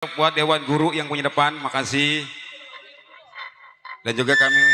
buat Dewan Guru yang punya depan, makasih. Dan juga kami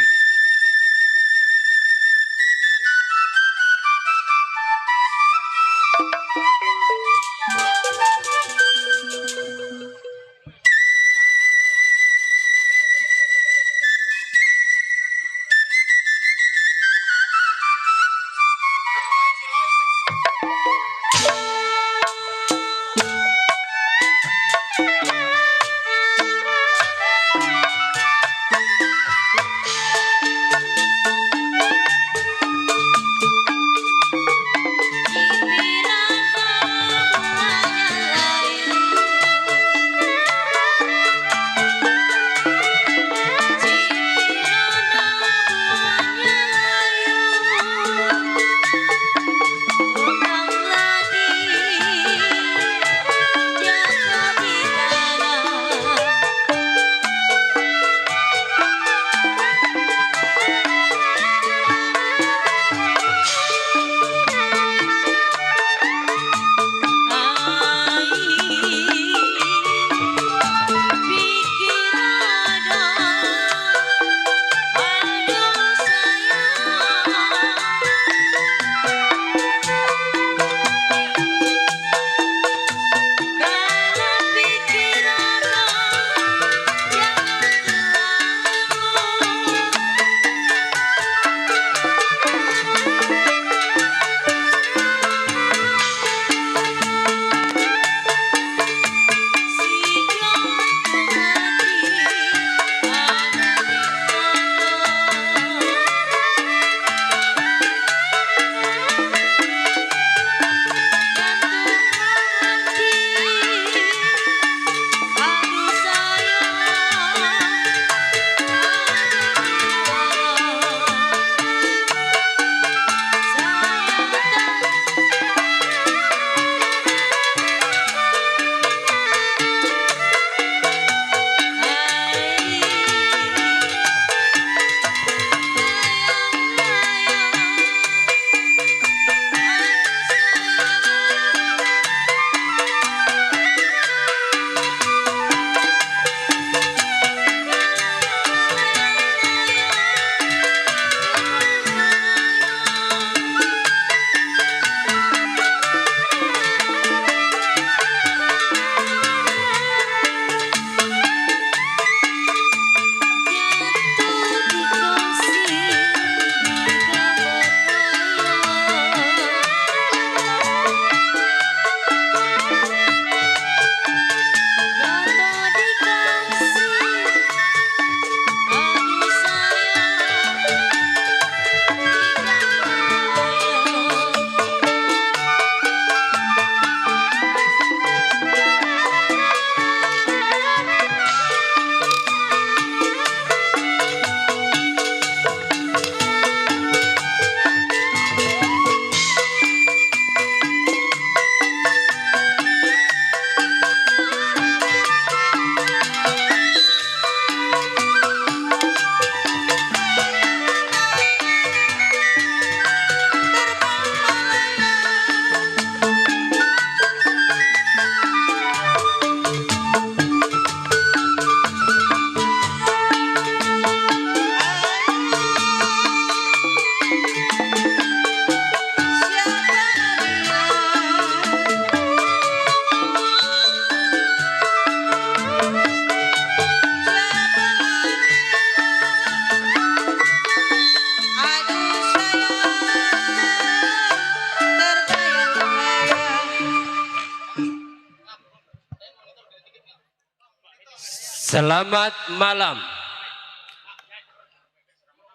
selamat malam.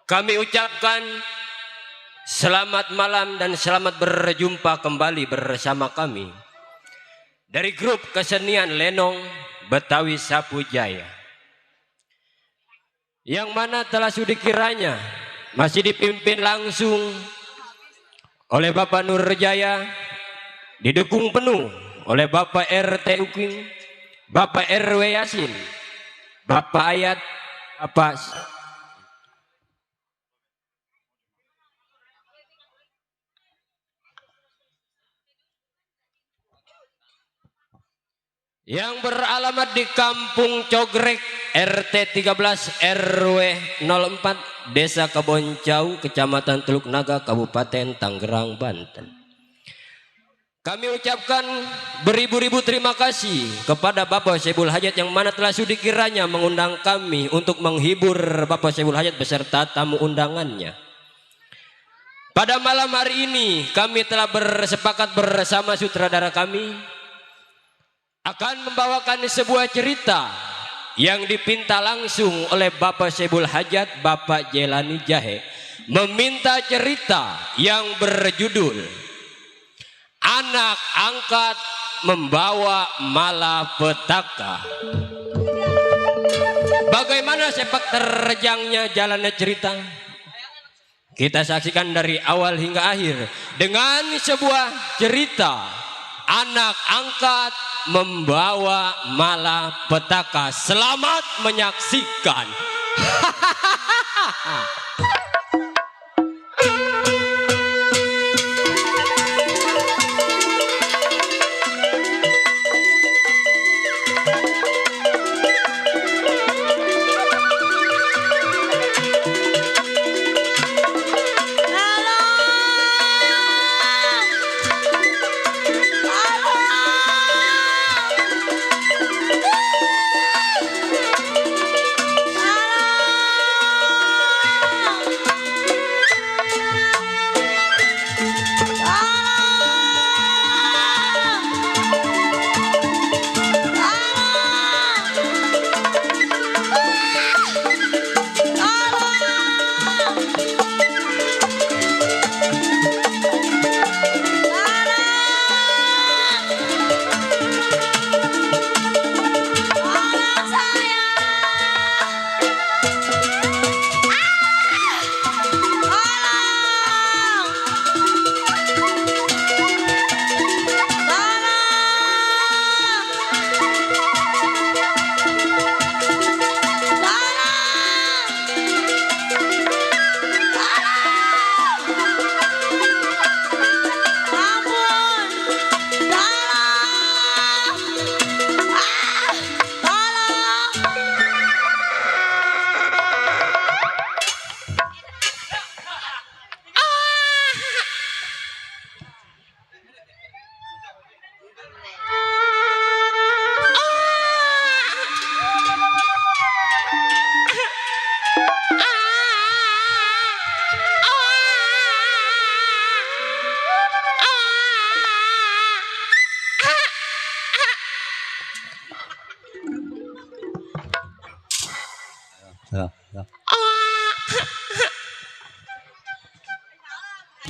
Kami ucapkan selamat malam dan selamat berjumpa kembali bersama kami dari grup kesenian Lenong Betawi Sapu Jaya, yang mana telah sudi kiranya masih dipimpin langsung oleh Bapak Nurjaya, didukung penuh oleh Bapak RT Uking, Bapak RW Yasin, Bapak Ayat, Bapak yang beralamat di Kampung Cogrek, RT 13 RW 04, Desa Kaboncau, Kecamatan Teluk Naga, Kabupaten Tangerang, Banten. Kami ucapkan beribu-ribu terima kasih kepada Bapak Saiful Hajat yang mana telah sudi kiranya mengundang kami untuk menghibur Bapak Saiful Hajat beserta tamu undangannya. Pada malam hari ini kami telah bersepakat bersama sutradara kami akan membawakan sebuah cerita yang dipinta langsung oleh Bapak Saiful Hajat, Bapak Jelani Jahe, meminta cerita yang berjudul Anak Angkat Membawa Malapetaka. Bagaimana sepak terjangnya jalannya cerita? Kita saksikan dari awal hingga akhir dengan sebuah cerita Anak Angkat Membawa Malapetaka. Selamat menyaksikan.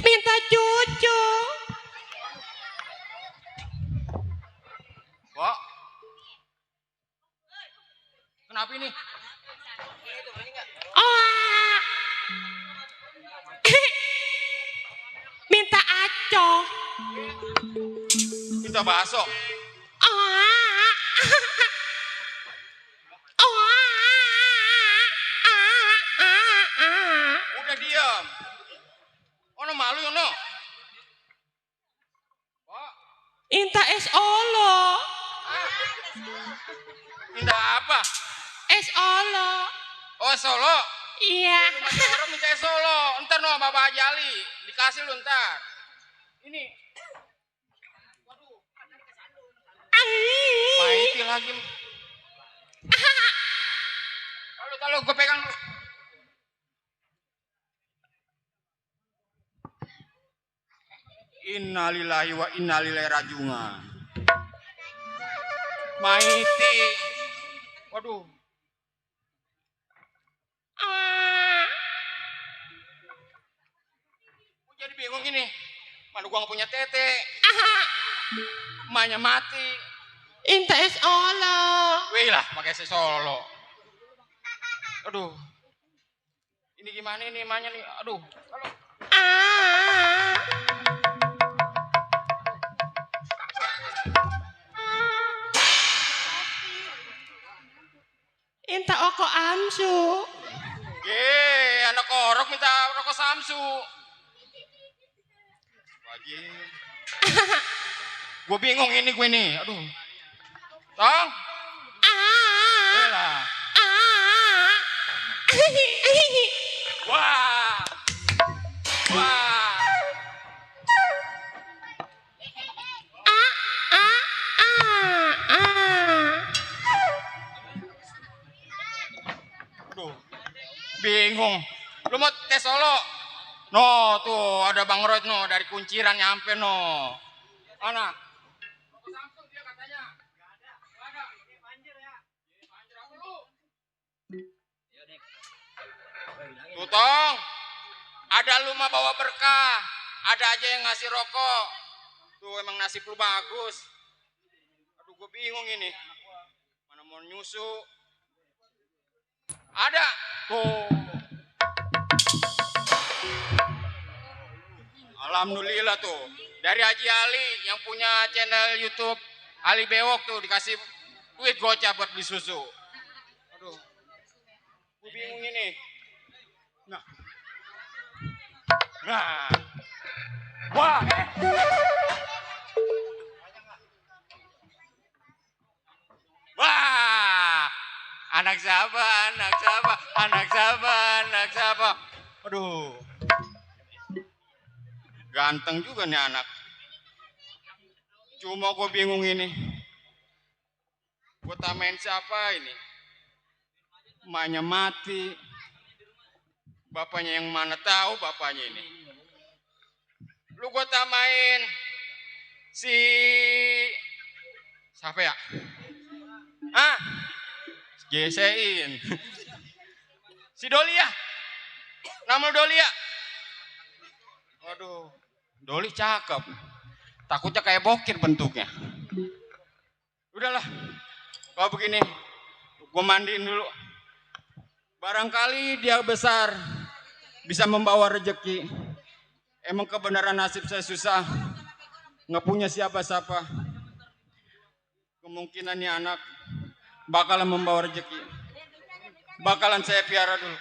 Minta cucu. Kok? Kenapa ini? Minta aco. Minta bakso. Udah diam. Ono malu ono. Minta es olo. Minta apa? Es olo. Oh, Solo. Iya. Orang minta Solo. Ntar no Bapak Jali dikasih lu ntar. Ini. Waduh. Maiti lagi. Kalau gue pegang lu. Innalillahi wa inna ilaihi rajiun. Maiti. Waduh. Gue jadi bingung ini. Mana gua gak punya tete. Emaknya mati. Minta es olo. Wih lah, pakai si Solo. Aduh. Ini gimana ini emaknya nih? Aduh. Halo. Minta oko amsu. Anak orok minta rokok Samsu. Wajib. Gue bingung ini gue nih. Aduh. Tong. Lah. Wah. Wah. Aduh. Bingung. Lu mau tes Solo? No, tuh ada Bang Roy no dari Kunciran nyampe no. Mana? Samsung dia katanya. Enggak ada. Enggak ada. Ini banjir ya. Ini banjir apa lu? Tuh Tong. Ada lu mah bawa berkah. Ada aja yang ngasih rokok. Tuh emang nasib lu bagus. Aduh gue bingung ini. Mana mau nyusu? Ada. Tuh. Alhamdulillah tuh. Dari Haji Ali yang punya channel YouTube Ali Bewok tuh dikasih duit gocap buat beli susu. Aduh. Gue bingung ini. Nah. Nah. Wah. Wah. Anak siapa? Anak siapa? Anak siapa? Anak siapa? Aduh. Ganteng juga nih anak. Cuma gue bingung ini. Gue tamain siapa ini? Emaknya mati. Bapaknya yang mana tahu bapaknya ini. Lu gue tamain si siapa ya? Ah, gesein. Si Dolia. Nama Dolia. Waduh, Doli cakep. Takutnya kayak bokir bentuknya. Udahlah, kalau begini, gue mandiin dulu. Barangkali dia besar, bisa membawa rezeki. Emang kebenaran nasib saya susah, nggak punya siapa-siapa. Kemungkinan nih anak bakalan membawa rezeki. Bakalan saya piara dulu.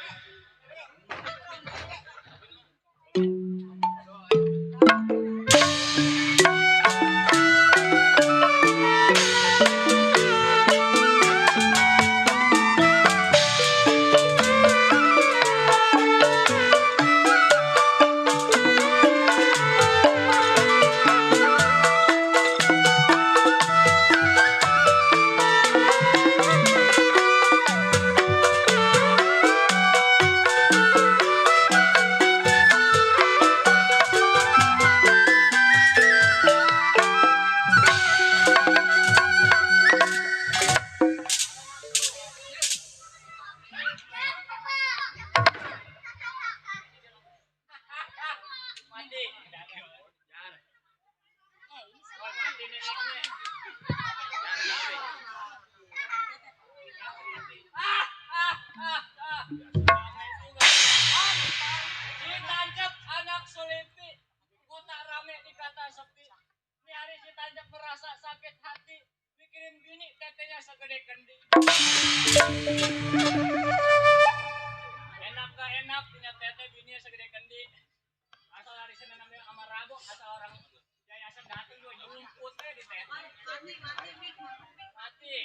Ditangkap anak Sulipi, kota rame dikata sepi. Ini hari si Tanjak merasa sakit hati, bikin bini tetenya segede kendi. Enak gak enak punya tete bininya segede kendi. Asal hari Senin namanya sama Rabu, asal orang yayasan datang juga nyumput di tete. Mati.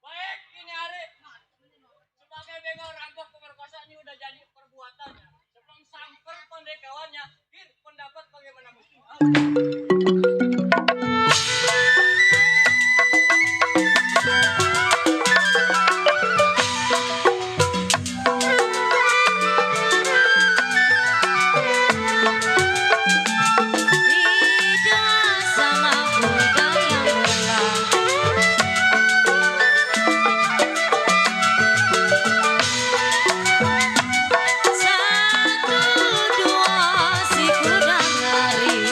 Baik, ini hari sebagai begal rampok pemerkosa ini udah jadi perbuatannya. Sebelum samper pendekawannya, pendapat bagaimana musuh? Satu dua si kudang hari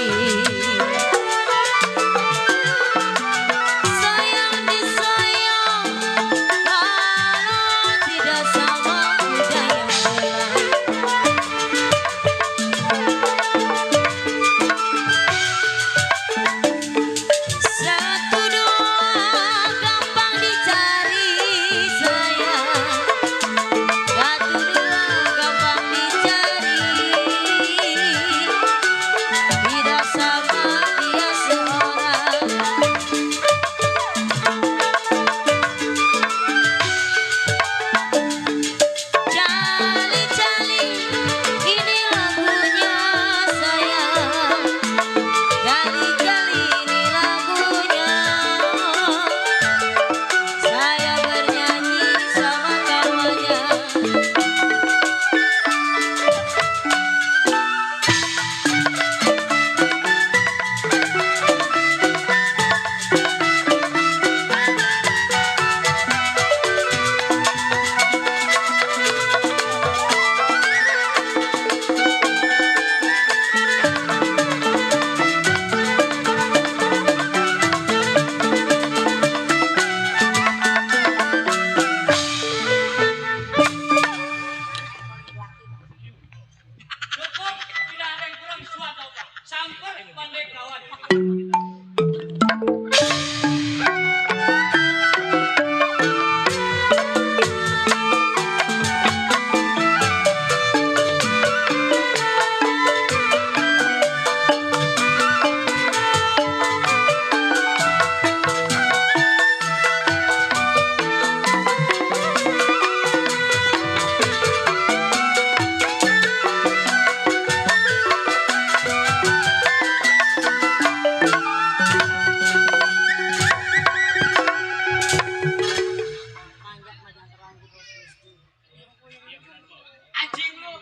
Anjing lu.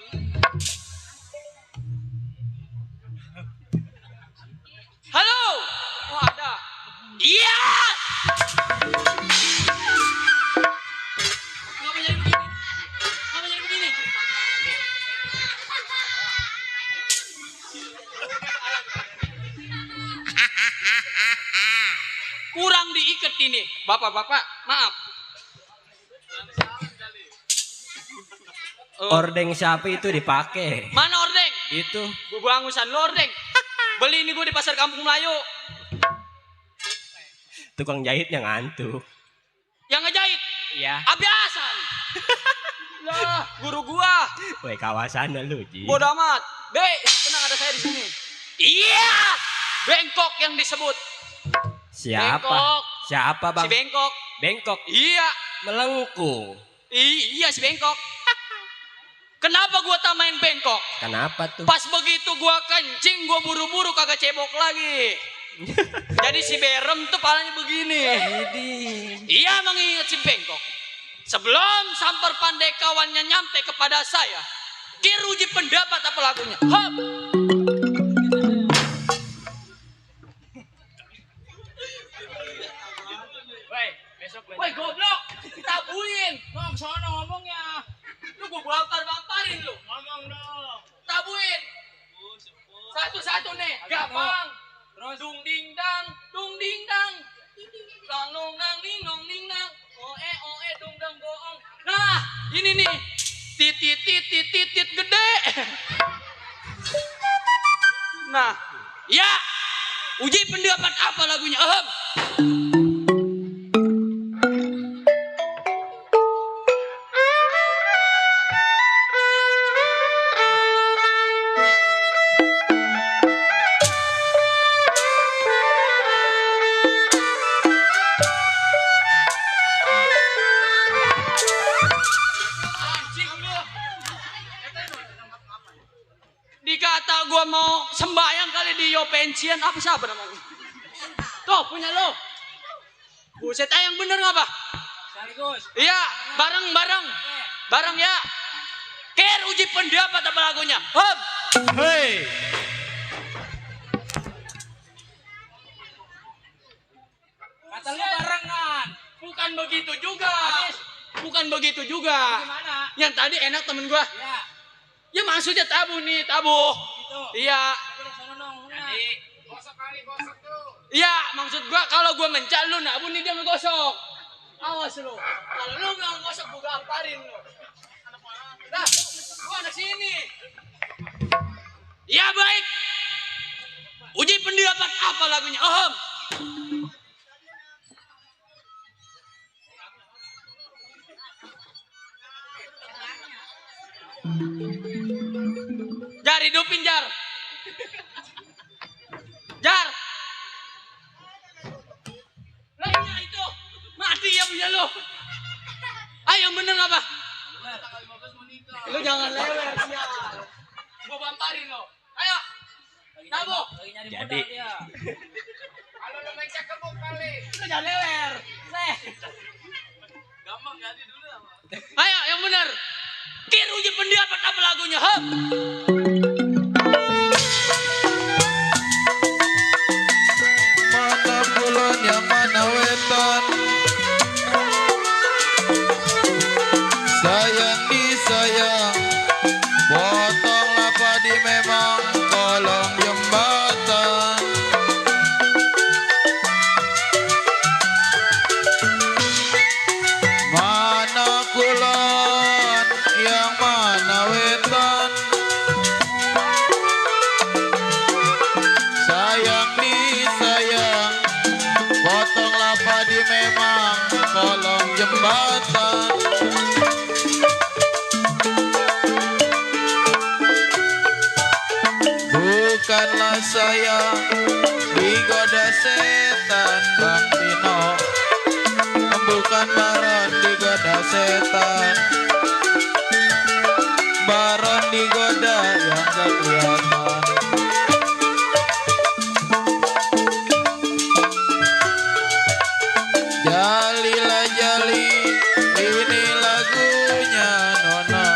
Halo. Oh ada. Iya. Ngapa jadi begini? Ngapa jadi begini? Kurang diikat ini. Bapak-bapak, maaf. Ordeng siapa itu dipakai? Mana ordeng? Itu Gue bangusan lo ordeng. Beli ini gue di pasar Kampung Melayu. tukang jahitnya ngantuk. Yang ngejahit. Iya. Abiasan. Lah, guru gua. Woi kawasan lu Ji. Bodoh amat. Tenang ada saya di sini. Iya. Bengkok yang disebut. Siapa? Bengkok. Siapa bang? Si Bengkok. Bengkok. Iya. Melengkung. Iya si Bengkok. Kenapa gua tamain Bengkok? Kenapa tuh? Pas begitu gua kencing, gua buru-buru kagak cebok lagi. Jadi si Berem tuh palanya begini. Iya mengingat si Bengkok. Sebelum samper pandai kawannya nyampe kepada saya, kira uji pendapat apa lagunya. Hop. Woi goblok, tabuin. Ngomong sono ngomongnya. Lu gua bampar-bamparin lu. Ngomong dong. Tabuin. Satu-satu nih, gampang. Terus dung ding dang, lang nong nang ning nong ning nang, oe dung dang goong. Nah, ini nih, titit gede. Nah, ya, uji pendapat apa lagunya? Dikata gua mau sembayang kali di yo pensian apa siapa namanya? Tuh punya lo. Buset yang bener ngapa? Sekaligus. Iya, bareng ya. Ker uji pendapat apa lagunya? Hop. Hei. Kata lu barengan. Bukan begitu juga. Bukan begitu juga. Gimana? Yang tadi enak temen gua. Iya. Ya maksudnya tabu nih, tabu. Gitu. Iya. Jadi gosok tuh. Iya, maksud gua kalau gua mencal lu nabu nih dia ngegosok. Awas lu. Kalau lu nggak ngegosok gua gamparin lu. Nah, gua anak sini. Iya baik. Uji pendapat apa lagunya? Jar hidupin Jar. Jar. Lainnya itu mati ya punya lo. Ayo bener apa? Lu jangan lewer sial. Gua bamparin lo. Ayo. Nabo. Jadi. Kalau lu main cakebuk kali. Lu jangan lewer. Gampang ganti dulu apa? Ayo yang bener. Kira uji pendapat apa lagunya? Hop. Mana kulon yang mana wetan, sayang disayang, potong apa di memang kolong jembatan. Mana kulon yang mana wetan, memang kolong jembatan. Bukanlah saya digoda setan Bang Tino, bukan Baron digoda setan, Baron digoda yang gak kelihatan. Jalilah jali, ini lagunya Nona.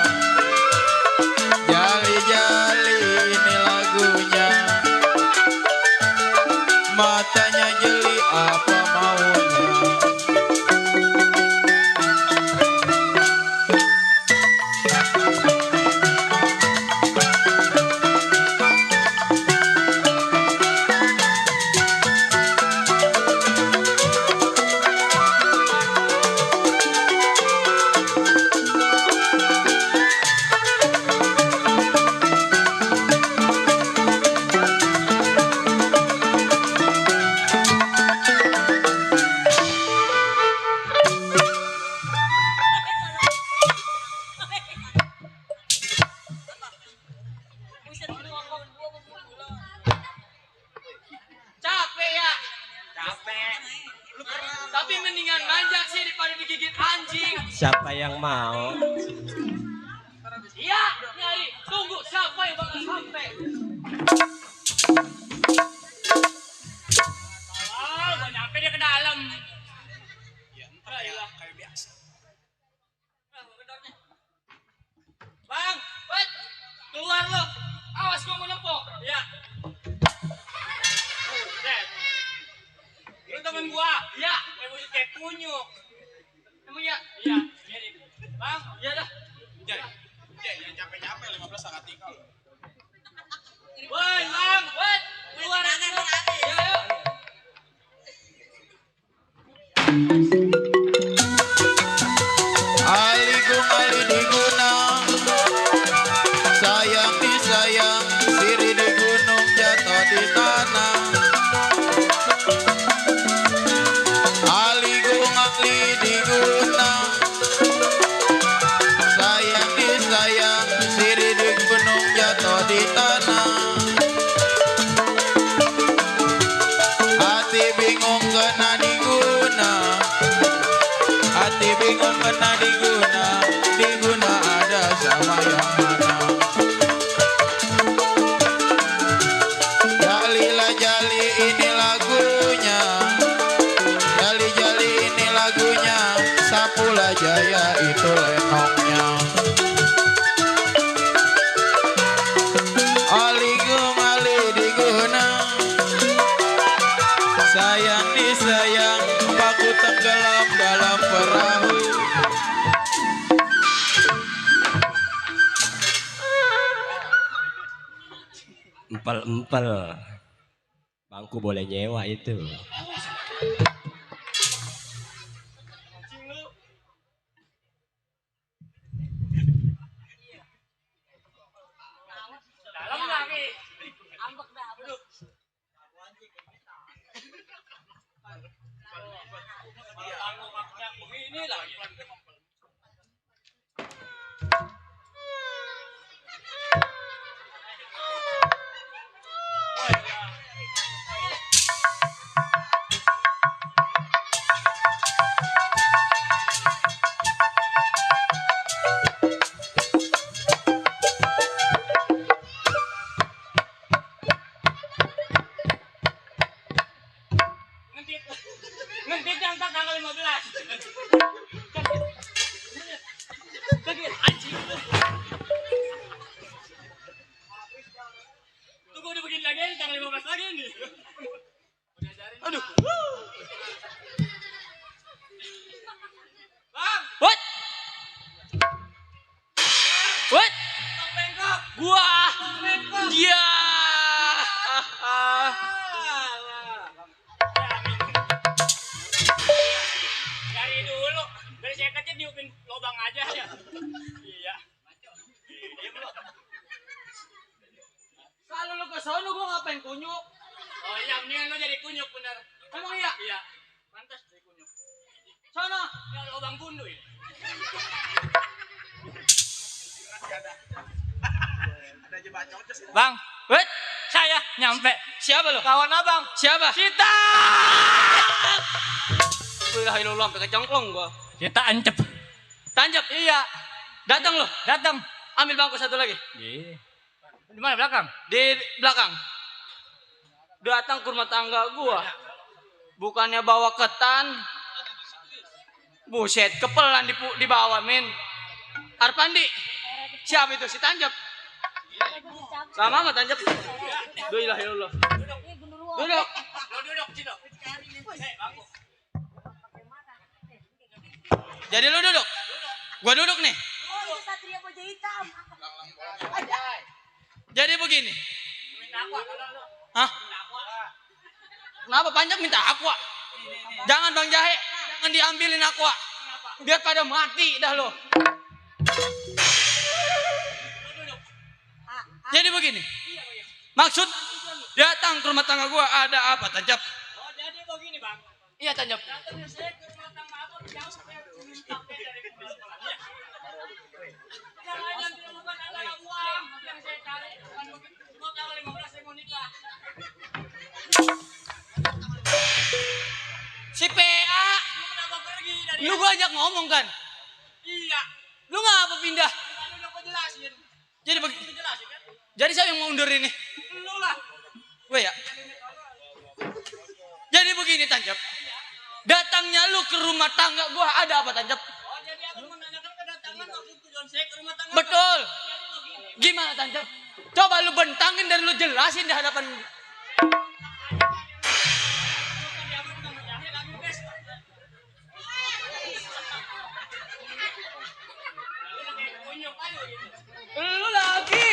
Jali jali, ini lagunya. Matanya jeli, apa maunya? Capek ya? Capek. Tapi mendingan manjak sih daripada digigit anjing. Siapa yang mau? Iya, nyari. Tunggu siapa yang bakal sampai. Oh, gak nyampe dia ke dalam. Ya, entar ya, kayak biasa. Bang, wait. Keluar lo. Awas gua mau nempok. Iya. Lu temen gua? Iya. Emosi kayak kunyuk. Emang iya? Iya. Bang, iya dah. Jangan capek-capek 15 sangat tinggal. Woi, Bang, woi, keluar. Ya, yuk. Aligung ali diguna, sayang disayang, siri di gunung jatuh di tanah. Aligung ali diguna, sayang disayang, siri di gunung jatuh di tanah. Hati bingung kena diguna, hati bingung kena diguna, diguna ada sama yang mana? Jalilah jali ini lagunya, jali jali ini lagunya, Sapulah Jaya itu lenongnya. Aligung ali diguna, sayang disayang, paku tenggelam dalam perahu. Empel-empel. Bangku boleh nyewa itu. Dalam lagi. Ambek dah, duduk. Begini lagi. Ngentit yang tanggal 15. Lagi anjing. Tunggu udah begini lagi tanggal 15 lagi nih. Aduh. Bang, what? What? Gua. Dia. Dari dulu, dari saya kecil niupin lubang aja ya. Iya. Diam lu. Kalau lu ke sono gua ngapain kunyuk? Oh iya, mendingan lu jadi kunyuk bener. Emang iya? Iya. Pantas jadi kunyuk. Sono. Ya lubang gundu ya. Bang, Wait, saya nyampe. siapa lo? Kawan abang. Siapa? Kita. Wih, lo sampai kecongklong gua. Kita ancep. Tanjap. Iya. Datang lo. Datang. Ambil bangku satu lagi. Iya. Di mana belakang? Di belakang. Datang ke rumah tangga gua. Bukannya bawa ketan. Buset, kepelan di bawah, men. Arpandi. Siapa itu? Si Tanjap. Sama sama Tanjap. Duh, ilah ya Allah. Duduk. Jadi lu duduk. Gua duduk nih. Jadi begini. Hah? Kenapa Panjang minta aqua? Jangan Bang Jahe, jangan diambilin aqua. Biar pada mati dah lo. Jadi begini. Maksud datang ke rumah tangga gua ada apa, Tanjap? Oh, jadi begini, Bang. Iya, Tanjap. Datangnya saya ke rumah tangga abang jauh saya minta dari sekolah. Jangan yang bukan adalah uang yang saya cari. Bukan begitu. Cuma tanggal 15 saya mau nikah. Si PA, Lu kenapa pergi dari lu gua ajak ngomong kan? Iya. Lu ngapa pindah? Kan udah gua jelasin. Jadi Lu begini. jelasin kan? Jadi siapa yang mau undur ini? Lu lah. Gue ya. Jadi begini Tanjap. Datangnya lu ke rumah tangga gua ada apa Tanjap? Oh, jadi aku menanyakan kedatangan maksud tujuan saya ke rumah tangga. Betul. Jadi begini. Gimana Tanjap? Coba lu bentangin dan lu jelasin di hadapan. Bukan dia bukan menjahit lagi, guys. Kunyuk aja gitu. Lu lagi.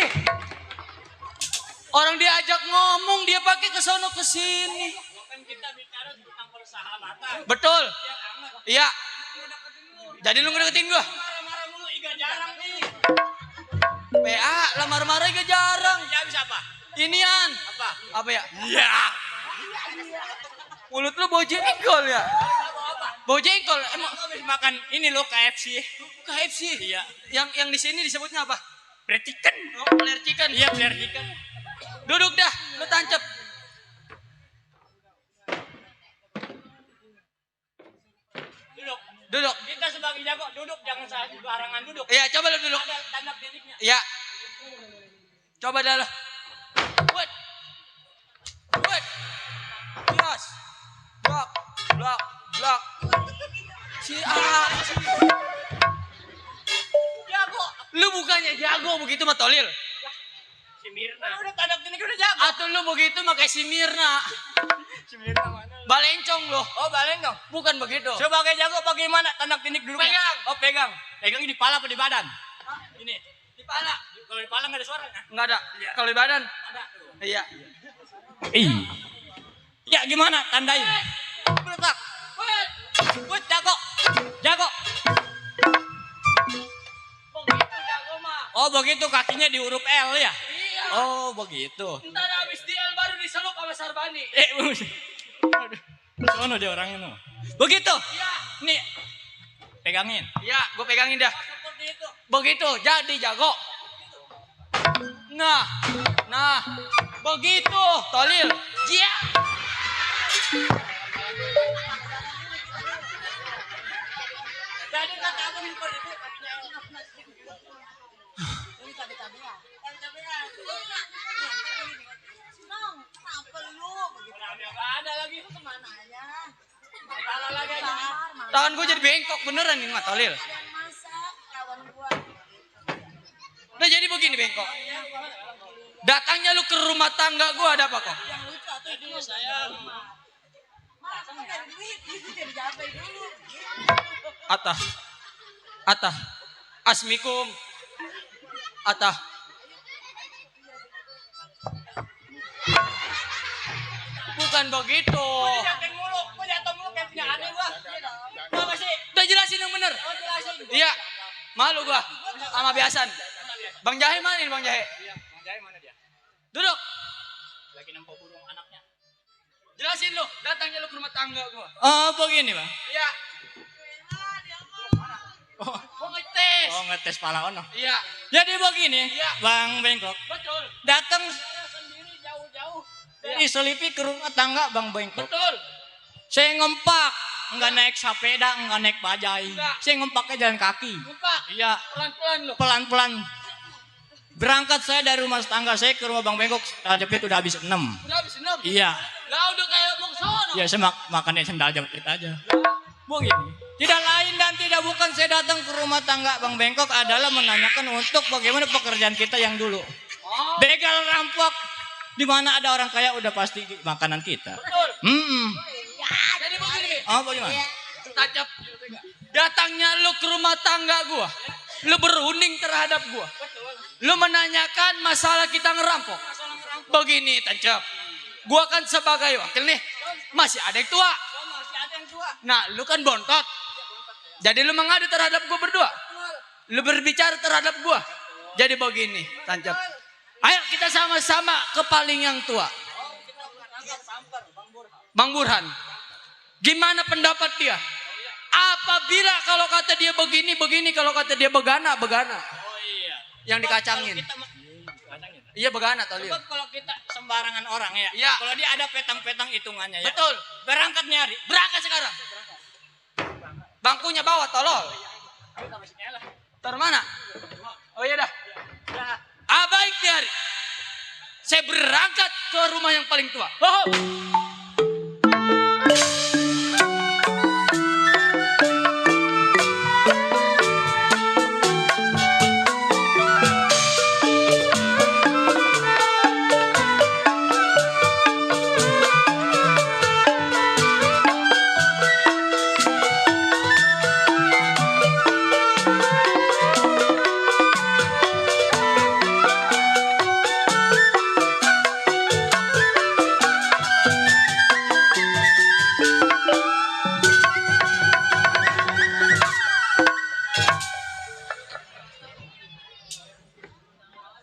Orang diajak ngomong dia pakai ke sono ke sini. Kan kita bicara tentang persahabatan. Betul. Biar amat. Iya. Jadi lu ngedeketin gua. Marah-marah mulu Iga jarang nih. PA lamar-marah gak jarang. Ya bisa apa? Inian. Apa? Apa ya? Iya. Mulut lu bau jengkol ya? Apa? Bau jengkol. Emang habis makan ini lo KFC. KFC. Iya. Yang di sini disebutnya apa? Fried chicken. Oh, flare chicken. Iya, fried chicken. Duduk dah, lu tancap. Duduk. Duduk. Kita sebagai jago duduk, jangan sembarangan duduk. Iya, coba lu duduk. Ada tanda titiknya. Iya. Coba dah lu. Wait. Wait. Yes. Blok, blok, blok. Si Jago. lu bukannya jago begitu mah Tolil. Si Mirna. Udah tanda titik udah jago. Atau lu begitu mah kayak si Mirna. Si Mirna mana? Balencong lo. Oh, balen dong. Bukan begitu. Sebagai jago bagaimana tanda titik duduknya? Pegang. Oh, pegang. Pegang di pala apa di badan? Ini. Di pala. Kalau di pala nggak ada suaranya. Enggak ada. Kalau di badan. Ada. Iya. Ya gimana tandain? Bertak. Wait, jago. Jago. Begitu jago mah. Oh, begitu kakinya di huruf L ya? Iya. Oh, begitu. Ntar habis di L baru diseluk sama Sarbani. Aduh. Sono dia orangnya no. Begitu. Iya. Nih. Pegangin. Iya, gue pegangin dah. Seperti itu. Begitu, jadi jago. Nah, begitu, Tolil. Iya. Tadi kata aku nih itu kakinya L. Nggak ada lagi. Salah lagi aja. Tangan gue jadi bengkok beneran nih, Mat Tolil. Nah, jadi begini bengkok. Datangnya lu ke rumah tangga gue ada apa kok? Atah. Asmikum. Atah. Bukan begitu. Gua jatuh mulu kayak punya aneh gua. Apa sih? Udah jelasin yang bener. Oh, jelasin. Iya. Malu gua sama biasan. Bang Jahe mana nih Bang Jahe? Iya, Bang Jai mana dia? Duduk. Lagi nempel burung anaknya. Jelasin lu, datangnya lu ke rumah tangga gua. Oh, begini, Bang. Iya. Gua ngetes. Oh ngetes pala ono. Iya. Jadi begini, Iya. Bang Bengkok. Betul. Datang Saya sendiri jauh-jauh. dari Selipi ke rumah tangga Bang Bengkok. Betul. Saya ngempak, enggak naik sepeda, enggak naik bajai. Enggak. Saya ngempaknya jalan kaki. Lupa. Iya, Pelan-pelan lu. pelan-pelan. Berangkat saya dari rumah tangga saya ke rumah Bang Bengkok, jepit udah habis 6. Udah habis 6. Iya. Lah udah kayak mau ke sono. Ya saya makannya sendal jepit aja. Begini. Tidak lain dan tidak bukan saya datang ke rumah tangga Bang Bengkok adalah menanyakan untuk bagaimana pekerjaan kita yang dulu. Oh, Begal rampok. Di mana ada orang kaya udah pasti makanan kita. betul. Jadi Jadi begini. Oh, bagaimana? Tajap. Datangnya lu ke rumah tangga gua. Lu berunding terhadap gua. Lu menanyakan masalah kita ngerampok. Begini, Tancap. Gua kan sebagai wakil nih. Masih ada yang tua. Nah, lu kan bontot. Jadi lu mengadu terhadap gua berdua. Lu berbicara terhadap gua. Jadi begini, Tancap. Ayo kita sama-sama ke paling yang tua. Bang Burhan. Gimana pendapat dia? Apabila kalau kata dia begini, kalau kata dia begana. Oh iya. Yang dikacangin. Iya begana tau Sebab kalau kita sembarangan orang ya. Iya. Kalau dia ada petang-petang hitungannya ya. Betul. Berangkat nyari. Berangkat sekarang. Bangkunya bawa tolol. Taruh mana? Oh iya dah. Baik nih hari. Saya berangkat ke rumah yang paling tua. Oh.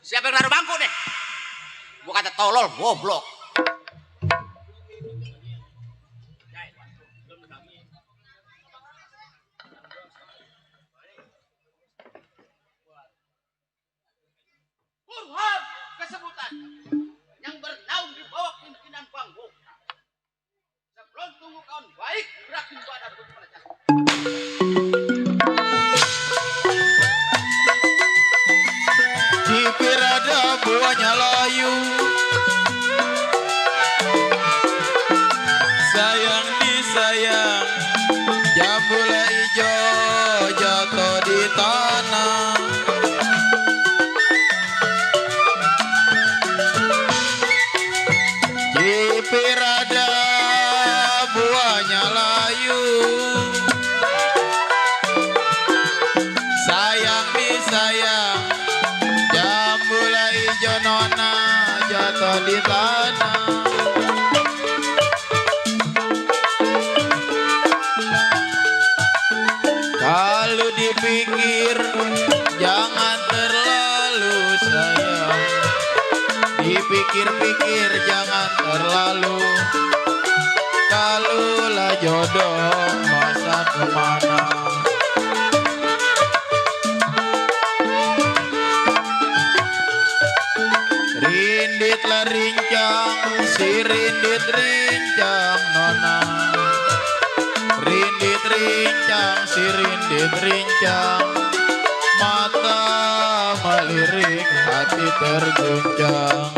Siapa yang naruh bangku deh? Gua kata tolol, goblok. Burhan kesebutan yang bernaung di bawah pimpinan Bang Bo. Sebelum tunggu kawan baik berakhir badan pada jasa. Cipir ada buahnya layu, sayang disayang, jambula hijau jatuh di tanah. Cipir ada buahnya layu, sayang disayang, jambula hijau nona jatuh di tanah. Kalau dipikir jangan terlalu sayang, dipikir-pikir jangan terlalu. Kalulah jodoh masa kemana. Rindit lah rincang, si rindit rincang nona. Rindit rincang, si rindit rincang. Mata melirik, hati terguncang.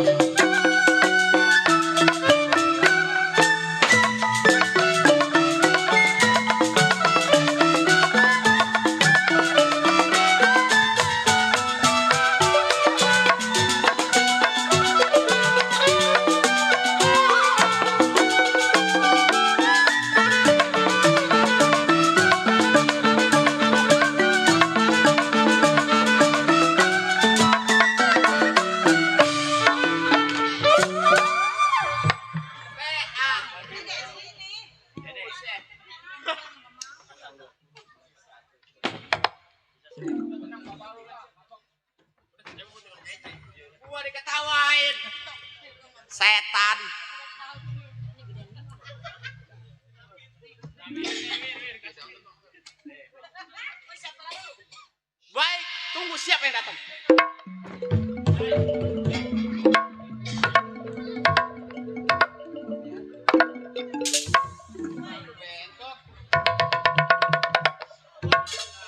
Gua diketawain. Setan. siapa yang datang?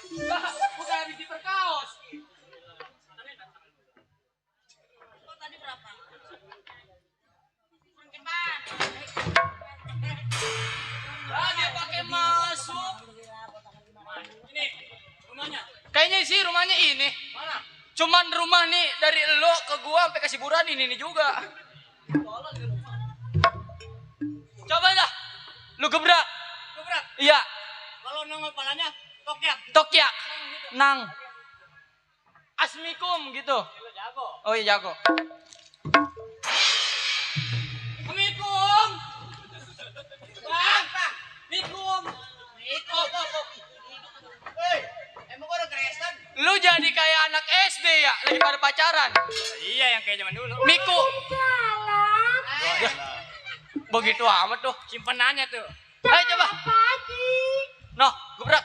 Bukan habis diperkaos. Tadi berapa? Dia pakai masuk. Ini rumahnya. Kayaknya sih rumahnya ini. Mana? Cuman rumah nih dari lo ke gua sampai ke Siburan ini juga. Coba dah. Lu gebrak. Gebrak. Iya. Kalau nama palanya Tokyak. Tokyak. Nang. Asmikum gitu. Oh iya jago. Assalamualaikum. Bang. Assalamualaikum. Emang gua udah Kristen? Lu jadi kayak anak SD ya, lagi pada pacaran. Iya yang kayak zaman dulu. Miku. Begitu amat tuh. Simpenannya tuh. Ayo coba. Noh, gebrak.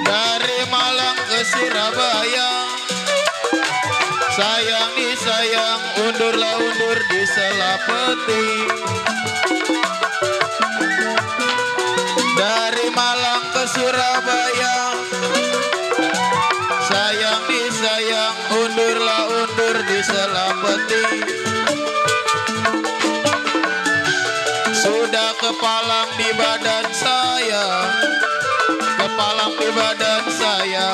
Dari Malang ke Surabaya, sayang disayang, undurlah undur di Selapeti. Dari Malang ke Surabaya, sayang disayang, undurlah undur di Selapeti. Sudah kepalang di badan saya, kepalang di badan saya.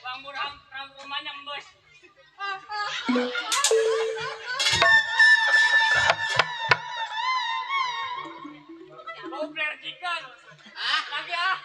Bang Burham, rumahnya embus. Mau player chicken. Lagi ah.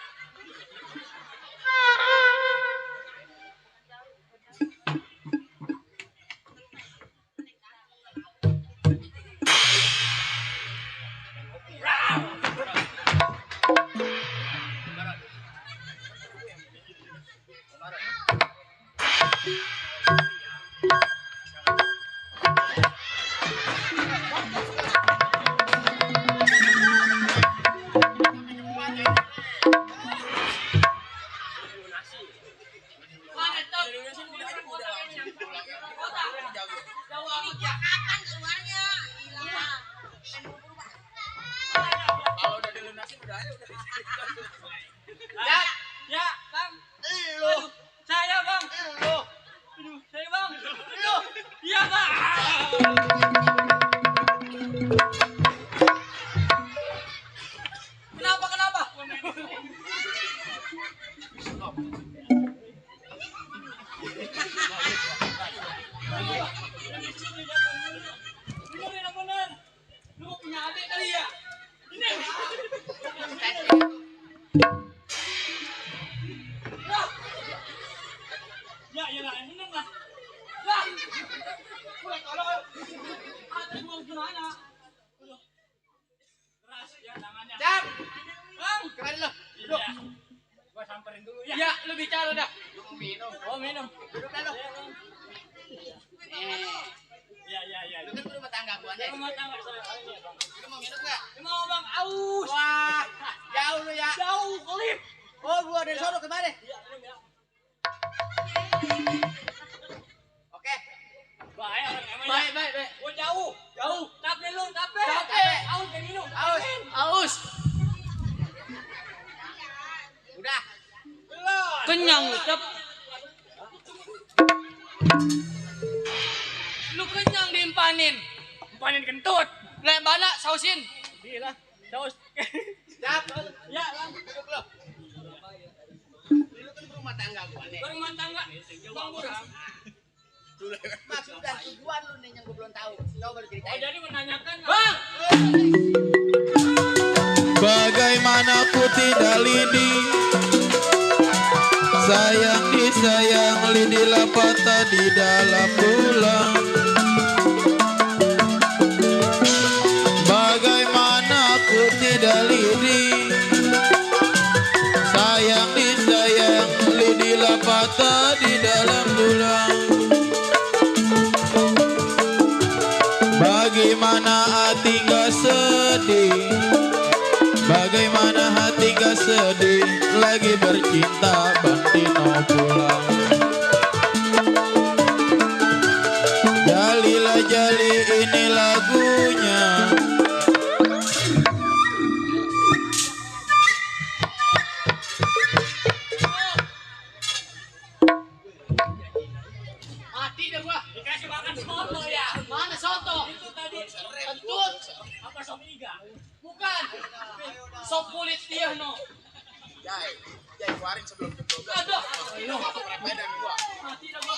Kapan keluarnya? Iya. Kalau udah dilunasin udah aja udah. Ya, Bang. Lu. Saya, Bang. Lu. Aduh, saya, Bang. Lu. Iya, Bang. Kenapa? Bener. Lu punya adik kali ya? Ini. Ya, iyalah, bener lah. Lah. Gua tolong. Ada gua gimana? Aduh. Keras ya tangannya. Jam. Bang, Kemarin lo. duduk. Gua samperin dulu ya. Ya, lu bicara dah. Lu mau minum. Oh, minum. Duduk dah lo. Ya. Lu kan rumah tangga gua nih. Rumah tangga saya ini, Bang. Lu mau minum enggak? Mau, Bang, aus. Wah, jauh lu ya. Jauh, kelip. Oh, gua dari sono kemana? Iya, minum ya. Oke. Baik, orang emang ya. Baik. Gua jauh. Capek lu, capek. Aus, pengen minum. Aus. Udah. Kenyang lu, Cap. Lu kenyang diimpanin. Panen kentut. Lek bana sausin. Gila. Saus. Jap. Ya, Bang. Duduk lo. Lu kan rumah tangga gua nih. Berumah tangga. Bang Burham. Maksud dan tujuan lu nih yang gua belum tahu. Coba lu Oh, ceritain. jadi menanyakan. Bang. Bagaimana ku tidak lidi, sayang disayang, lidilah patah di dalam tulang. Bagaimana ku tidak lidi, sayang disayang, lidilah patah di dalam tulang. hati gak sedih? Bagaimana hati gak sedih? Lagi bercinta Bang Tino pulang. Jalilah jali ini lagunya. Mati dah gua. Dikasih makan soto ya. Mana soto? Itu tadi kentut. Apa sop iga? Bukan. Sop kulit dia no. Jai keluarin sebelum jam 12. Aduh. Mati dah gua. Mati gua.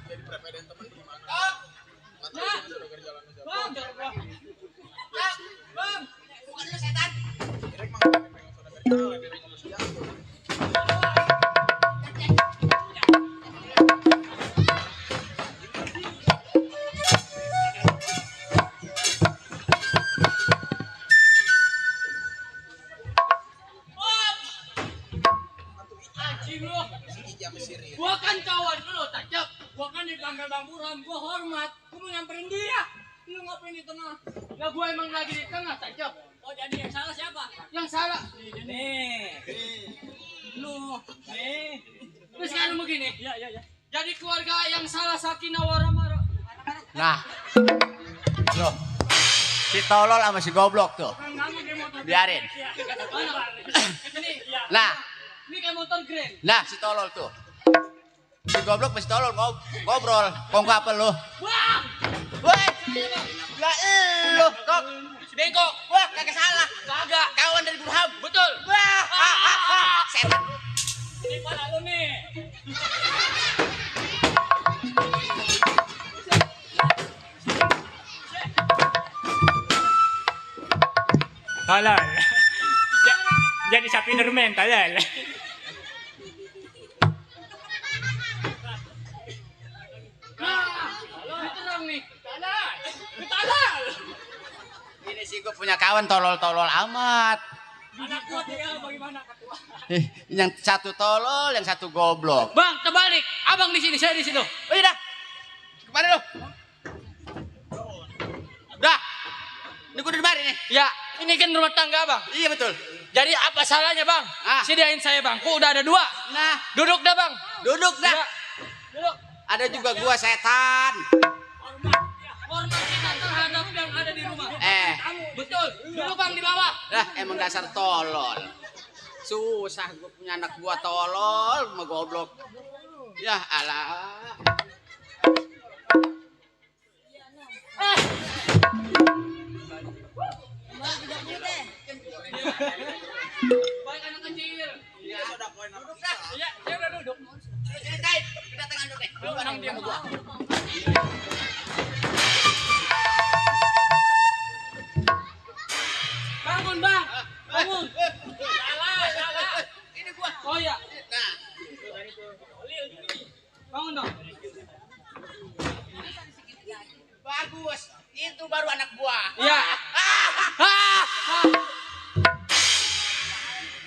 Jadi prepeden temen gimana? Nah. Bang, jangan gua. Bang. Bukan lu setan. Direk mang pengen saudara kerja, direk ngomong siang. Anjing lu. Gua kan kawan lu, tajam. Gua kan dipanggil Bang Buram, gua hormat. Gua mau nyamperin dia. Lu ngapain di tengah? Ya gua emang lagi di tengah, tajam. Oh, jadi yang salah siapa? Yang salah. Nih. Lu. Nih. Terus sekarang begini. Iya. Jadi keluarga yang salah Sakinah Warahmah. Nah, loh, si tolol sama si goblok tuh, biarin. Nah, Ini kayak motor grand. nah si tolol tuh, si goblok sama si tolol ngobrol, kongko apa lu? Wah! Woi, lah lu kok, Si bengkok. wah kagak salah, Kagak. kawan dari Burham, Betul. wah, setan. Ini pada lu nih. Tolol. Jadi Spiderman tolol. Nah, itu dong nih. Talal. Ini sih gue punya kawan tolol-tolol amat. Anak gua dia bagaimana ketua? Yang satu tolol, yang satu goblok. Bang, terbalik. Abang di sini, saya di situ. Oh iya dah, kemana lu? Dah, ini gue udah mari nih. Ya, ini kan rumah tangga Bang. Iya betul. Jadi apa salahnya Bang? Ah. Sediain saya bangku, udah ada 2. Nah, Duduk dah Bang. duduk dah. Ya. Duduk. Ada juga gua setan. Hormat kita terhadap yang ada di rumah. Betul. Duduk Bang di bawah. Dah emang dasar tolol. Susah gua punya anak gua tolol sama goblok. Ya alah. Baik anak kecil. Iya, sudah poin apa? Duduk dah. Iya, dia udah duduk. Ceritain, kita tengah duduk nih. Lu anak dia gua. Bangun Bang. Bangun. Salah. Ini gua. Oh iya. Nah, Bangun dong. bagus. Itu baru anak gua. Iya.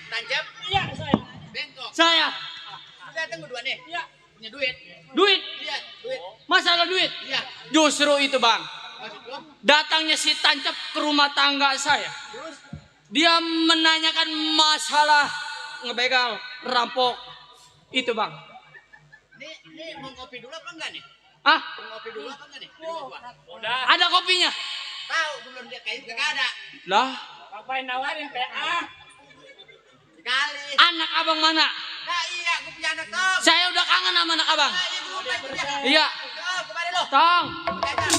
Tancap, Iya, saya. bengkok. Saya. Lu datang berdua nih. Iya. Punya duit. Duit. Iya, duit. Masalah duit. Iya. Justru itu Bang. Maksud lu? Datangnya si Tancap ke rumah tangga saya. Dia menanyakan masalah ngebegal, rampok. Itu Bang. Ini mau kopi dulu apa enggak nih? Ah, Mau ngopi dulu apa enggak nih? Di rumah gua. Udah. ada kopinya. Tahu belum dia kayak gak ada. Lah, Ngapain nawarin PA? Sekali. anak abang mana? Nah iya, gue punya anak Tom. Saya udah kangen sama anak abang. Nah, iya dulu main dia. Iya, Tom, kemari lo. Tong. Jajan.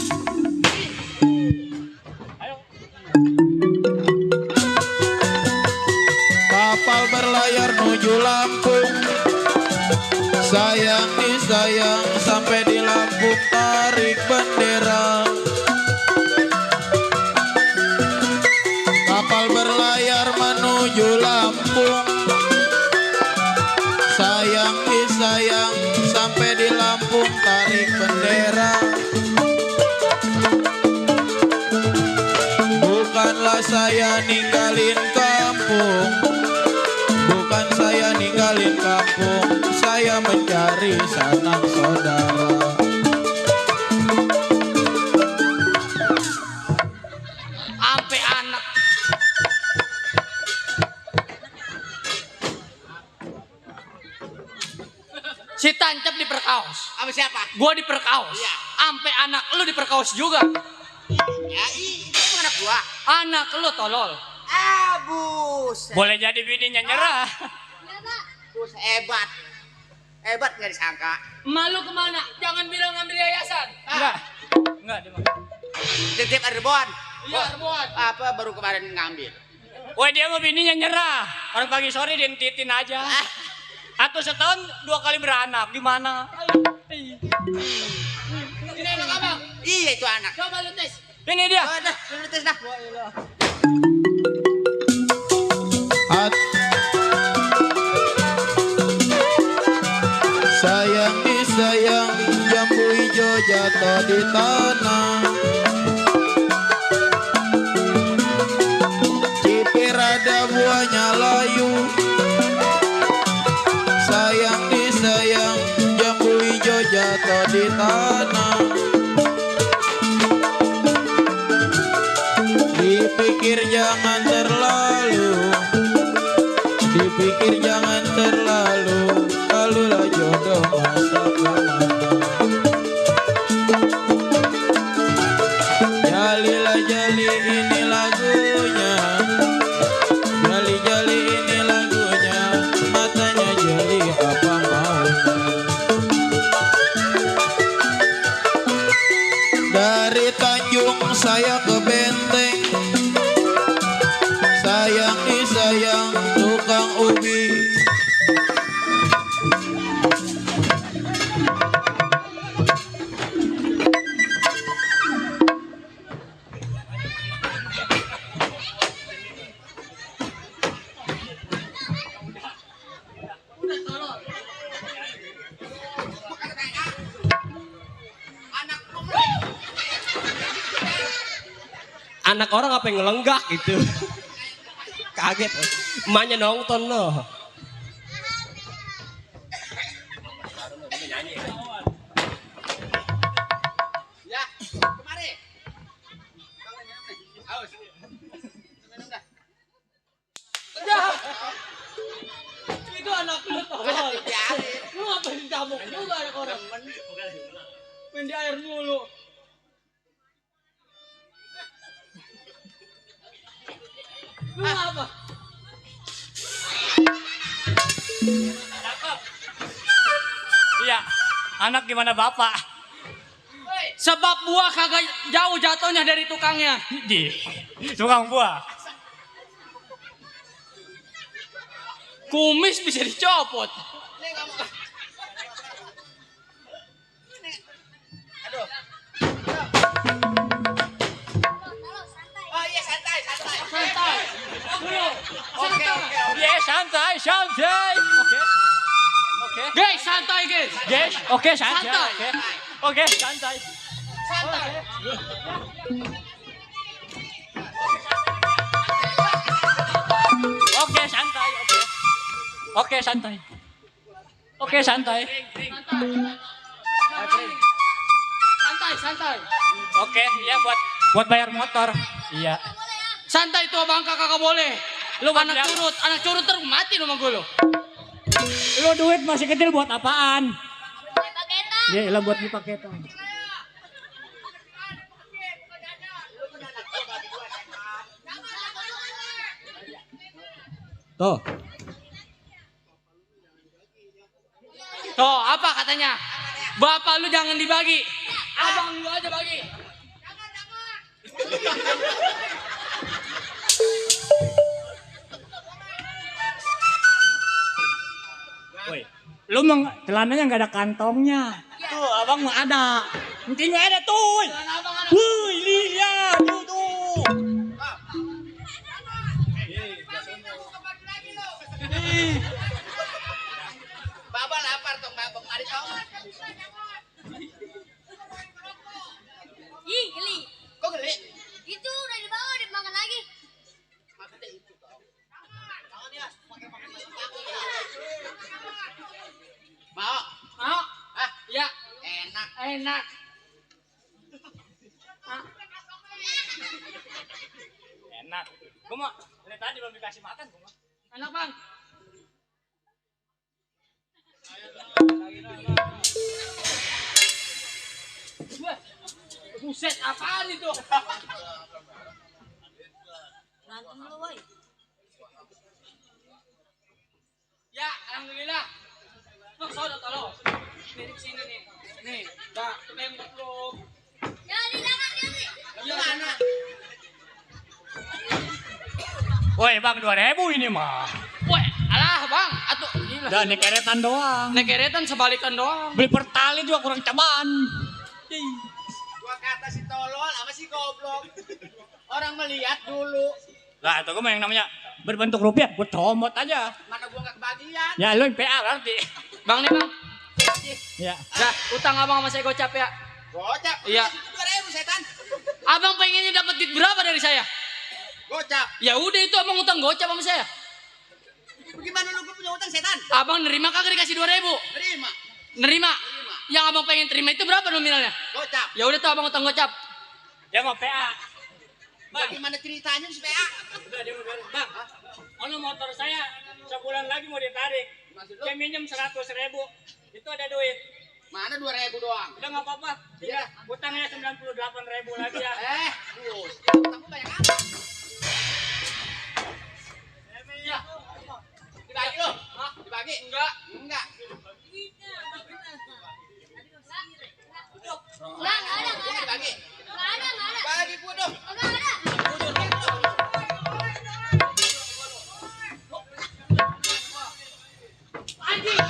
Kapal berlayar menuju Lampung. Sayang disayang sampai di Lampung tarik bendera. Kapal berlayar menuju Lampung. Sayang disayang sampai di Lampung tarik bendera. Bukanlah saya ninggalin kampung. Bukan saya ninggalin kampung, saya mencari dari sanak saudara. Ampe anak. Si tancap diperkaos. Sama siapa? Gua diperkaos. Iya. Ampe anak lu diperkaos juga. Ya, itu anak gua. Anak lu tolol. Bus. Boleh jadi bininya nyerah. Bus hebat. Hebat nggak disangka. Malu kemana? Jangan bilang ngambil yayasan. Enggak. Enggak, dia mah. Titip Arbon. Iya, Arbon. Apa baru kemarin ngambil? Woi, dia mah bininya nyerah. Orang pagi sore dientitin aja. Atau setahun 2 kali beranak. Gimana? Ini anak abang. Iya itu anak. Coba lu tes. Ini dia. Oh, dah, lu tes dah. At sayang disayang, jambu hijau jatuh di tanah. Cipir ada buahnya layu. Sayang disayang, jambu hijau jatuh di tanah. Dipikir jangan terlalu, dipikir jangan terlalu, lalulah jodoh masa kemana. Jalilah jali ini lagunya, jali jali ini lagunya, matanya jali apa maunya. Dari Tanjung saya ke Benteng, sayang disayang tukang ubi. Anak orang apa yang ngelenggak gitu. Kaget. Emaknya nonton loh. Ya, kemari. Haus. Minum dah. Itu anak lu tolol. Biarin. Lu ngapain dicamuk juga anak orang? Main di air mulu. Lu apa? Iya. Anak gimana bapak? Sebab buah kagak jauh jatuhnya dari tukangnya. Di tukang buah. Kumis bisa dicopot. Aduh. Oh iya santai, santai. Santai. Dulu. Oke, oke. Ya santai, santai. Oke. Oke. Guys, santai guys. Guys, oke santai. Santai. Oke. Oke, santai. Santai. Oke, santai. Oke. Oke, santai. Oke, santai. Santai, santai. Oke, iya buat bayar motor. Iya. Santai tuh abang kakak boleh. Lu buat anak beli curut terus mati lu sama gue lu. Lu duit masih kecil buat apaan? Ya, lah buat di paketan. Tuh. Tuh, apa katanya? Bapak lu jangan dibagi. Abang lu aja bagi. Woi, lu mah celananya nggak ada kantongnya. Tuh, abang mah ada. Intinya ada tuh. Wuih, lihat tuh. Baba lapar tuh, Bang Mari tau. Ih, geli. Kok geli? Itu udah dibawa dimakan lagi. Maksudnya itu tau. Mau? Mau? Enak. Enak. Gua mah dari tadi belum dikasih makan gua mah. Enak bang. Wah, buset apaan itu? Berantem lu, woy. Ya, alhamdulillah. Bang, soalnya tolong. Dari sini nih. Nih, dah, tembok lo. Jadi jangan jadi. Gimana? Woi bang 2000 ini mah. Woi, alah bang, atuh gila. Dan naik keretan doang. Naik keretan sebalikan doang. Beli pertali juga kurang caban. Gua kata si tolol sama si goblok. Orang melihat dulu. Lah itu gue mah yang namanya berbentuk rupiah, gue comot aja. Mana gua nggak kebagian. Ya lu yang PA berarti. Bang nih bang. Ya. Dah, utang abang sama saya gocap ya. Gocap. Iya. 2.000 setan. Abang pengennya dapat duit berapa dari saya? Gocap. Ya udah itu abang utang gocap sama saya. Bagaimana lu gua punya utang setan? Abang nerima kagak dikasih 2.000? Terima. Nerima. Yang abang pengen terima itu berapa nominalnya? Gocap. Ya udah tuh abang utang gocap. Dia mau PA. Bagaimana ceritanya si PA? Udah dia mau bang. Ono motor saya sebulan lagi mau ditarik. Maksud lu? Saya minjem 100.000. Itu ada duit. Mana 2.000 doang? Udah nggak apa-apa. Iya. Utangnya 98.000 lagi ya. Bus. Utangmu banyak amat. Ya. Dibagi lu? Hah? Dibagi? Enggak. Enggak. Enggak ada. Dibagi. Enggak ada. Bagi gua dong. Enggak ada. Anjing.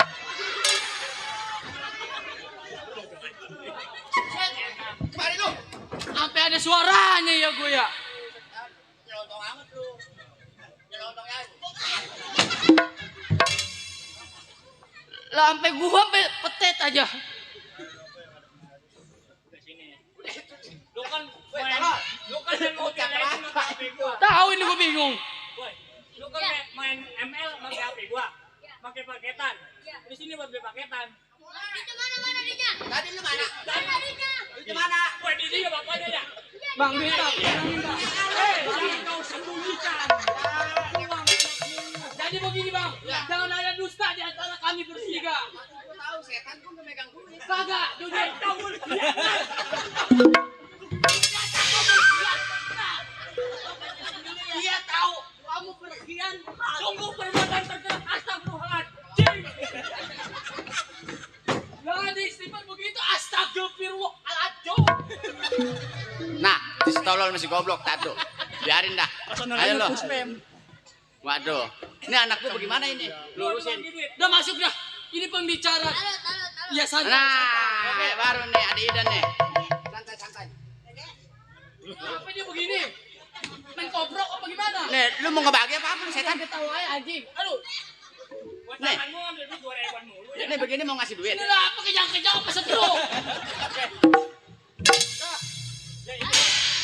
Mari lu. Sampai ada suaranya ya gue ya. Nyelotong amat lu. Nyelotong ya. Lah sampai gua sampai petet aja. Lu kan Weh, main, tolong. lu kan yang mau Gocap PLN apa? pakai HP gua. Tahu ini gua bingung. Woi, lu kan main ML pakai HP gua. Pakai paketan. Di sini buat beli paketan. Itu mana dinya? Tadi lu mana? Mana dinya? Itu mana? Woi, di sini bapaknya ya. Bang minta. Jangan kau sembunyikan. Jadi begini bang, jangan ada dusta di antara kami bertiga. Gua tahu setan pun megang duit. Kagak, duit. Dia tahu kamu berkhian, sungguh perbuatan tercela. Astagfirullahaladzim. Jangan diistighfar begitu. Astagfirullahaladzim. Nah, si tolol masih goblok tadu. Biarin dah. Ayo lo. Waduh. Ini anak gua bagaimana ini? Lurusin. Udah masuk dah. Ini pembicaraan. Taruh. Ya santai. Nah, baru nih ada idan nih. Santai. Kenapa dia begini? Main kobrok apa gimana? Nih, lu mau ngebagi apa setan? Kita tahu aja anjing. Aduh. Buat Nih. tanganmu ambil duit 2.000-an mulu ya. Ini begini mau ngasih duit. Ini lah apa kejang-kejang apa setruk?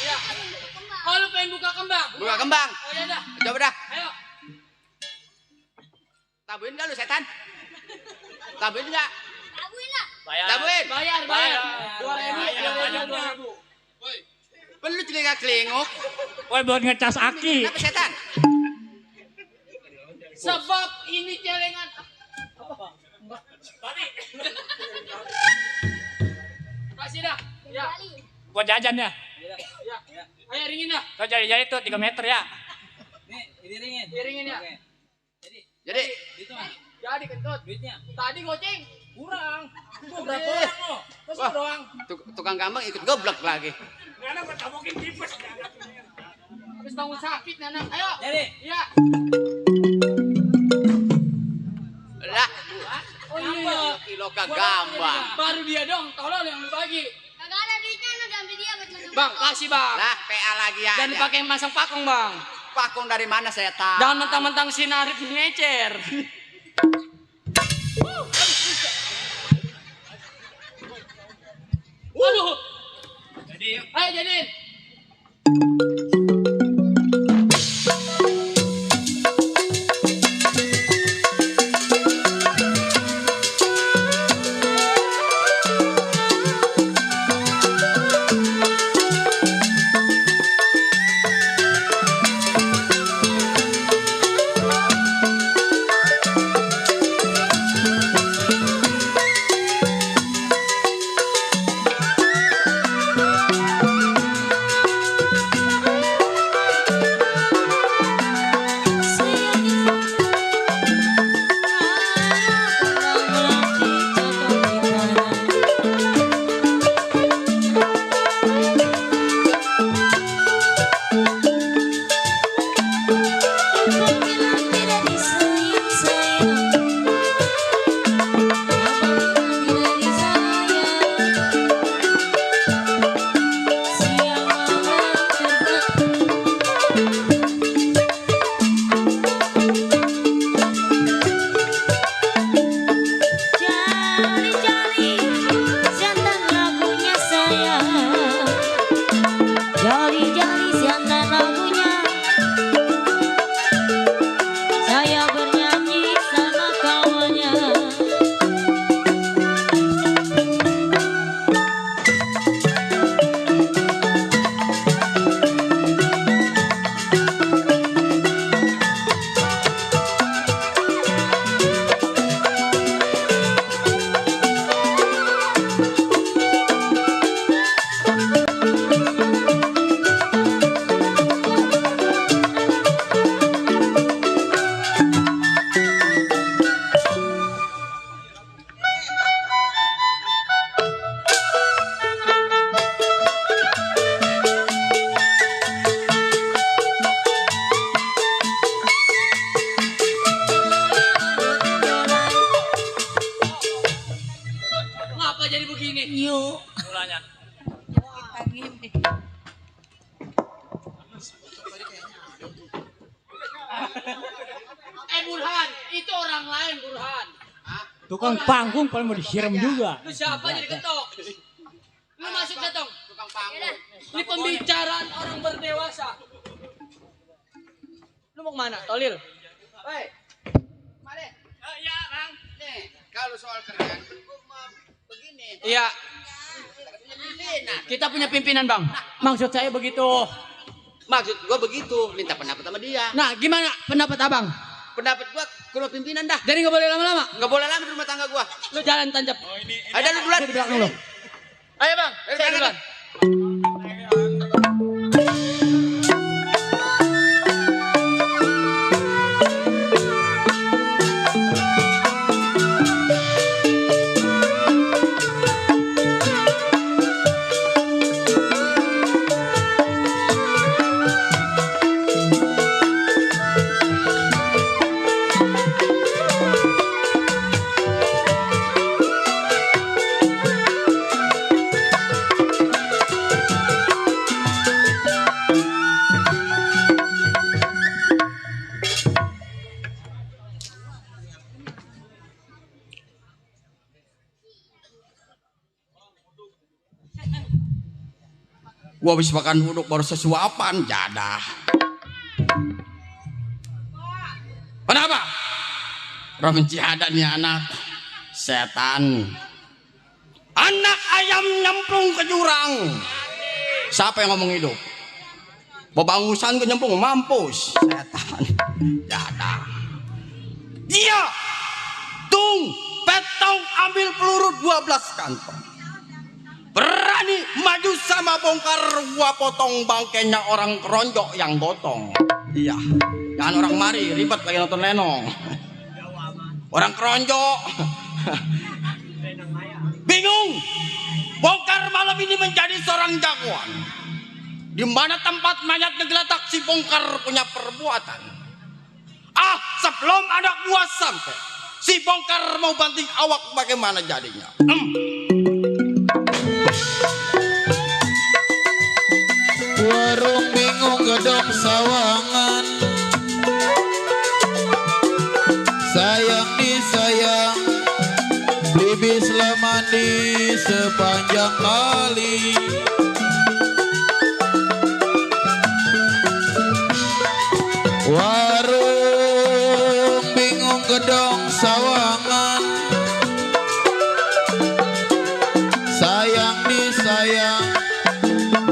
Ya. Oh lu pengen buka kembang? Buka kembang. Oh ya dah. Coba dah. Ayo. Tabuin enggak lu setan? Tabuin enggak? Tabuin lah. Tabuin. Bayar. 2.000. Perlu celingak celinguk. Woi, buat ngecas aki. Kenapa setan? Sebab ini celengan. Tapi Kasih dah. Ya. buat jajan ya. Ya. Ayo ringin dah. Kau jari-jari tuh 3 meter ya. Iringin ya. Jadi, Jadi kentut. Duitnya. Tadi goceng. Kurang. Berapa orang lo? Terus Wah. doang. tukang gambang ikut goblok lagi. Karena gua tabokin tipes. Habis bangun sakit nih anak. Ayo. Jadi. Iya. Lah, Oh iya. kilo ke gambang. Baru dia dong. Tolong yang lu bagi. Kagak ada duitnya, lu ambil dia buat masuk. Bang, kasih bang. Lah, PA lagi aja. Jangan dipakai masang pakung bang. Pakung dari mana setan? Jangan mentang-mentang sinarit ngecer. Aduh. Ayo jadiin. jadi begini? Yuk. Mulanya. Burhan, itu orang lain Burhan. Tukang panggung paling mau disiram juga. Lu siapa jadi ketok? Lu masuk ketok. Tukang panggung. Ini pembicaraan orang berdewasa. Lu mau kemana? Tolil. Hei. Mari. Iya, Bang. Nih, kalau soal kerjaan gue mah begini. Iya, Pimpinan. kita punya pimpinan, Bang. Maksud saya begitu. Maksud gue begitu, minta pendapat sama dia. Nah, gimana pendapat Abang? Pendapat gue kalau pimpinan dah. Jadi nggak boleh lama-lama. Nggak boleh lama di rumah tangga gue. Lu jalan tancap. Ada lu duluan. Saya di belakang lu. Ayo, Bang. Saya duluan. Gua habis makan uduk baru sesuapan jadah. Kenapa? Benci ada nih anak setan. Anak ayam nyemplung ke jurang. Siapa yang ngomong hidup? Babangusan ke nyemplung mampus. Setan. Jadah. Dia tung petong ambil peluru 12 kantong. Berani maju sama bongkar, gua potong bangkainya orang keronjok yang gotong. Iya, jangan orang mari ribet lagi nonton lenong. Orang keronjok bingung, bongkar malam ini menjadi seorang jagoan. Di mana tempat mayat ngegeletak si bongkar punya perbuatan. Ah, sebelum anak gua sampai, si bongkar mau banting awak, bagaimana jadinya? Warung bingung gedong sawangan, sayang disayang, beli bis mandi sepanjang kali. Warung bingung gedong sawangan, sayang disayang,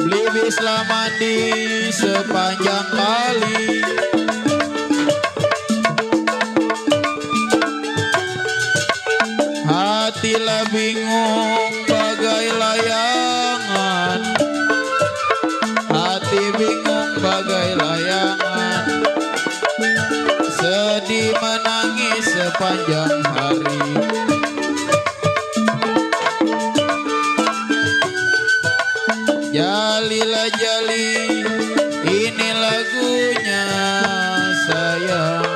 beli bis mandi sepanjang kali. Hatilah bingung bagai layangan, hati bingung bagai layangan, sedih menangis sepanjang hari. Jalilah jali, ini lagunya sayang.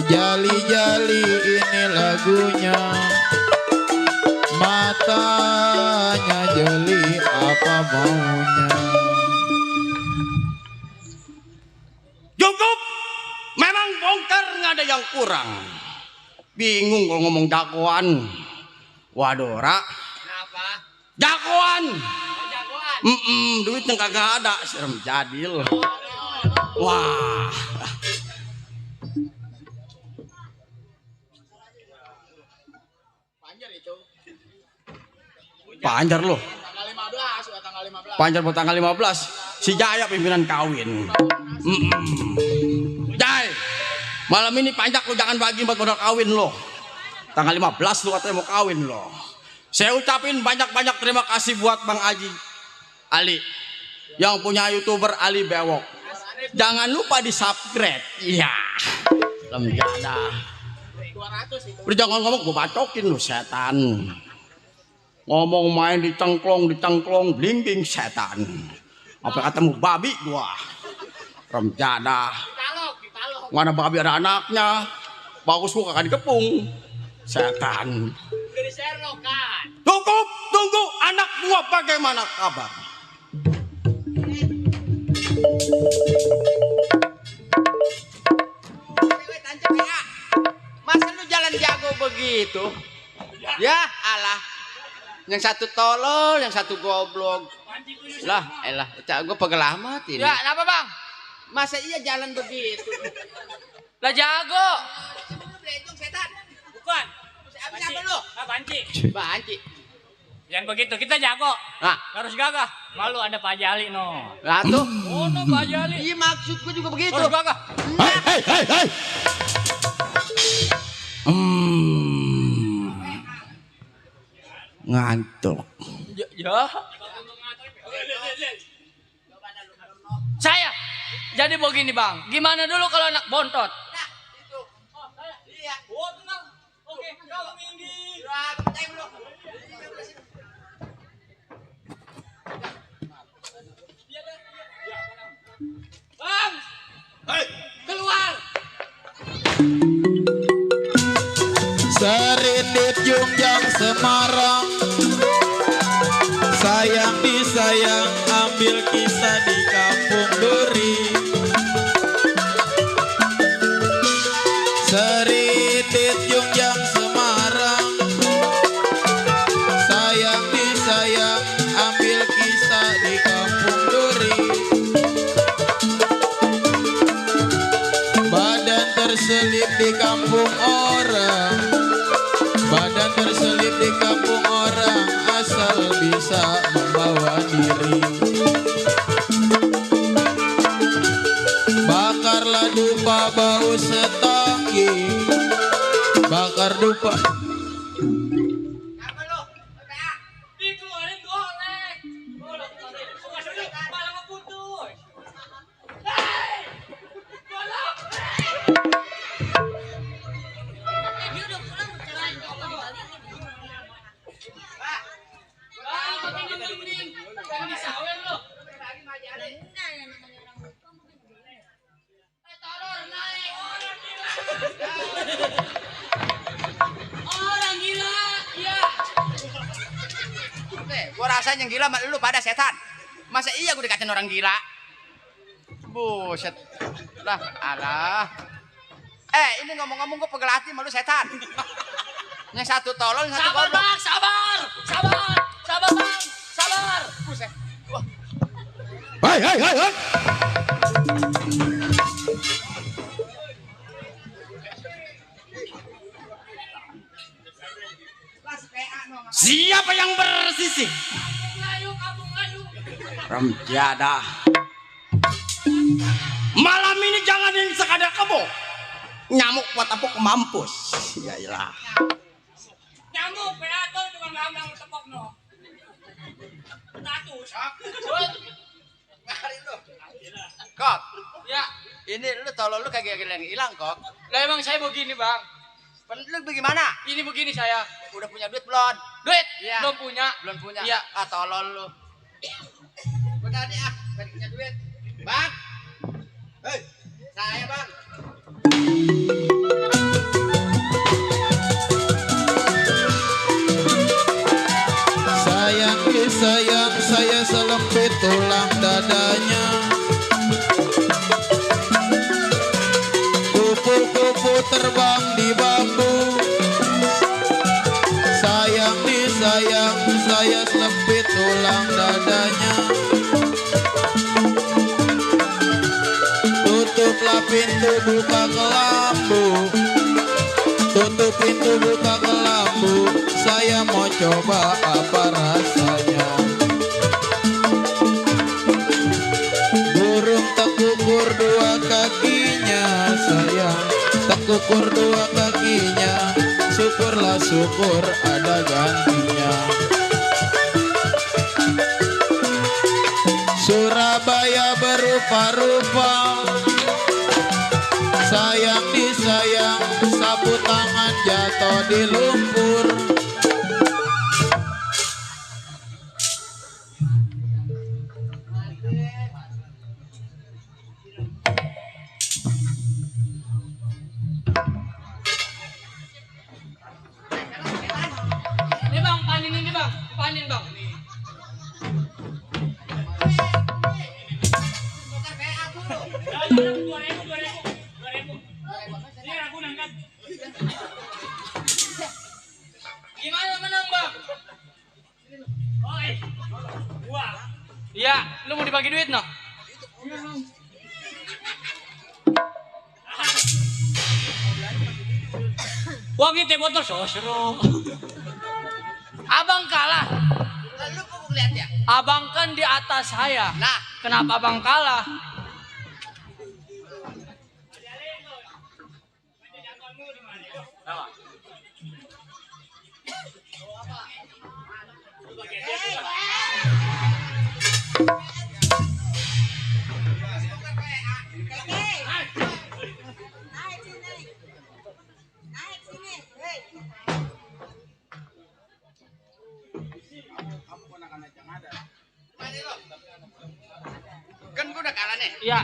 Jali-jali, ini lagunya. Matanya jeli, apa maunya? Cukup, memang bongkar nggak ada yang kurang. Bingung kalau ngomong jagoan. Waduh, Ra. Kenapa? Jagoan. Jagoan. Duitnya kagak ada, serem jadil. Wah. Panjar loh. Panjar buat tanggal 15. Si Jaya pimpinan kawin. Jai. Malam ini panjak lo jangan bagi buat modal kawin lo. Tanggal 15 lo katanya mau kawin lo. Saya ucapin banyak-banyak terima kasih buat Bang Aji Ali yang punya YouTuber Ali Bewok. Jangan lupa di subscribe. Iya. Lemjada. Udah jangan ngomong, gue bacokin lu setan. Ngomong main dicengklong, bling-bling setan. Apa katamu babi gua. Remjada. Mana babi ada anaknya. Bagus gua kagak dikepung. Setan. Dari Sherlock kan. Cukup. Cukup, tunggu anak buah bagaimana kabar? Masa lu jalan jago begitu? Ya alah. Yang satu tolol, yang satu goblok. Lah, elah, gue pegel amat ini. Ya, kenapa bang? Masa iya jalan begitu? Lah jago. Bukan. Siapa lu? Banci. Banci. Yang begitu kita jago. Nah, Harus gagah. Malu ada Pak Jali no. lah tuh. Oh, no, Pak Jali. Iya maksud gue juga begitu. Harus gagah. Hei. Ngantuk. Ya. Saya jadi begini bang. Gimana dulu kalau anak bontot? Bang, keluar. Serindit Jungjang Semarang, sayang disayang ambil kisah di kampung Duri. Serindit Jungjang Semarang, sayang disayang ambil kisah di kampung Duri. Badan terselip di kampung orang, badan terselip di kampung orang, asal bisa membawa diri. Bakarlah dupa bau setanggi, bakar dupa. Dikeluarin golek. Malah ngeputus. Dia udah pulang jalan kembali. Orang gila, ya. Gue rasanya yang gila sama lu pada setan. Masa iya gue dikatain orang gila? Buset. Lah, alah. Ini ngomong-ngomong gue pegel hati sama lu setan. Yang satu tolol, yang satu Sabar goblok. bang, sabar bang, sabar. Buset. Wah, Hei. siapa yang bersisik? Kampung Melayu. Ramjada. Malam ini jangan yang sekadar kebo. Nyamuk patapuk mampus. Ya iyalah. Nyamuk, predator cuma gampang tepok no. Status. Kok, Ya, ini lu tolol lu kagak yang hilang kok. lah emang saya begini bang. Lu bagaimana? Ini begini saya. Udah punya duit belum? Duit, Iya. belum punya. Belum punya. Iya. Ah tolol lu. Gua tadi balik punya duit. Bang. Hei, saya bang. Sayang disayang saya selempit tulang dadanya. Kupu-kupu terbang di bambu. Sayang disayang saya selempit tulang dadanya. Tutuplah pintu buka kelambu. Tutup pintu buka kelambu. Saya mau coba apa rasanya. Burung tekukur dua kakinya, sayang tekukur dua kakinya. Syukurlah syukur ada gantinya. Surabaya berupa-rupa, sayang disayang sapu tangan jatuh di lumpur. Ini bang, panin ini bang. kawinin bang. Gimana menang bang? Iya, lu mau dibagi duit no? Wah gitu botol sosro. Abang kalah. Lalu kok lihat ya? Abang kan di atas saya. Nah, Kenapa abang kalah? Naik sini. Hei. kan gua udah kalah nih. Iya,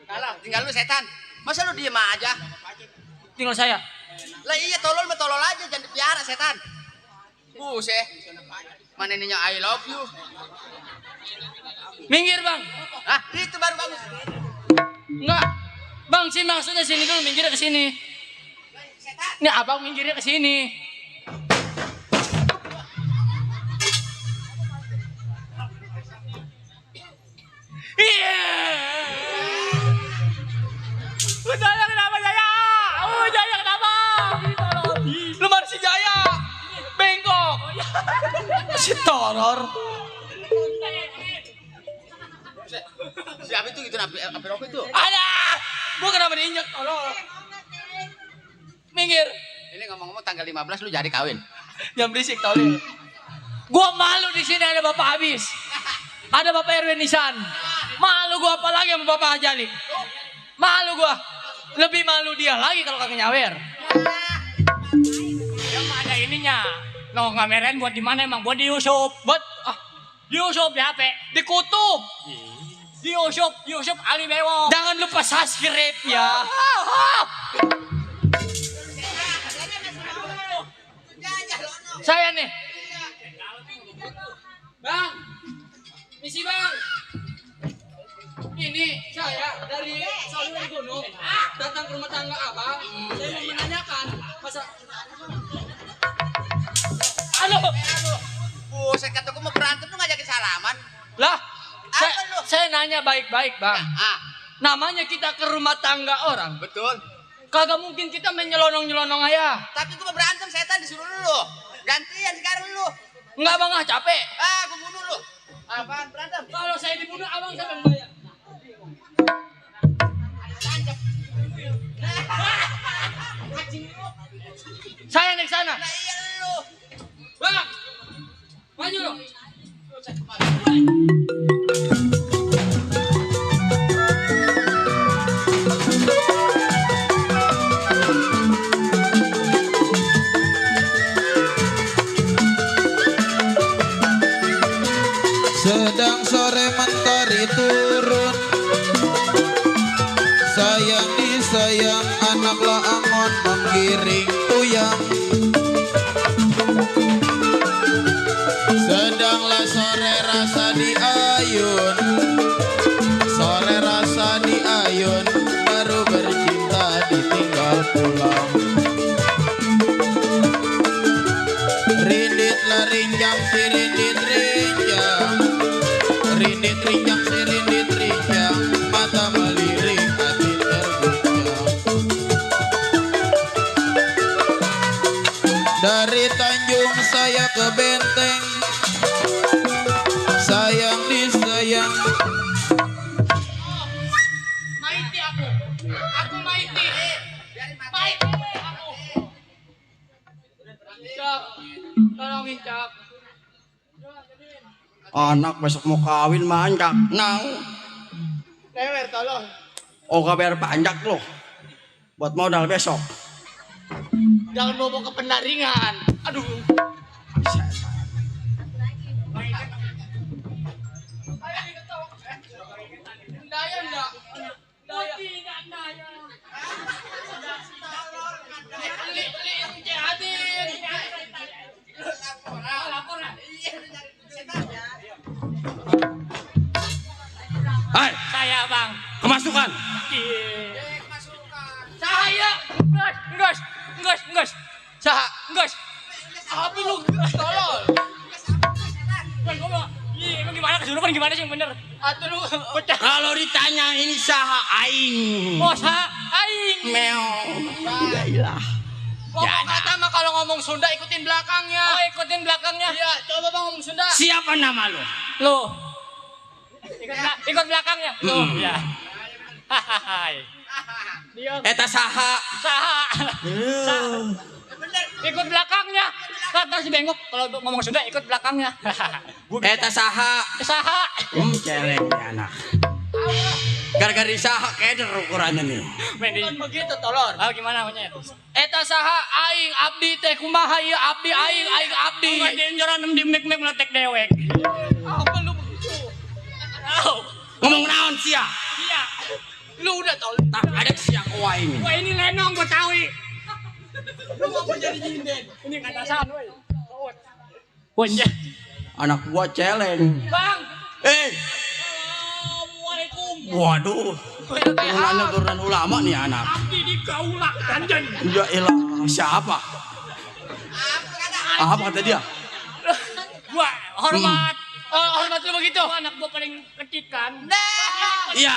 Kalah, tinggal lu setan. Masa lu diem aja? tinggal saya. Lah iya tolol mah tolol aja, jangan dipiara setan. Buset. Mana ininya I love you? Minggir bang. Ah, itu baru bagus. Enggak. Bang, sih maksudnya sini dulu, minggirnya ke sini. Ini abang minggirnya ke sini. Iya. Jaya kenapa Jaya? Oh Jaya kenapa? Lu mana si Jaya? Bengkok. Si toror. Siapa itu gitu api rokok itu? Ada. Gua kenapa diinjak? Tolong. Minggir. Ini ngomong-ngomong tanggal 15 lu jadi kawin. Jangan berisik tolong. Gua malu di sini ada Bapak Habis. Ada Bapak Erwin Nisan. Malu gua apalagi sama Bapak Hajali. Malu gua. Lebih malu dia lagi kalau kagak nyawer. Ya mah ada ininya. Lo ngamerain buat di mana emang? Buat di YouTube. Buat Di YouTube di HP. di kutub. Di YouTube Ali Bewok. Jangan lupa subscribe ya. Saya nih. Bang. Misi bang. Ini saya dari Saudara Gunung datang ke rumah tangga abang. Saya mau menanyakan masa. Halo. Buset kata gua mau berantem lu ngajakin salaman. Lah. Apa lu? Saya nanya baik-baik bang. Ah, Namanya kita ke rumah tangga orang. betul. Kagak mungkin kita menyelonong-nyelonong aja. Tapi gua mau berantem setan disuruh lu. Gantian sekarang lu. Enggak bang, capek. Ah, gua bunuh lu. Apaan berantem? Kalau saya dibunuh abang siapa yang bayar? Saya naik sana. Nah iya lu. Bang, maju lo. Sedang sore mentari turun, sayang disayang anaklah angon menggiring tuyang. Sedanglah sore rasa di ayun, sore rasa di ayun, baru bercinta ditinggal pulang. Rindit lah rinjang si rindit rinjang, rindit rinjang si rindit rinjang, mata melirik hati terguncang. Dari Tanjung saya ke Benteng, sayang disayang. Maiti aku. Aku maiti. Maiti aku. Cak, tolongin Cak. Anak besok mau kawin manjak. Nang. Lewer tolong. Oh kabar panjak lo. Buat modal besok. Jangan bawa ke pendaringan. Aduh. Daya enggak? Daya. Beli yang jahatin. Lapor. Hai, Saya bang. kemasukan. Saya. Enggak. Saha. Enggak. Apa lu tolol? Bang, gua emang gimana kesurupan gimana sih yang bener? Atuh lu pecah. Kalau ditanya ini saha aing. Oh, saha aing. Meong. Ya ilah. Ngomong kata mah kalau ngomong Sunda ikutin belakangnya. Oh, ikutin belakangnya. Iya, coba bang ngomong Sunda. Siapa nama lo? Lo. Ikut belakangnya. Lo. Ya. Hai. Eta saha. Saha. Ikut belakangnya. Kata si bengkok kalau ngomong Sunda ikut belakangnya. Eta saha. Saha. Celeng ya anak. Gara-gara di saha keder ukurannya nih. Bukan begitu tolor. Oh, gimana namanya? Eta saha aing abdi teh kumaha ieu abdi aing abdi. Oh, jenjoran di mek-mek meletek dewek. Apa lu begitu? Oh. Ngomong naon sia? Iya. Lu udah tau. Tak ada sia kowe ini. Wah ini lenong Betawi. Lu ngapa jadi nyinden? Ini katasan woi. Wonja. Anak gua celeng. Bang. Assalamualaikum. Waduh. Turunan turunan ulama nih anak. Abdi di kaula anjen. Ya elah, siapa? Apa kata dia? Gua hormat. Hormat lu begitu. Gua anak gua paling kecil kan. Iya.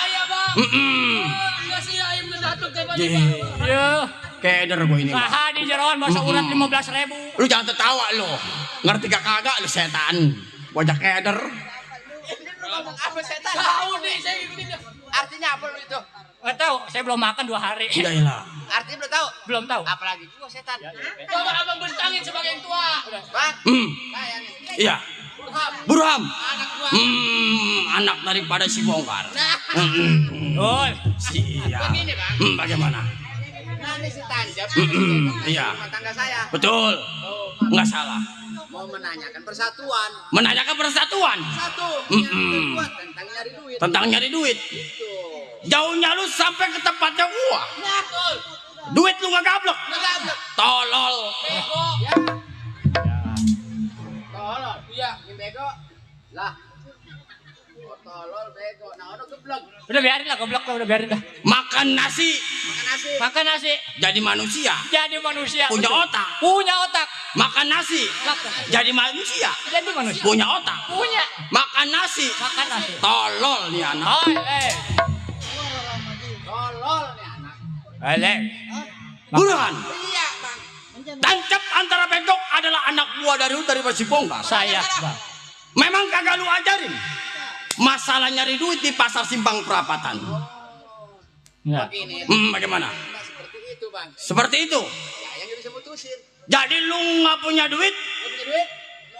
Iya, Bang. Enggak sih ayam mendatuk tiba-tiba. Iya. Keder gua ini. Saha di jeroan bahasa urat 15.000. Lu jangan tertawa lu. Ngerti gak kagak lu setan. Wajah keder. Ngomong apa setan? Tahu nih saya ikutin. Artinya apa lu itu? Enggak tahu, saya belum makan 2 hari. Ya elah. Artinya belum tahu. Belum tahu. Apalagi gua setan. Coba Abang bentangin sebagai yang tua. Bang, saya nih. Iya. Burham. Anak daripada si Bongkar. Oh, Iya. Begini, Bang. Bagaimana? Nah, ini si Tanjab. Iya. Rumah tangga saya Betul. Nggak salah. mau menanyakan persatuan. Menanyakan persatuan. Satu, Mm-mm. yang kedua tentang nyari duit. Tentang nyari duit. Itu. Jauhnya lu sampai ke tempatnya gua. Betul. Duit lu nggak gablek. Ngegablek. Tolol. Bego. Ya. Tolol. Iya, ini bego. Lah. Oh, tolol bego. Nah, ono geblek. udah biarin lah goblok lah, udah biarin dah. Makan nasi. Makan nasi. Makan nasi, Jadi manusia. jadi manusia. Punya betul. otak. Punya otak. Makan nasi. Jadi manusia. Jadi manusia. Punya otak. Punya. Makan nasi. Makan nasi. Tolol nih anak. Oh, Tolol nih anak. Elek. Burhan. Iya, Bang. Tancap antara bengkok adalah anak buah dari lu dari si Bongkar. Saya, Bang. Memang kagak lu ajarin. Masalah nyari duit di pasar simpang perapatan. Ya. Begini. Bagaimana? Nah, seperti itu, Bang. Seperti itu. Ya, yang nggak bisa mutusin. Jadi lu nggak punya duit, Nggak punya duit?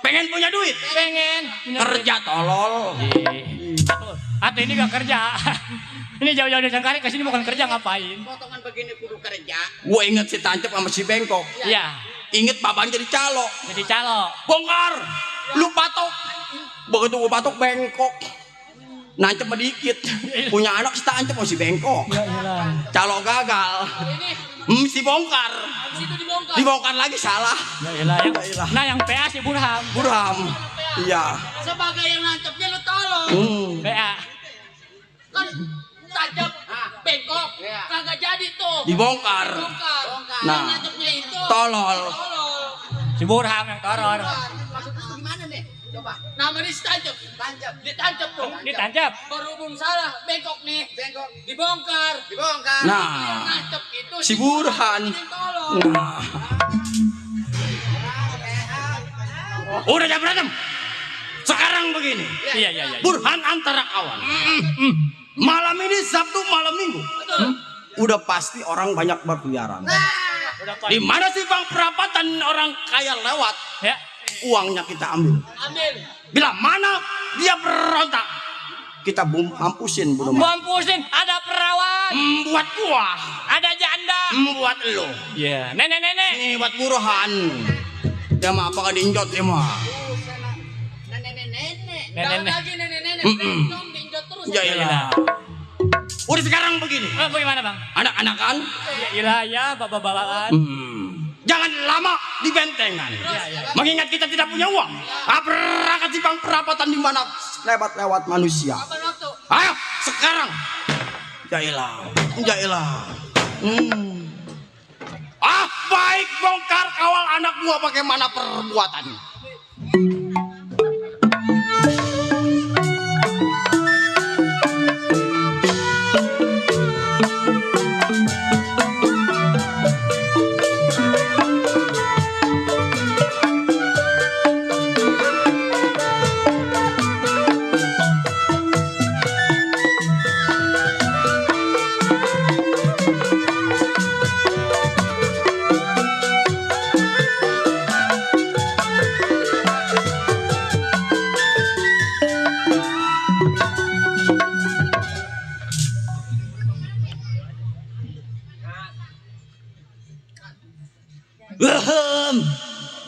pengen punya duit. Pengen. Kerja tolol. Atau ini gak kerja. Ini jauh-jauh dari Sangkari ke sini bukan kerja, ngapain? Potongan begini kudu kerja. Gue inget si Tancap sama si Bengkok. Iya. Inget babang jadi calo. Jadi calo. Bongkar. Lu patok. Begitu gue patok Bengkok. Nancep sedikit. Punya anak si Tancap sama si Bengkok. Calo gagal. Si Bongkar. Situ dibongkar. Dibongkar lagi salah. Ya, nah yang PA si Burham. Burham. Iya. Sebagai yang nancapnya lu tolong. PA. Kan tajam, bengkok, kagak jadi tuh. Dibongkar. Bongkar. Nah. Yang nancapnya itu. Tolol. Si Burham yang toror. Maksudnya itu gimana nih? Coba. Nama dia si Tancap. Tancap. Ditancap tuh. Ditancap. Berhubung salah, bengkok nih. Bengkok. Dibongkar. Dibongkar. Yang Nah. nancap itu Si Burhan. yang tolong. Nah. Udah jangan berantem. Sekarang begini. Iya. Burhan antara kawan. Malam ini Sabtu malam Minggu. Udah pasti orang banyak berkeliaran. Udah Di mana sih bang perapatan orang kaya lewat? Ya. Uangnya kita ambil. Ambil. Bila mana dia berontak, kita mampusin belum. Mampusin, ada perawan, Buat gua, ada janda. buat lo. Iya. Nenek-nenek. Nih buat Burhan. Dia mah apa gak diinjot dia mah. Nenek-nenek. Nenek. Lagi nenek-nenek. Bencong, dinjot terus. Ya iyalah. Udah sekarang begini. Bagaimana bang? Anak-anakan. Ya ilah ya, bapak-bapakan. Jangan lama di bentengan. Mengingat kita tidak punya uang. Berangkat di bank perapatan di mana lewat manusia. Ayo sekarang. Jailah. Baik bongkar kawal anak gua bagaimana perbuatannya.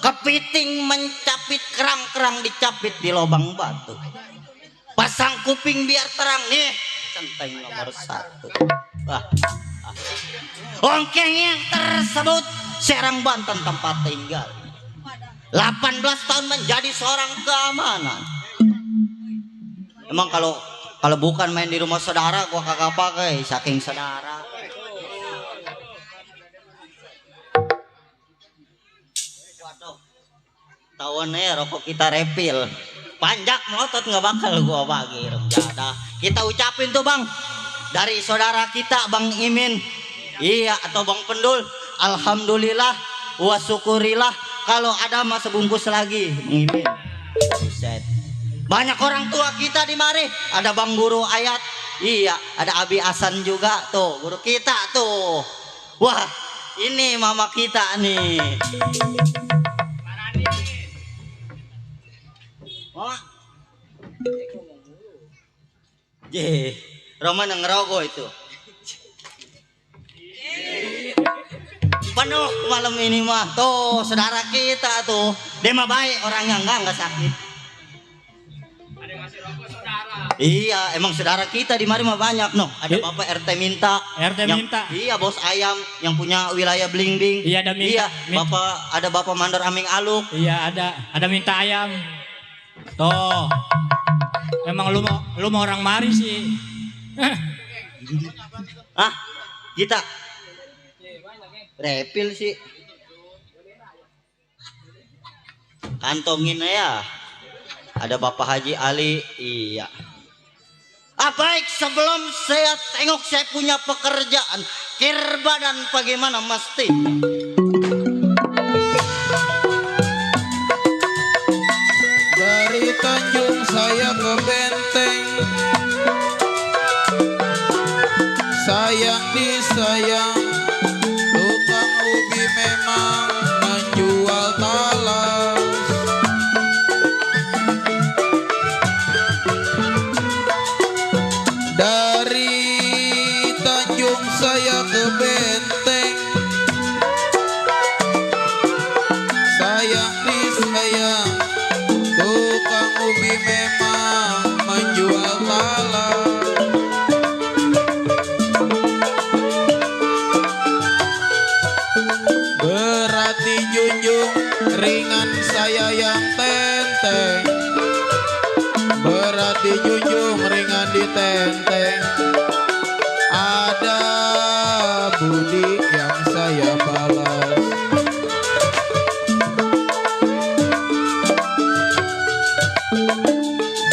Kepiting mencapit kerang-kerang dicapit di lubang batu. Pasang kuping biar terang nih. Centeng nomor 1. Ongkeng yang tersebut Serang Banten tempat tinggal. 18 tahun menjadi seorang keamanan. Emang kalau bukan main di rumah saudara gua kagak pakai saking saudara. Tahun rokok kita refill. Panjak melotot nggak bakal gua bagi remjada. Kita ucapin tuh bang, dari saudara kita Bang Imin, iya atau Bang Pendul, alhamdulillah wa syukurillah kalau ada mah sebungkus lagi Bang Imin. Buset. Banyak orang tua kita di mari, ada Bang Guru Ayat, iya ada Abi Hasan juga tuh guru kita tuh. Wah ini mama kita nih. Wah, Roman yang ngerokok itu. Penuh malam ini mah. Tuh saudara kita tuh, dia mah baik orangnya enggak sakit. Ada yang ngasih rokok saudara. Iya, emang saudara kita di mari mah banyak noh. Ada Bapak RT minta. Minta. Iya, bos ayam yang punya wilayah Blingbing. Iya, ada minta. Iya, ada Bapak Mandor Aming Aluk. Iya, ada minta ayam. Tuh. Emang lu mau orang mari sih. Kita refill sih. Kantongin ya. Ada Bapak Haji Ali. Iya. Baik, sebelum saya tengok saya punya pekerjaan kirbadan bagaimana mesti. Dari Tanjung saya ke Benteng, sayang disayang, tukang ubi memang menjual talas. Dari Tanjung saya ke Benteng, sayang disayang, tukang ubi memang menjual talas. Berat dijunjung, ringan saya yang tenteng. Berat dijunjung, ringan ditenteng. Ada budi yang saya balas.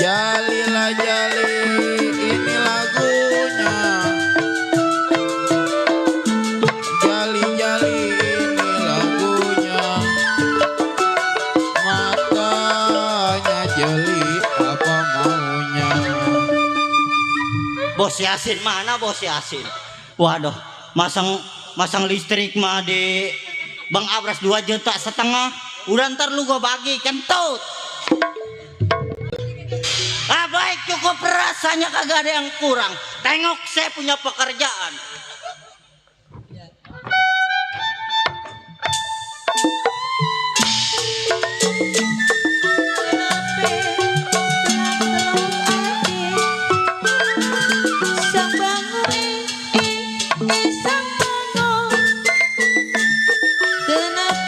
Jalilah jali, ini lagunya. Jali jali, ini lagunya. Matanya jeli, apa maunya. Bos Yasin mana Bos Yasin? Waduh, masang listrik mah di Bang Abras 2,5 juta. Udah ntar lu gua bagi kentut. Baik cukup rasanya kagak ada yang kurang. Tengok saya punya pekerjaan. Kenapa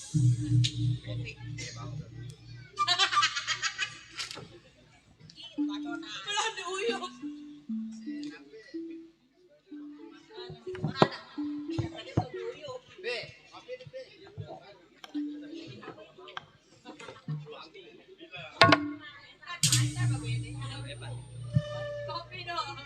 Belum diuyup. Kopi dong.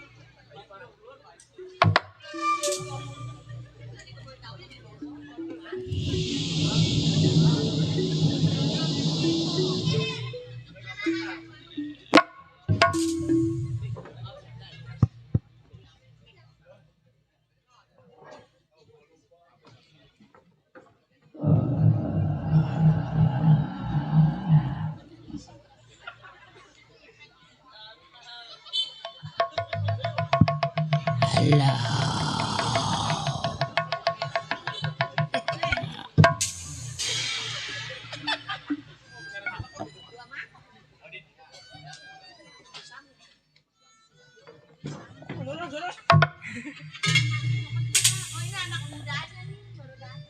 Oh ini anak mudanya nih baru datang.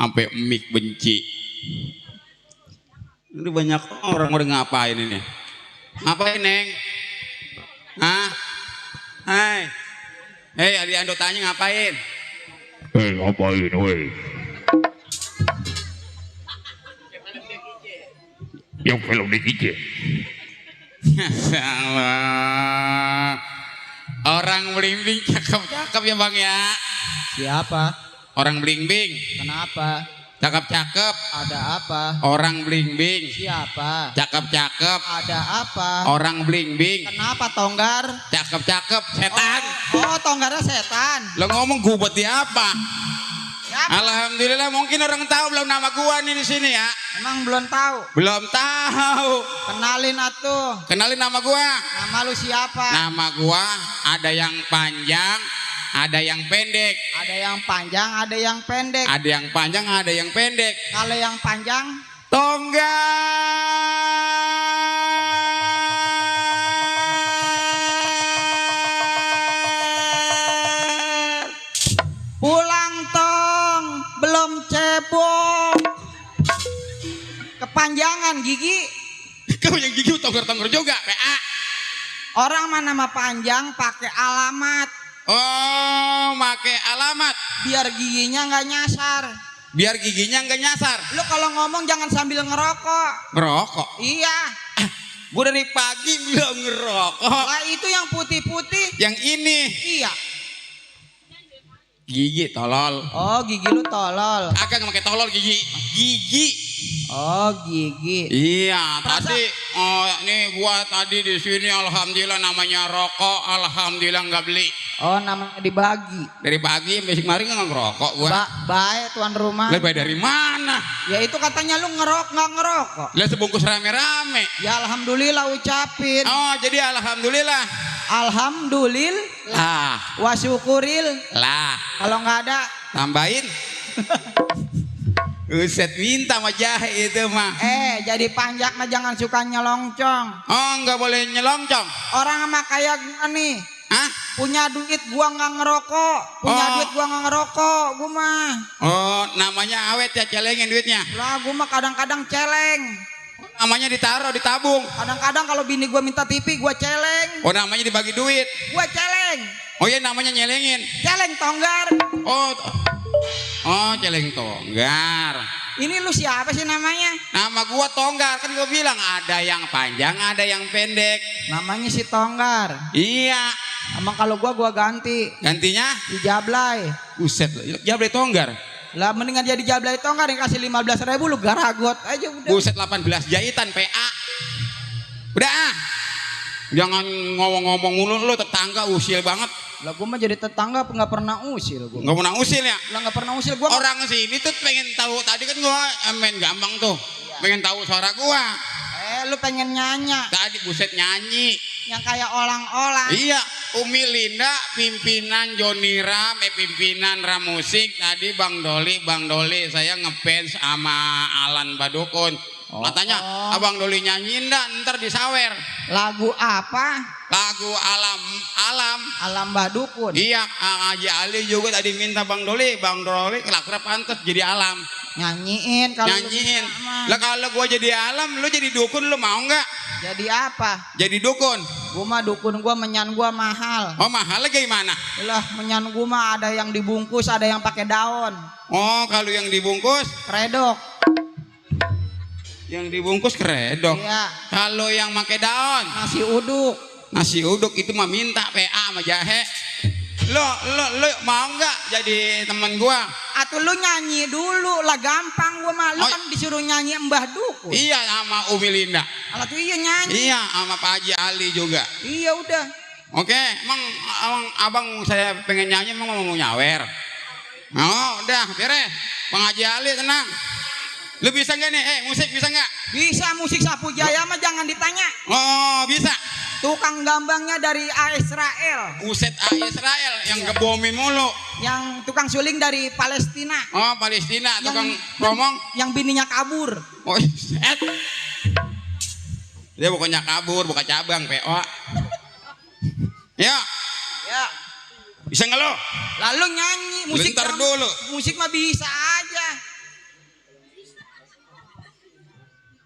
Sampai mik benci. Ini banyak orang udah ngapain ini? Ngapain, Neng? Hah? Hai. Hei, Adi Ando tanya ngapain? Ngapain, weh? Yang film di KJ. Salah. Orang belimbing cakep-cakep ya Bang ya. Siapa? Orang belimbing Kenapa? cakep-cakep. Ada apa? Orang belimbing Siapa? cakep-cakep. Ada apa? Orang belimbing Kenapa Tonggar? cakep-cakep. Setan. Oh, Tonggarnya setan. Lo ngomong gua buat dia apa? Siapa? Alhamdulillah mungkin orang tahu belum nama gua nih di sini ya. Emang belum tahu. Belum tahu. Kenalin atuh. Kenalin nama gua. Nama lu siapa? Nama gua ada yang panjang, ada yang pendek. Ada yang panjang, ada yang pendek. Ada yang panjang, ada yang pendek. Kalau yang panjang, Tonggar. pulang tong, belum cebok. Kepanjangan gigi. Kau yang gigi tonggar-tonggar juga, PA. Orang mah nama panjang pakai alamat. Oh, make alamat. Biar giginya nggak nyasar. Biar giginya nggak nyasar. Lu kalau ngomong jangan sambil ngerokok. Ngerokok. Iya. Gua dari pagi belum ngerokok. Lah itu yang putih-putih. Yang ini Iya. gigi tolol. Oh, gigi lu tolol. Agak nggak pakai tolol gigi. Gigi. Oh, gigi. Iya, tadi ini gua tadi di sini alhamdulillah namanya rokok, alhamdulillah nggak beli. Oh, namanya dibagi. Dari pagi sampai kemarin nggak ngerokok gua. Baik tuan rumah. Lebih dari mana? Ya itu katanya lu nggak ngerokok. Lah sebungkus rame-rame. Ya alhamdulillah ucapin. Oh, jadi alhamdulillah. Alhamdulillah. Wa syukuril. Lah, Kalau nggak ada, tambahin. Uset minta sama jahe itu mah. jadi panjak mah jangan suka nyelongcong. Oh, nggak boleh nyelongcong. Orang sama kayak gua nih. Hah? punya duit gua nggak ngerokok. Punya Oh. duit gua nggak ngerokok. Gua mah. Oh, namanya awet ya, celengin duitnya. Lah gua mah kadang-kadang celeng. Namanya ditaruh, ditabung. Kadang-kadang kalau bini gua minta TV gua celeng. Oh, namanya dibagi duit. Gua celeng. Oh iya, namanya nyelengin. Celeng tonggar. Oh, celeng tonggar. Ini lu siapa sih namanya? Nama gua Tonggar, kan gua bilang ada yang panjang, ada yang pendek. Namanya si Tonggar. Iya. Emang kalau gua ganti Gantinya? di Jablay. Buset, Jablay Tonggar. Lah mendingan jadi Jablay Tonggar yang kasih 15.000 lu garagot aja udah. Buset, 18 jahitan PA. Udah ah. Jangan ngomong-ngomong mulu, lu tetangga usil banget. Lah gua mah jadi tetangga nggak pernah usil gua. Nggak pernah usil ya? Lah nggak pernah usil gua. Orang sini tuh pengen tahu, tadi kan gua main gampang tuh. Pengen tahu suara gua. Lu pengen nyanyi Tadi buset nyanyi. yang kayak olang-olang. Iya, Umi Linda pimpinan Joni Ram, pimpinan Ram Musik. Tadi Bang Doli saya ngefans sama Alan Badukun. Katanya Abang Doli nyanyiin dah, ntar disawer. Lagu apa? Lagu Alam Badukun. Iya, Haji Ali juga tadi minta Bang Doli kira-kira pantas jadi Alam. Nyanyiin kalau lu Nyanyiin. bisa mah. Lah kalau gua jadi Alam, lu jadi dukun, lu mau nggak? Jadi apa? Jadi dukun. Gua mah dukun gua menyan gua mahal. Oh, mahalnya gimana? Lah menyan gua mah ada yang dibungkus, ada yang pakai daun. Oh, kalau yang dibungkus, Kredok. yang dibungkus kredok. Iya. Kalau yang pakai daun, Nasi uduk itu mah minta PA sama jahe. Lo mau nggak jadi teman gua? Atuh lu nyanyi dulu lah, gampang gua mah. Lu kan disuruh nyanyi Mbah Dukun. Iya, sama Umi Linda. Alah tuh iya nyanyi. Iya, sama Pak Haji Ali juga. Iya udah. Oke, emang abang saya pengen nyanyi, emang mau nyawer. Oh, udah beres. Bang Haji Ali tenang. Lu bisa nggak nih? Musik bisa nggak? Bisa, musik Sapu Jaya mah jangan ditanya. Oh, bisa. Tukang gambangnya dari Israel. Buset, Israel yang ngebomin mulu. Yang tukang suling dari Palestina. Oh, Palestina, tukang promong. Yang bininya kabur. Oh, dia bukannya kabur, buka cabang PO. Ya. Ya. Bisa nggak lo? Lalu nyanyi musik. Bentar dulu. Musik mah bisa aja.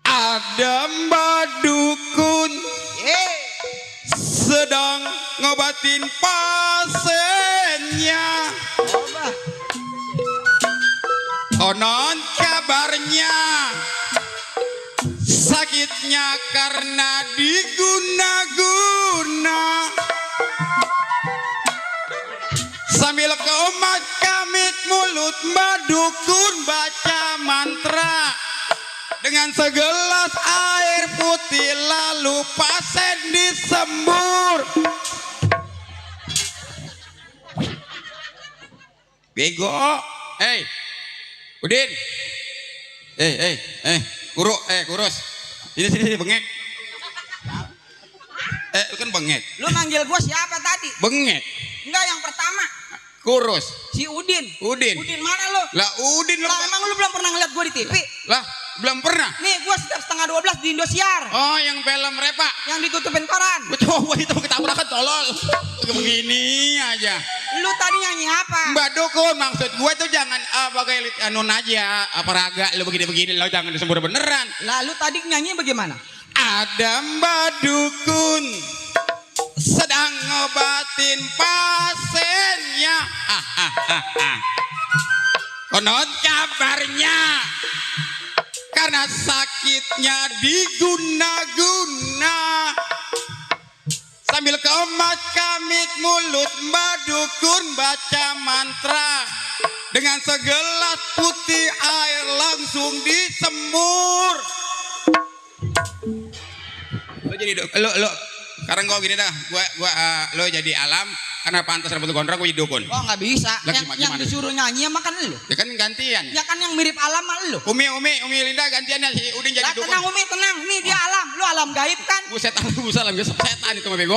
Ada Mbak Dukun sedang ngobatin pasiennya. Konon kabarnya sakitnya karena diguna-guna. Sambil keomat-kamit mulut Mbak Dukun baca mantra. Dengan segelas air putih lalu pasien disembur. Bego. Udin. Kurus. Sini bengek. Lu kan bengek. Lu manggil gua siapa tadi? Bengek. Enggak, yang pertama. Kurus. Si Udin. Udin Mana lu? Lah Udin lu. Lah emang lu belum pernah ngeliat gua di TV? Lah belum pernah. Nih gua setiap setengah 12 di Indosiar. Oh, yang film Repa. Yang ditutupin koran. Coba itu ketabrakan tolol. Begini aja. Lu tadi nyanyi apa? Mbak Dukun, maksud gue tuh jangan pakai anun aja, apa raga lu begini-begini, lo jangan disembur beneran. Lalu tadi nyanyi bagaimana? Ada Mbak Dukun sedang ngobatin pasiennya. Konon kabarnya karena sakitnya diguna-guna. Sambil keomat-kamit mulut Mbak Dukun baca mantra. Dengan segelas putih air langsung disembur. Lo sekarang gua gini dah, lo jadi Alam karena pantas rambut gondrong, gua jadi Dukun. Oh nggak bisa. Lah, Yang disuruh nyanyi makan lu. Ya kan gantian. Ya kan yang mirip Alam mah lu. Umi Linda gantiannya si Udin jadi Lah, Dukun. tenang Umi, tenang. Nih dia Alam, lu Alam gaib kan? Buset, setan itu mah bego.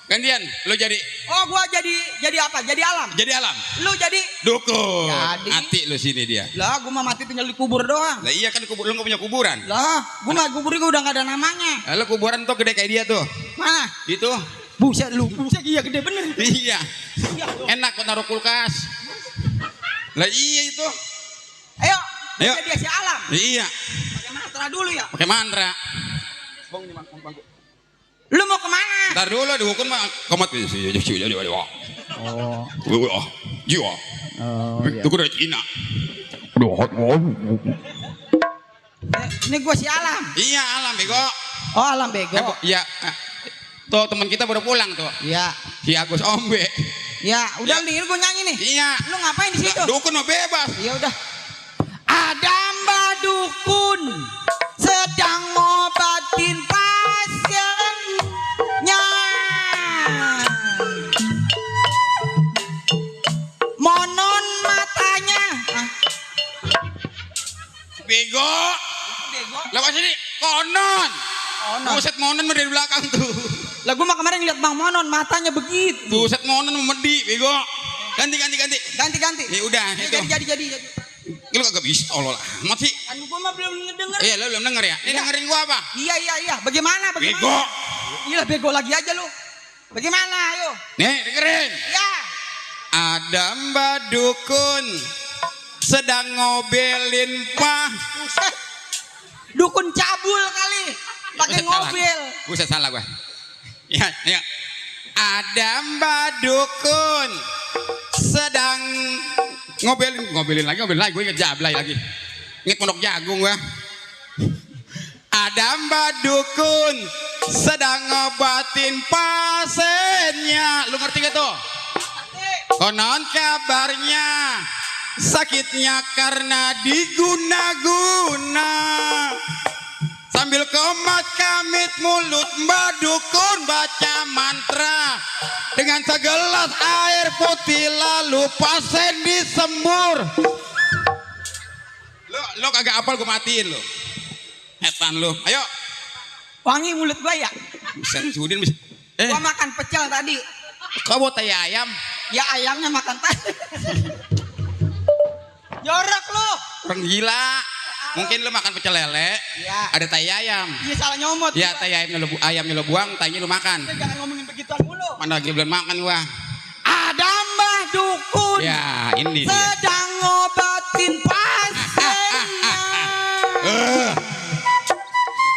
Gantian, lo jadi. Oh gua jadi apa? Jadi Alam. Jadi Alam. Lu jadi Dukun. Jadi. Mati lo sini dia. Lah gua mah mati tinggal dikubur doang. Lah iya kan lo nggak punya kuburan. Lah gua mah kuburnya udah nggak ada namanya. Lo kuburan tuh gede kayak dia tuh. Mana? Itu Buset lu, buset iya gede bener. Iya. Enak kok naruh kulkas. Lah iya itu. Ayo, Ayo. dia si alam. Iya. Pakai mantra dulu ya. Pakai mantra. Lu mau kemana? Ntar dulu dihukun mah komat sih. Oh. Jiwa. Oh Itu udah Cina. Ini gua si alam. Iya alam bego. Oh alam bego. Iya. Tuh teman kita baru pulang tuh. Iya. Si Agus Ombe. Ya, udah nih gua nyanyi nih. Iya. Lu ngapain di situ? Dukun mah bebas. Ya udah. Ada mbak dukun sedang ngobatin pasiennya. Monon matanya. Bego. Bego. Lepas sini konon. Buset monon mah dari belakang tuh. Lah gua mah kemarin lihat Bang Monon matanya begitu. Buset monon memedi bego. Ganti. Ganti. Ya udah itu. Jadi. Lu kagak bisa tolol amat sih. Kan gua mah belum ngedenger. Iya, lu belum denger ya? Ini dengerin gua apa? Iya. Bagaimana? Bego. Iya bego lagi aja lu. Bagaimana ayo? Nih, dengerin. Ya. Ada mbak dukun sedang ngobelin pah. Buset. Dukun cabul kali. Pakai ngobel. Buset salah gua. Ya. Ada mbak dukun sedang ngobelin lagi gue inget Jablay lagi. Inget Pondok Jagung gua. Ada mbak dukun sedang ngobatin pasiennya. Lu ngerti gak tuh? Konon kabarnya sakitnya karena diguna-guna. Sambil komat kamit mulut mbak dukun baca mantra dengan segelas air putih lalu pasien disembur. Lo kagak apal gue matiin lo. Etan lo. Ayo. Wangi mulut gua ya. Bisa Udin bisa. Gua makan pecel tadi. Kau bawa tai ayam. Ya ayamnya makan tadi. Jorok lu. Orang gila. Mungkin lo makan pecel lele. Iya. Ada tai ayam. Iya salah nyomot. Ya tai ayamnya lo buang, tainya lo makan. Jangan ngomongin begituan mulu. Mana lagi belum makan gua. Ada mbah dukun. Ya ini dia. Sedang ngobatin pasiennya.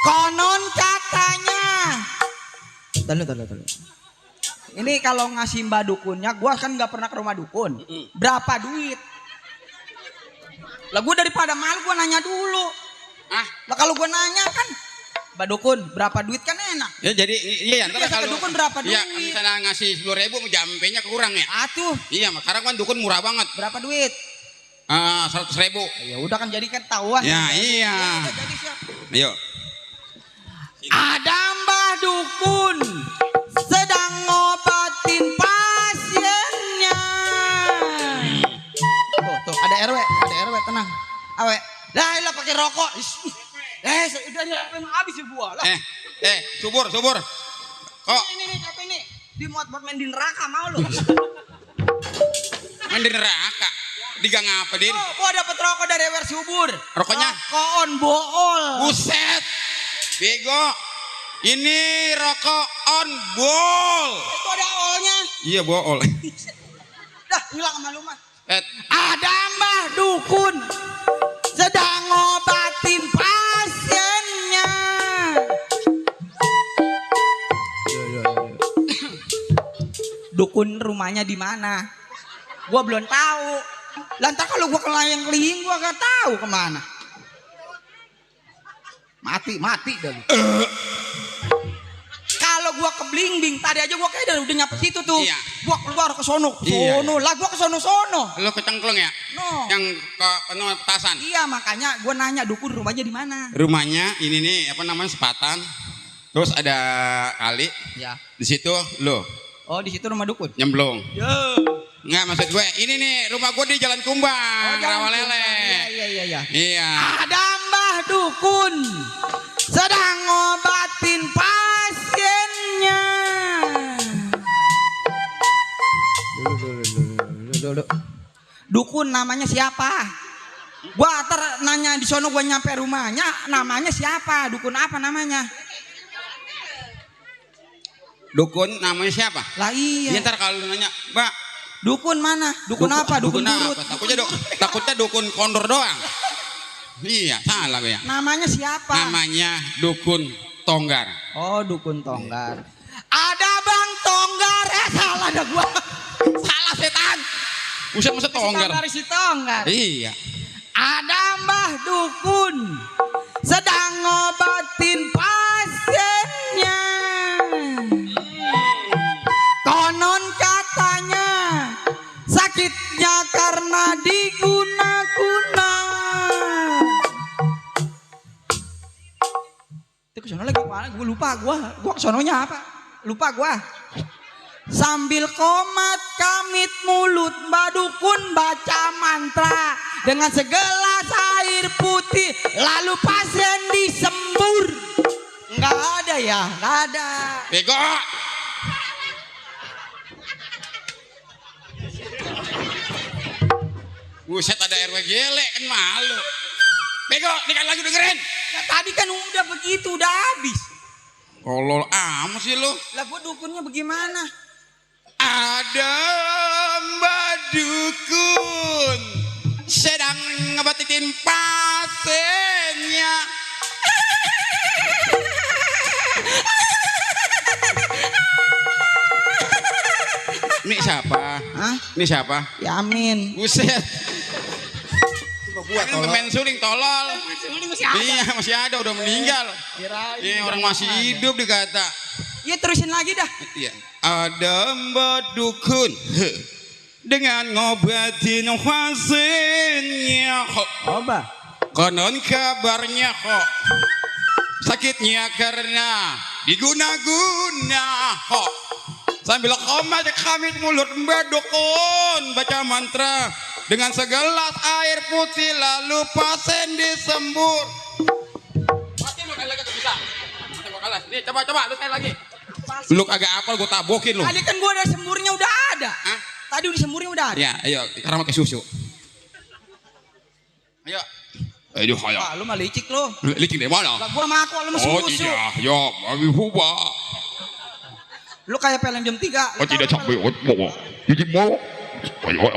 Konon katanya. Tunggu. Ini kalau ngasih mbak dukunnya, gua kan nggak pernah ke rumah dukun. Berapa duit? Lah gua daripada malu gua nanya dulu. Lah kalau gua nanya kan, mbak dukun berapa duit kan enak. Ya jadi iya ntar Biasa ke dukun berapa duit? Iya misalnya ngasih 10.000 jampenya kurang ya. Atuh. Iya sekarang kan dukun murah banget. Berapa duit? 100.000. Ya udah kan jadi kan tahuan. Ya iya. Ya, jadi siap. Ayo. Ada mbah dukun sedang ngobatin pasiennya. Tuh ada RW tenang. Awe. Lah pakai rokok. Udah emang habis ya gua. Lah. Subur. Kok Ini capek nih. Di buat main di neraka mau lu. main di neraka? Di gang apa, Din? Oh, gua dapat rokok dari WR Subur. Rokoknya? Rokok on bool. Buset. Bego. Ini rokok on bol. Itu ada olnya. Iya, bool. Dah, hilang sama lu mah. Ada mbah dukun sedang ngobatin pasiennya. Dukun rumahnya di mana? Gua belum tahu. Lantas kalau gua kelayang-keliying gua gak tahu kemana. Mati dulu. Kalau gua ke Blingbing tadi aja gua kayak udah nyampe situ tuh. Iya. Gua keluar ke sono. Iya. Lah gua ke sono. Lo kecengkleng ya? No. Yang ke petasan. Iya makanya gua nanya dukun rumahnya di mana. Rumahnya ini nih apa namanya sepatan. Terus ada kali. Ya. Di situ lo Oh di situ rumah dukun. nyemplung. Ya. Nggak maksud gue ini nih rumah gue di Jalan Kumbang, Rawalele. Iya. Iya. Ada mbah dukun sedang ngobatin pasiennya. Dulu. Dukun namanya siapa? Gua ntar nanya di sono gua nyampe rumahnya namanya siapa? Dukun apa namanya? Dukun namanya siapa? Lah iya. Ya, ntar kalau lu nanya, Mbak, Dukun mana? Dukun apa? Dukun apa? turut. Takutnya dukun kondor doang. Iya, salah gue ya. Namanya siapa? Namanya dukun Tonggar. Oh, dukun Tonggar. Ada Bang Tonggar. Salah dah gua. Salah setan. Usah Tonggar. Si Tonggar. Iya. Ada Mbah Dukun sedang ngobatin pasiennya. Konon katanya sakitnya karena diguna-guna. Itu kesono lagi mana? Gue lupa gue kesononya apa? Lupa gue. Sambil komat kamit mulut Mbak Dukun baca mantra dengan segelas air putih lalu pasien disembur. Nggak ada ya, nggak ada. Bego. Buset, ada RW gelek kan malu. Bego, ini kan lagi dengerin. Nah, tadi kan udah begitu, udah habis. Kolol amat sih lu. Lah gua dukunnya bagaimana? Ada Mbak Dukun sedang ngebatitin pasiennya. Ini siapa? Hah? Ini siapa? Yamin. Buset. Gua Ini pemain suling tolol. Iya, masih ada, udah meninggal. Ini orang masih hidup dikata. Iya, terusin lagi dah. Iya. Ada Mbak Dukun dengan ngobatin pasiennya. Oba. Konon kabarnya kok sakitnya karena diguna-guna kok. Sambil komat kamit mulut Mbak Dukun baca mantra dengan segelas air putih lalu pasien disembur. Mati lu kali lagi bisa. Mati gua kalah. Nih coba lu sekali lagi. Lu kagak apal gua tabokin lu. Tadi kan gua ada semburnya udah ada. Hah? Tadi udah semburnya udah ada. Ya, ayo sekarang pakai susu. Ayo. Ayo, ayo. Wah, lu mah licik lu. Licik dari mana? Lah gua sama aku lu mah Oh susu. tidak, ya, mami huba. Lu kayak film jam 3. Oh tidak sampai mau. Jadi mau. Ayo.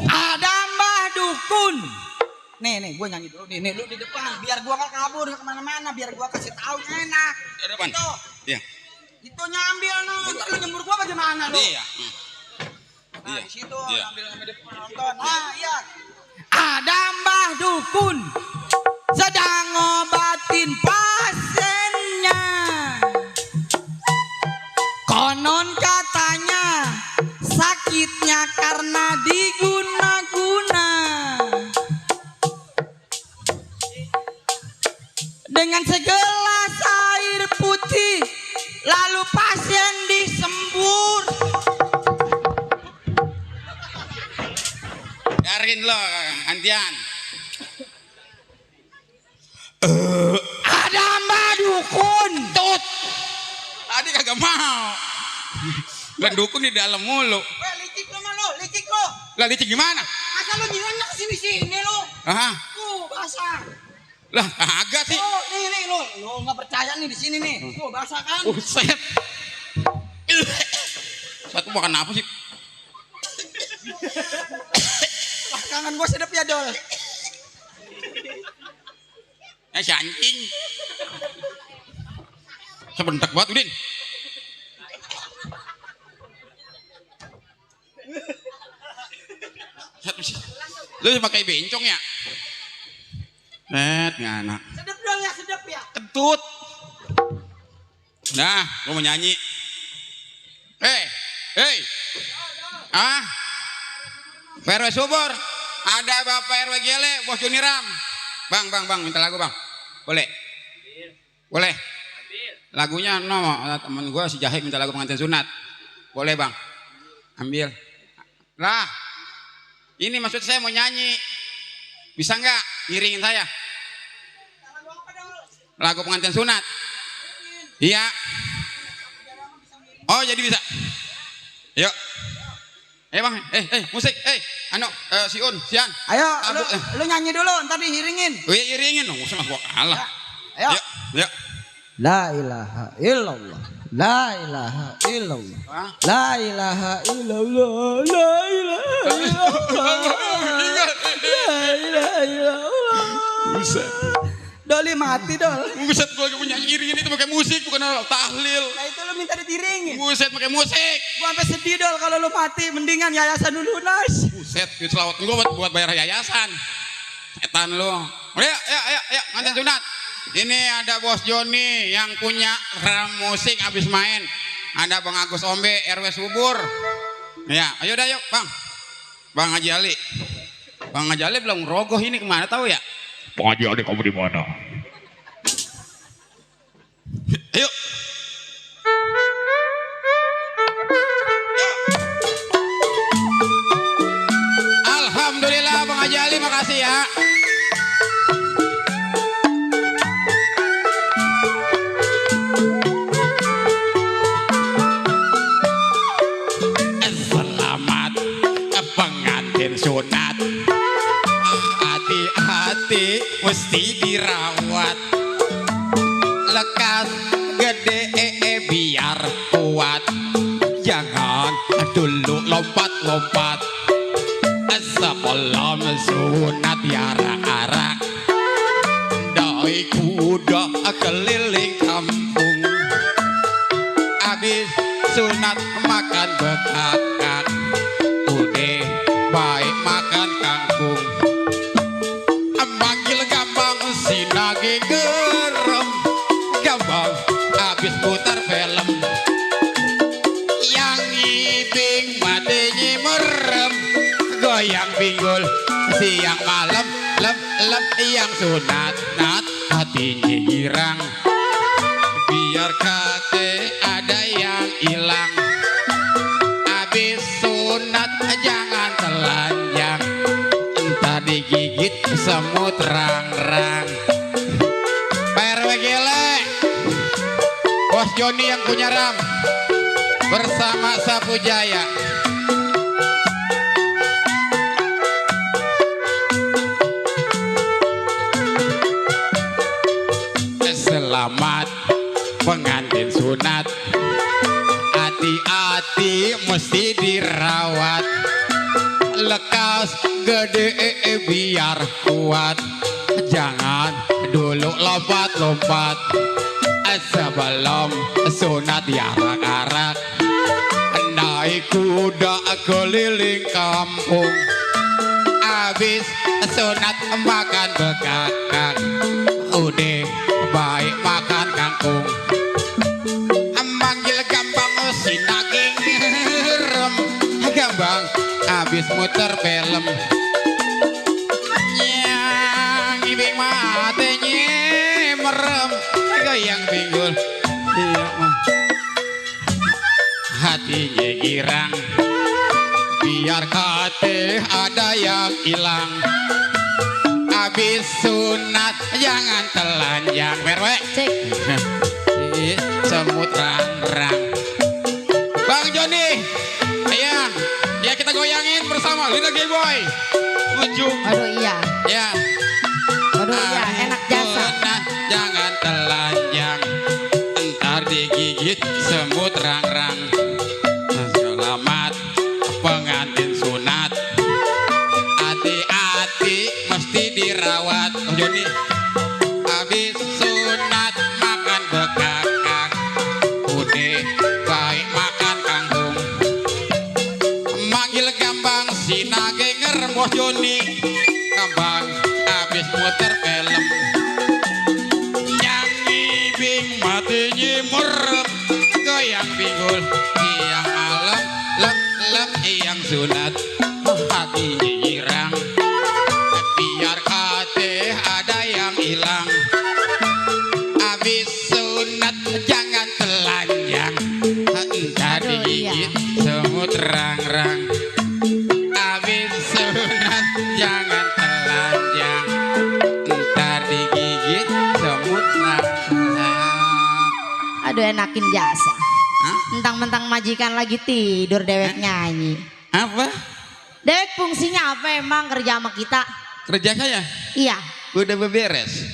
Ada Mbah Dukun. Nih, gue nyanyi dulu. Nih, lu di depan. Biar gue gak kabur kemana-mana. Biar gue kasih tahu enak. Di depan. Itu. Iya. Itu nyambil no. Ntar lu nyembur gue bagaimana lu? Iya. Nah, Iya. di situ Iya. ambil depan nonton. Nah, iya. Ada Mbah Dukun sedang ngobatin pasiennya. Konon katanya sakitnya karena diguna-guna. Dengan segelas air putih lalu pasien disembur. Biarin lo, gantian. Ada Mbak Dukun. Tut. Tadi kagak mau. Lah Dukun di dalam mulu. Weh, licik lo mah lo, licik lo. Lah licik gimana? Masa lo nyiranya kesini-sini lo? Hah? Basah. Lah kagak sih. Oh, nih lo nggak percaya nih di sini nih. Tuh basah kan? Buset. Satu makan apa sih? Wah, kangen gue sedep ya Dol. Si anjing. Sebentak banget Udin. Lu pakai bencong ya? Ngana. Sedep Dol ya, sedep ya. Kentut. Nah, gua mau nyanyi. Hei. Ah. RW Subur. Ada Bapak RW Gele, Bos Juniram. Bang, minta lagu, Bang. Boleh? Boleh. Lagunya temen gua si Jahit minta lagu pengantin sunat. Boleh, Bang. Ambil. Lah. Ini maksud saya mau nyanyi. Bisa nggak iringin saya? Lagu pengantin sunat. Iya. Oh, jadi bisa. Yuk. Bang, musik, Siun, Sian. Ayo, lu nyanyi dulu, ntar diiringin. Oh iya, iringin dong, usah gua kalah. Ayo. Yuk. La ilaha illallah. La ilaha illallah. La ilaha illallah. La ilaha illallah. La ilaha illallah. Buset. Doli mati dol. Buset, gua lagi punya iringin itu pakai musik bukan tahlil. Nah itu lu minta diiringin. Buset, pakai musik. Gua sampai sedih dol kalau lu mati, mendingan yayasan lu lunas. Buset, duit selawat gua buat bayar yayasan. Setan lu. Udah, ayo, ngantin sunat. Ini ada Bos Joni yang punya ram musik habis main. Ada Bang Agus Ombe, RW Subur. Ya, ayo dah yuk, Bang. Bang Haji Ali. Bang Haji Ali belum rogoh ini kemana tahu ya? Bang Haji Ali kamu di mana? Ayo. Alhamdulillah Bang Haji Ali, makasih ya. Selamat pengantin sunat. Hati-hati mesti dirawat. Lekas gede biar kuat. Jangan dulu lompat-lompat. Sebelum sunat arak-arak. Doi kuda keliling kampung. Habis sunat makan bekakak. Udah baik makan kangkung. Manggil gampang si nage gerem. Gampang habis putar film. Yang ibing matanya merem. Goyang pinggul siang malam. Lem yang sunat nat hatinya girang. Biar kate ada yang hilang. Habis sunat jangan telanjang. Entah digigit semut rang-rang. PRW gele. Bos Joni yang punya ram bersama Sapu Jaya. Selamat pengantin sunat. Hati-hati mesti dirawat. Lekas gede biar kuat. Jangan dulu lompat-lompat. Sebelum sunat arak-arak. Naik kuda keliling kampung. Habis sunat makan bekakak. Udah baik makan kangkung. Manggil gampang si naging rem. Gampang habis muter film. Yang ibing matanya merem. Goyang pinggul hatinya girang. Biar kate ada yang hilang. Habis sunat jangan telanjang. Perwe cek semut rang-rang. Bang Joni, ya kita goyangin bersama Lidah Gay Boy. Ujung. Aduh iya. Ya. Aduh iya, enak jasa. Sunat jangan telanjang. Entar digigit semut rang-rang. Selamat pengantin sunat. Hati-hati mesti dirawat. Joni, habis sunat makan bekakak. Udah baik makan kangkung. Manggil gampang si nage ngerem Bos Joni. Gampang habis muter film. Yang ibing matinya merem. Goyang pinggul siang malam. Lem yang sunat hatinya girang. Biar kate ada yang hilang. Habis sunat jangan telanjang. Entah digigit semut rang-rang. Habis sunat jangan telanjang. Entah digigit semut rang-rang. Aduh enakin jasa. Hah? Mentang-mentang majikan lagi tidur dewek nyanyi. Apa? Dewek fungsinya apa emang kerja sama kita? Kerja saya? Iya. Udah beberes.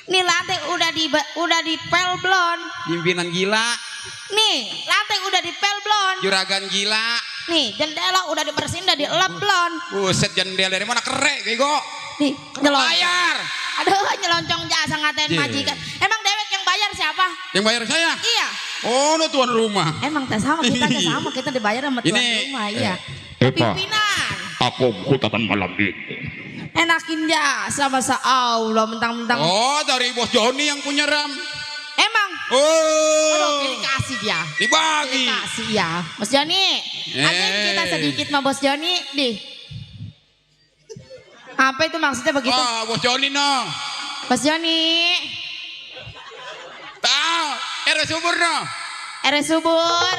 Nih lantai udah dipel belum? Pimpinan gila, Nih lantai udah dipel belum? juragan gila. Nih jendela udah dibersihin, udah dielap belum? Buset, jendela dari mana kerek bego? Nih nyelonong. Bayar. Aduh nyelonjong jasa ngatain Iya. majikan. Emang dewek yang bayar siapa? Yang bayar saya? Iya. Oh, no tuan rumah. Emang tes sama kita tes sama, kita dibayar sama tuan Ini, rumah. Iya. Eva, Pimpinan. aku hutatan malam ini. Enakin jasa masa Allah mentang-mentang. Oh, dari bos Joni yang punya RAM. Emang. Oh, Aduh pilih kasih dia. dibagi. Pilih kasih ya. Bos Joni. Ajarin kita sedikit sama Bos Joni. Apa itu maksudnya begitu? Oh, bos Joni no. Bos Joni. Tahu, RS Subur no. RS Subur.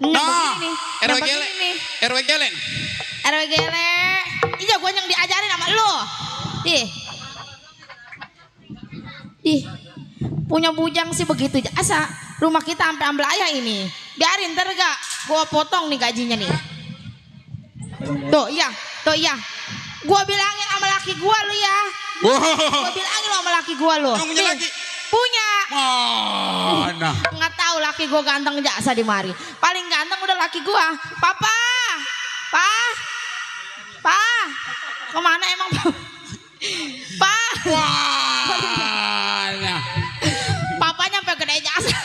Yang No, begini nih. Yang RW begini Gelen. nih. RW Gelen. RW Gele. Iya gue yang diajarin sama lu. Punya bujang sih begitu jasa. Rumah kita sampai ambil ayah ini. Biarin ntar gak gue potong nih gajinya nih. Tuh iya. Gue bilangin sama laki gue lu ya. Gue bilangin lo sama laki gue lu. Yang punya laki? Punya. Mana? Nggak tahu laki gue ganteng jasa di mari. Paling ganteng udah laki gue. Papa. Kemana emang? Pa. Mana? Papanya sampai gede jasa.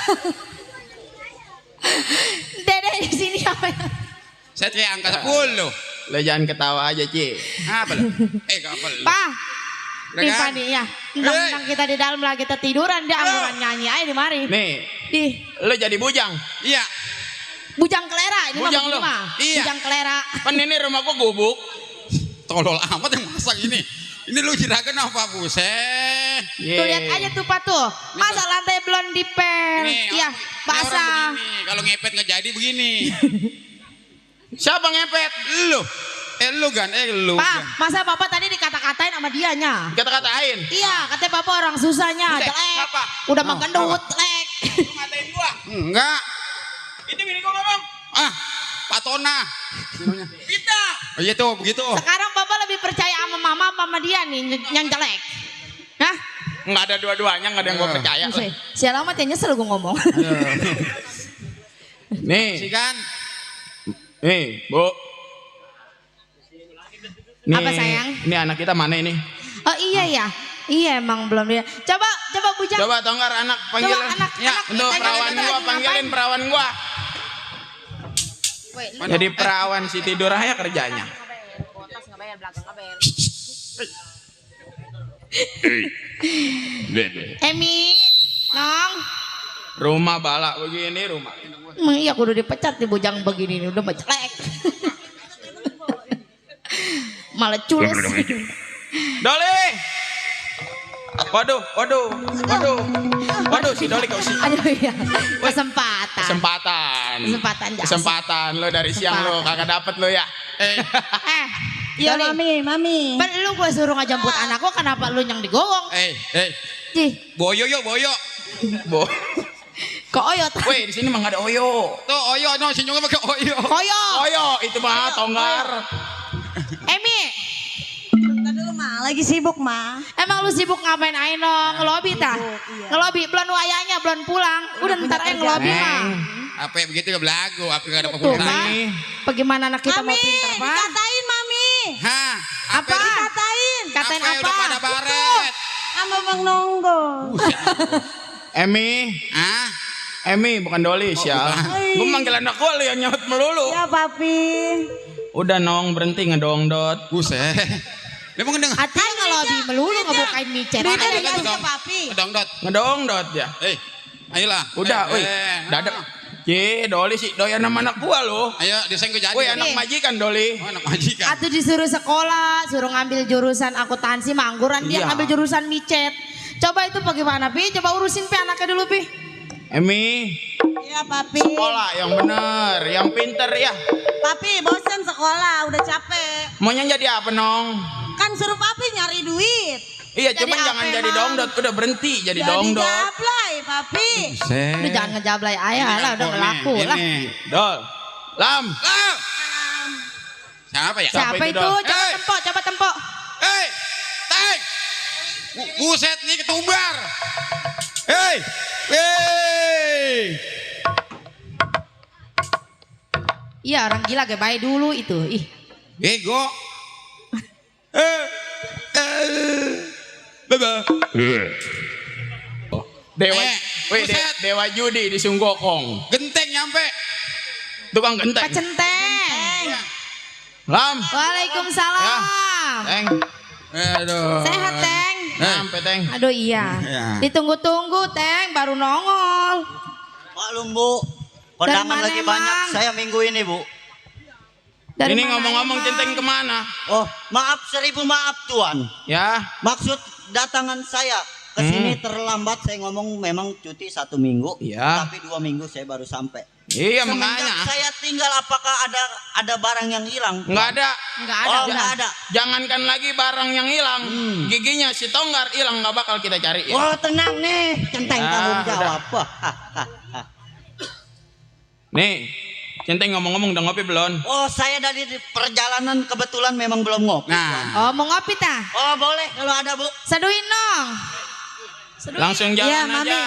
Dede di sini apa ya? Saya kayak angka 10. Lo jangan ketawa aja, Ci. Apa lu? Kapal lu. Pa. Udah Nih kan? Pak nih ya. Tentang kita di dalam lagi kita tiduran dia angguran nyanyi aja di mari. Nih, Ih, lo jadi bujang. Iya. bujang kelera ini Bujang mah lu? begini mah. Iya. Bujang kelera. Kan ini rumah gua gubuk. Tolol amat yang masak ini. Ini lu jiragan apa buset? Ye. Tuh lihat aja tuh Pak tuh. Masa lantai belum dipel. Ini Iya, ini basah. orang begini. Kalau ngepet nggak jadi begini. Siapa ngepet? Lu. Lu kan? Lu. Pak, kan? masa Bapak tadi dikata-katain sama dianya? Kata-katain. Iya, katanya Bapak orang susahnya, Buset, jelek. siapa? Udah Oh, makan duit, jelek. Lu ngatain gua. Enggak. Itu bini gua ngomong. Ah, Pak Tona. Kita. Oh iya tuh, begitu. Sekarang Bapak lebih percaya sama mama apa sama dia nih yang jelek? Hah? Enggak ada dua-duanya, enggak ada yang gua percaya. Buset, si alamat yang nyesel gue ngomong. Nih, Sih kan? nih, Bu. Nih, Apa, sayang? Ini anak kita mana ini? Oh iya ya, iya emang belum dia. Coba bujang. Coba Tonggar anak panggil. Coba, anak, Ya, anak. untuk Tanya perawan lagi, gua lagi panggilin ngapain? perawan gua. Woi, lu Jadi perawan si tidur aja kerjanya. nggak bayar belakang nggak bayar. Dede. Emi, Nong. Rumah balak begini rumah. Emang iya kudu dipecat nih bujang begini nih udah mah jelek. Malah culus. Doli. Waduh, si Doli kau sih. Aduh ya, kesempatan. Kesempatan Kesempatan jasa. lo dari siang lo kagak dapet lo ya. Iya Ya, mami. Ben lu gue suruh ngejemput anak gua kenapa lu yang digowong? Cih, Boyo yo, boyo. Bo. kok oyot? Weh, di sini mah nggak ada oyo. Tuh oyo no, sinyalnya pakai oyo. Koyo. Oyo itu mah Tonggar. Emi, Tadi lu mah lagi sibuk mah. emang lu sibuk ngapain aja no? Ngelobi tah? Iya. Ngelobi, belum wayanya, belum pulang. Udah ntar aja ngelobi mah. Apa yang begitu gak belagu, apa gak ada Tuh, pulsa. Pak. Bagaimana anak kita mau pinter, Pak? Dikatain mami. Hah? Apa? Dikatain. Katain Apa? apa? Udah pada baret. Sama Bang Nonggo. Emi, Hah? Emi bukan Doli sial. Gue manggil anak gue lo yang nyaut melulu. Ya papi. Udah nong berhenti ngedongdot. Buset. Dia mau ngedengar. Artinya ngelobi melulu ngebukain micet. Beda Ada dikasih dong. ke papi. Ngedongdot. Ngedongdot ya. Ayolah. Udah, woi. Dadak. Ye, Doli sih doyan sama anak gua lo. Ayo, desain gue jadi. Woi, anak majikan Doli. Oh, anak majikan. Atau disuruh sekolah, suruh ngambil jurusan akuntansi, mangguran dia Iya. ngambil jurusan micet. Coba itu bagaimana, Pi? Coba urusin Pi anaknya dulu, Pi. Emi, Ya papi. sekolah yang bener, yang pinter ya. Papi bosan sekolah, udah capek. Maunya jadi apa nong? Kan suruh papi nyari duit. Iya, Jadi cuman apa jangan jadi emang? dongdot. Udah berhenti jadi Jadi dongdot. jablay papi. Udah jangan ngejablay ayah lah, udah ngelaku lah. Dol, Lam. Siapa ya? Siapa Siapa itu, itu? Dol? Coba Hey. tempok, coba tempok. Hei! Buset nih ketumbar. Hei! Hei! Iya orang gila gak baik dulu itu. Ih. Bego. Baba. Dewa, weh, buset. dewa judi di Sunggokong. Genteng nyampe. Tukang genteng. Pak Centeng. Lam. Waalaikumsalam. Teng. Aduh. Sehat Teng. Sampai Teng. Aduh iya. Ya. Ditunggu-tunggu Teng baru nongol. Maklum Bu, Dari kondangan mana lagi emang? banyak saya minggu ini Bu. Dari Ini mana ngomong-ngomong emang? Centeng kemana? Oh maaf 1000 maaf Tuan. Ya. Maksud datangan saya ke sini terlambat, saya ngomong memang cuti 1 minggu, Iya. tapi 2 minggu saya baru sampai. Iya Semenjak makanya. saya tinggal apakah ada barang yang hilang? Nggak ada. Enggak ada, Oh, udah. nggak ada. Jangankan lagi barang yang hilang, giginya si Tonggar hilang nggak bakal kita cari. Oh tenang nih, Centeng Ya, tanggung udah. jawab. Nih, Centeng ngomong-ngomong udah ngopi belum? Oh saya dari perjalanan kebetulan memang belum ngopi. Nah, Oh mau ngopi tah? Oh boleh kalau ada Bu. Seduin dong. Langsung jalan Iya, aja. Mami.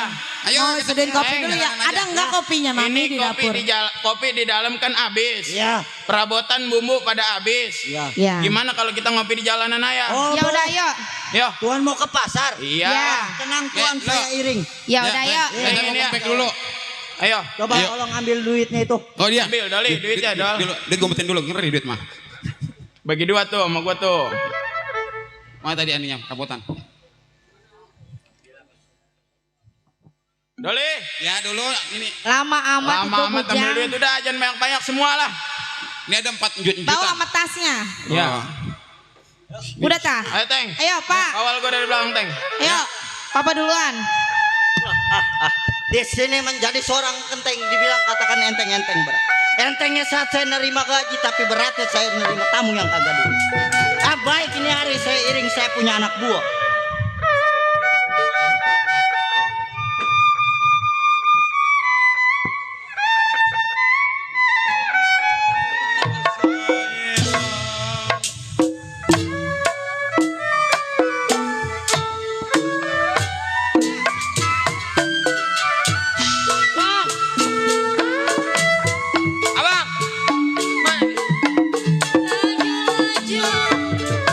ayo Mau kita seduin kopi Teng, dulu ya. jalan aja. Ada enggak kopinya Mami Ini di kopi dapur? kopi di dalam kan habis. Iya. Perabotan bumbu pada habis. Iya. Ya. Gimana kalau kita ngopi di jalanan aja? Oh Ya Bu, udah yuk. Yo. Tuan mau ke pasar? Iya. Ya. Tenang Tuan, lo. saya iring. Ya udah yuk. Kita mau Ini ya. kompek dulu. Ayo. Coba Ayo. tolong ambil duitnya itu. Oh dia. Ambil Doli duitnya Dol. Duit gue metin dulu, ngeri duit mah. Bagi 2 tuh sama gua tuh. Mana tadi aninya, rapotan. Doli. Ya dulu ini. Lama amat Lama itu amat ambil bujang. duit udah jangan banyak-banyak semua lah. Ini ada 4 juta. Bawa sama tasnya. Ya. Udah tah? Ayo Teng. Ayo Pak. Awal gua dari belakang Teng. Ayo. Papa duluan. Di sini menjadi seorang kenteng dibilang katakan enteng-enteng berat. Entengnya saat saya nerima gaji tapi beratnya saya nerima tamu yang kagak dulu. Baik ini hari saya iring saya punya anak buah. Abang. Laju,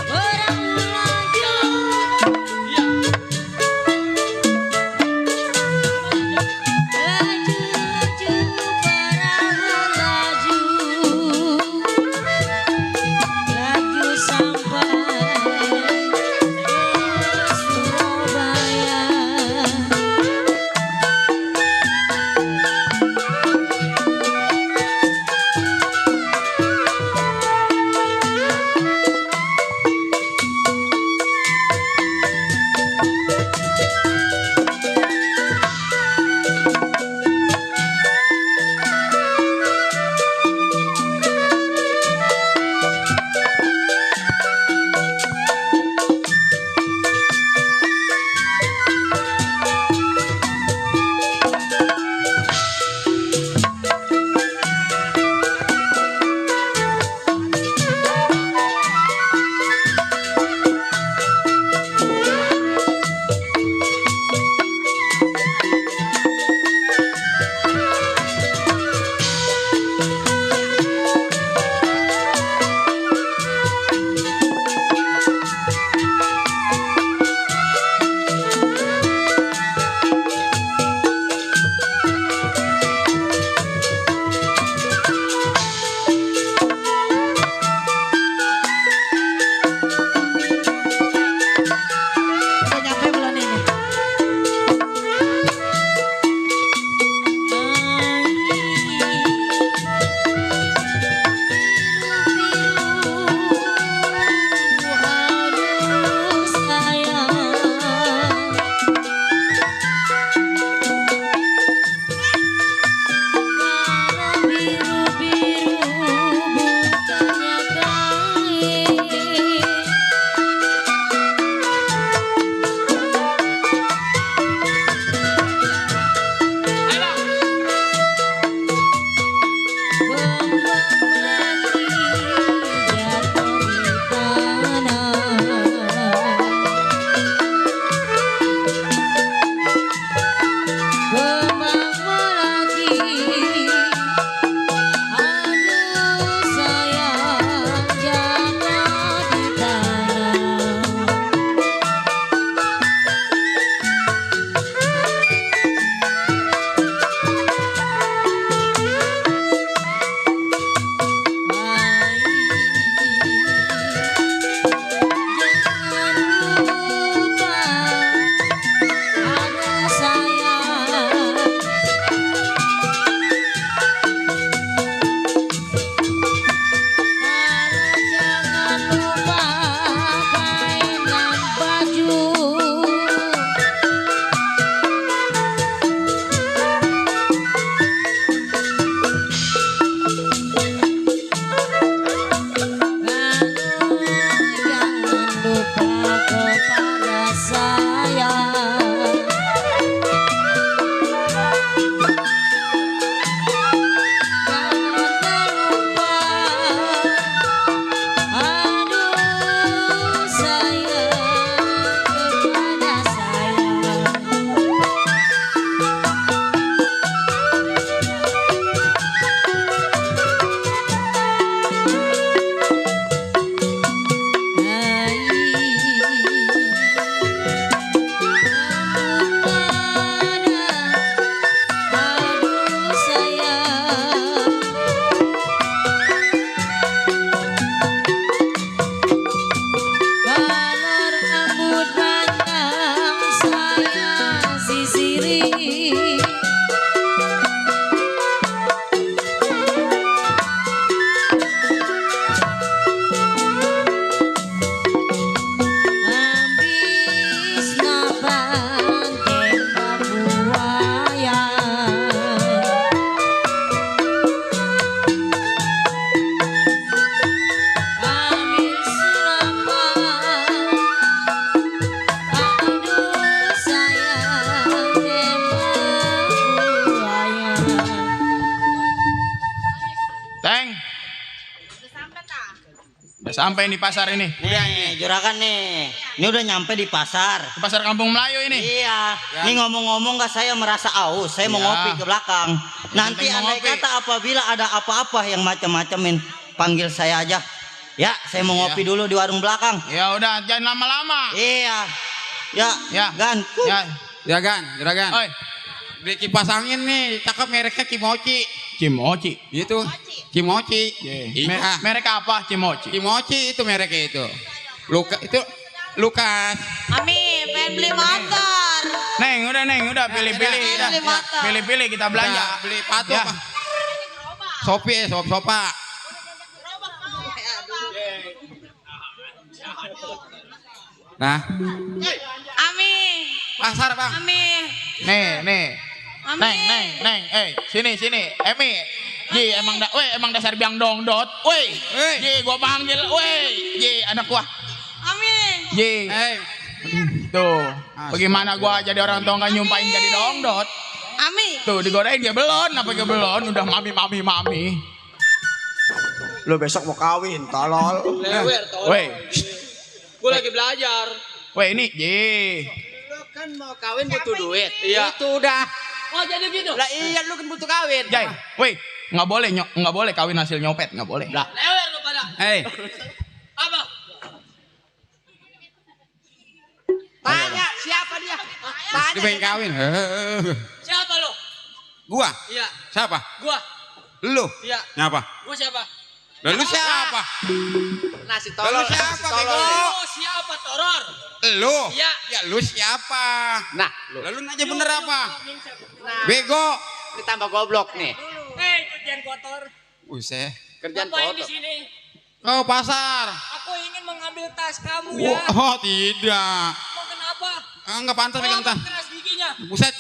orang laju. Neng? Udah sampai di pasar ini. Nih, juragan nih. Ini udah nyampe di pasar. Di pasar Kampung Melayu ini. Iya. Ini ngomong-ngomong gak saya merasa aus. Saya mau ngopi ke belakang. Nanti penting mau andai ngopi. kata apabila ada apa-apa yang macam-macamin, panggil saya aja. Ya, saya mau ngopi dulu di warung belakang. Ya udah, jangan lama-lama. Iya. Ya, Ya. Gan. Ya. Juragan. Oi, Beli kipas angin nih, cakep mereknya Kimochi. Cimochi. Itu. Kimochi. Merek apa Cimochi? Kimochi itu mereknya itu. Lukas. Ami, pengen beli motor. Neng, udah pilih-pilih, udah. beli motor. Pilih-pilih kita belanja. Ya, beli patu Ya. apa? Sopi, sopa. Nah, Ami, pasar bang. Ami, Nih. Ami. Neng, sini. Emi. Ji, emang dasar biang dongdot. Woi. Ji, gua panggil. Woi. Ji, anak gua. Ami. Ji. Tuh. Bagaimana gua jadi orang tua nggak nyumpain jadi dongdot? Ami. Tuh, digodain dia belon, apa dia belon? Udah mami. Lu besok mau kawin, tolol. Lewer, tolong. Woi. Gue lagi belajar. Woi, ini Ji. Lu kan mau kawin butuh duit. Iya. Itu udah. Oh jadi gitu. Lah iya lu kan butuh kawin. Jai, woi, nggak boleh kawin hasil nyopet, nggak boleh. Lah. Lewer lu pada. Apa? Tanya siapa dia? Dia pengen kawin. Siapa lu? Gua. Iya. Siapa? Gua. Lu. Iya. Ngapa? Gua siapa? Lalu siapa? Nasi Lalu tolol. siapa, nasi tolol Bego? nih. Lu siapa Toror? Lu. Iya. Ya lu siapa? Nah, Lalu aja bener apa? Bego. ditambah goblok nih. Kerjaan kotor. Buset. Kerjaan Ngapain di foto. sini? Oh pasar. Aku ingin mengambil tas kamu ya. Oh tidak. Mau kenapa? Enggak pantas pegang tas. Keras giginya. Buset.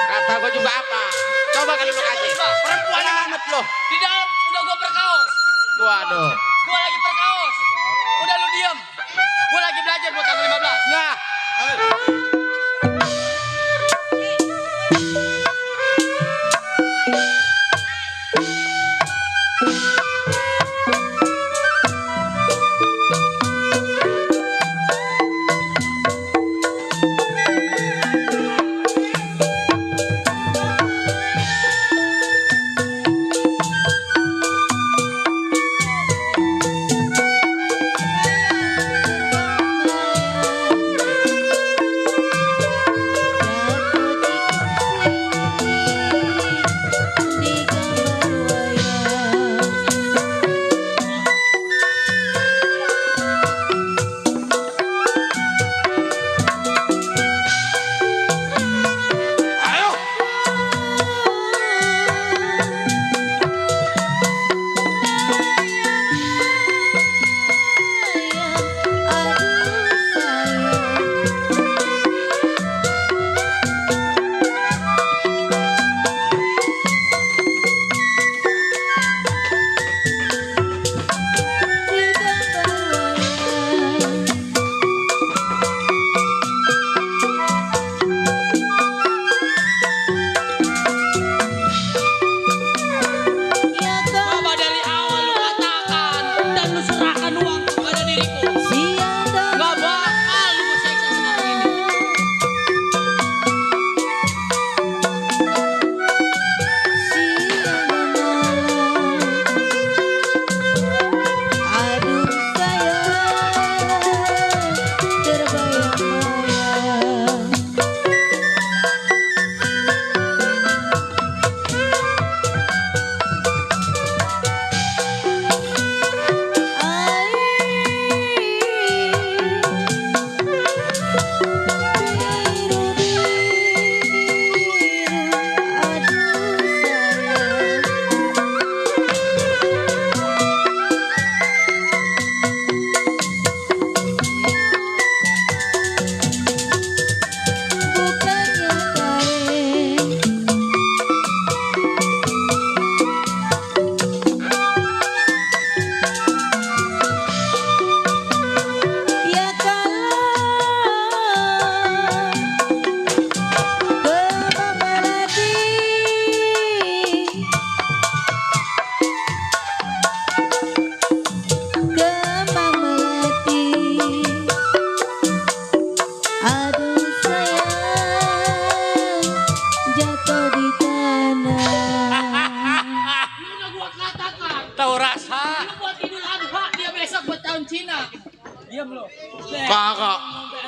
Kata gua juga apa? Coba kali lu kasih. Perempuan amat lo. Di dalam udah gua perkaos. Waduh. Gua lagi perkaos. Udah lu diam. Gua lagi belajar buat tanggal 15. Nah,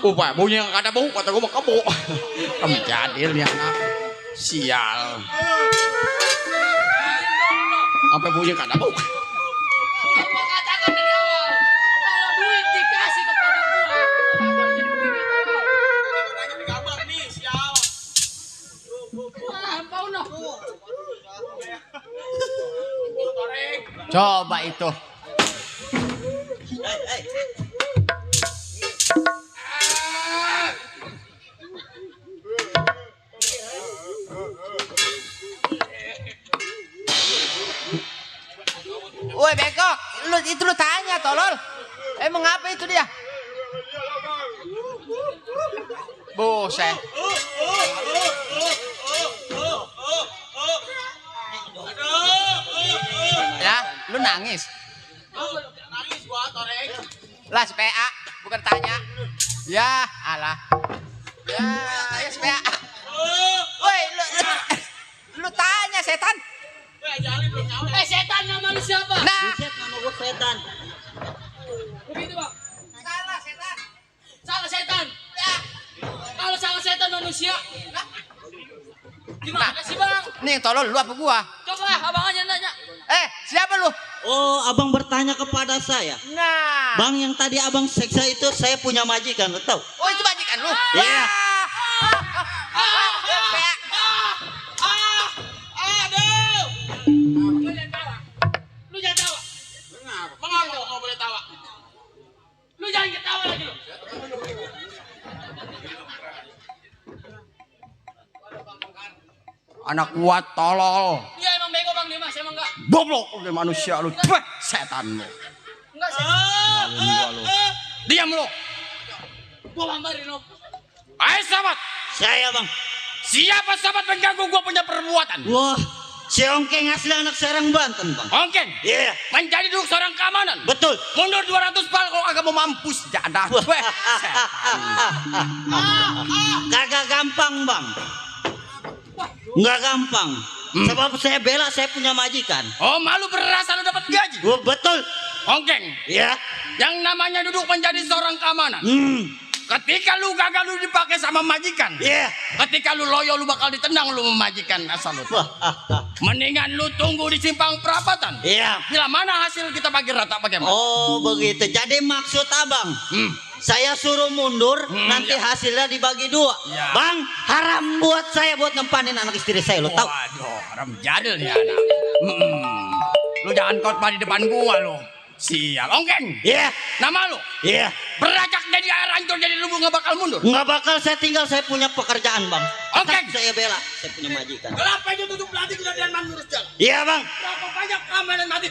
Upah bunyi yang kada bau kata gue mah kebo. Kamu jadil nih anak. Sial. Sampai bunyi kada bau. Gua katakan dari awal, kalau duit dikasih kepada gua, bakal jadi begini tolong. Digambar nih, sial. Ampau noh. Coba itu. Woi bego, lu tanya tolol. Emang apa itu dia? Buset. Ya, lu nangis. Nangis gua torek. Lah PA, bukan tanya. Ya, alah. Ya, PA. Woi, lu tanya setan. Setan nama lu siapa? Nah, Buset, nama gue setan. Begitu bang. salah setan. Salah setan. Ya. Kalau salah setan manusia. Gimana sih bang? Nih tolol lu apa gua? Coba abang aja nanya. Siapa lu? Oh, abang bertanya kepada saya. Nah. Bang, yang tadi abang seksa itu saya punya majikan, lo tahu? Oh, itu majikan lu? Iya. Aduh. Lu jangan tawa. Lu jangan tawa. Mengapa kau nggak boleh tawa? Lu jangan ketawa lagi lu. Anak gua tolol. Dia emang bego bang Dimas, emang enggak? Goblok lu manusia lu. Tuh, setan lu. Enggak sih. Diam lu. Gua lambarin lu. Ayo sahabat. Saya, Bang. Siapa sahabat mengganggu gua punya perbuatan? Wah, si Ongkeng asli anak Serang Banten, Bang. Ongkeng. Iya. Menjadi duduk seorang keamanan. Betul. Mundur 200 pal kalau agak mau mampus jadah. Wah. Weh, setan. Kagak gampang, Bang. Nggak gampang. Sebab saya bela saya punya majikan. Oh, malu berasa lu dapat gaji. Wah, betul. Ongkeng. Iya. Yang namanya duduk menjadi seorang keamanan. Ketika lu gagal lu dipakai sama majikan. Iya. Ketika lu loyo lu bakal ditendang lu majikan asal lu. Mendingan lu tunggu di simpang perapatan. Iya. Bila mana hasil kita bagi rata bagaimana? Oh, begitu. Jadi maksud abang, saya suruh mundur, nanti hasilnya dibagi dua. Ya. Bang, haram buat saya buat nempanin anak istri saya, lo tahu? Waduh, haram jadil nih anak. Lu jangan khotbah di depan gua lu. Sial, Ongkeng. Iya. Nama lu? Iya. Beracak jadi air hancur jadi lu nggak bakal mundur. Nggak bakal saya tinggal, saya punya pekerjaan, Bang. Oke. Tetap saya bela, saya punya majikan. Kenapa itu tutup latih kejadian manurus jalan? Iya, Bang. Berapa banyak keamanan mati?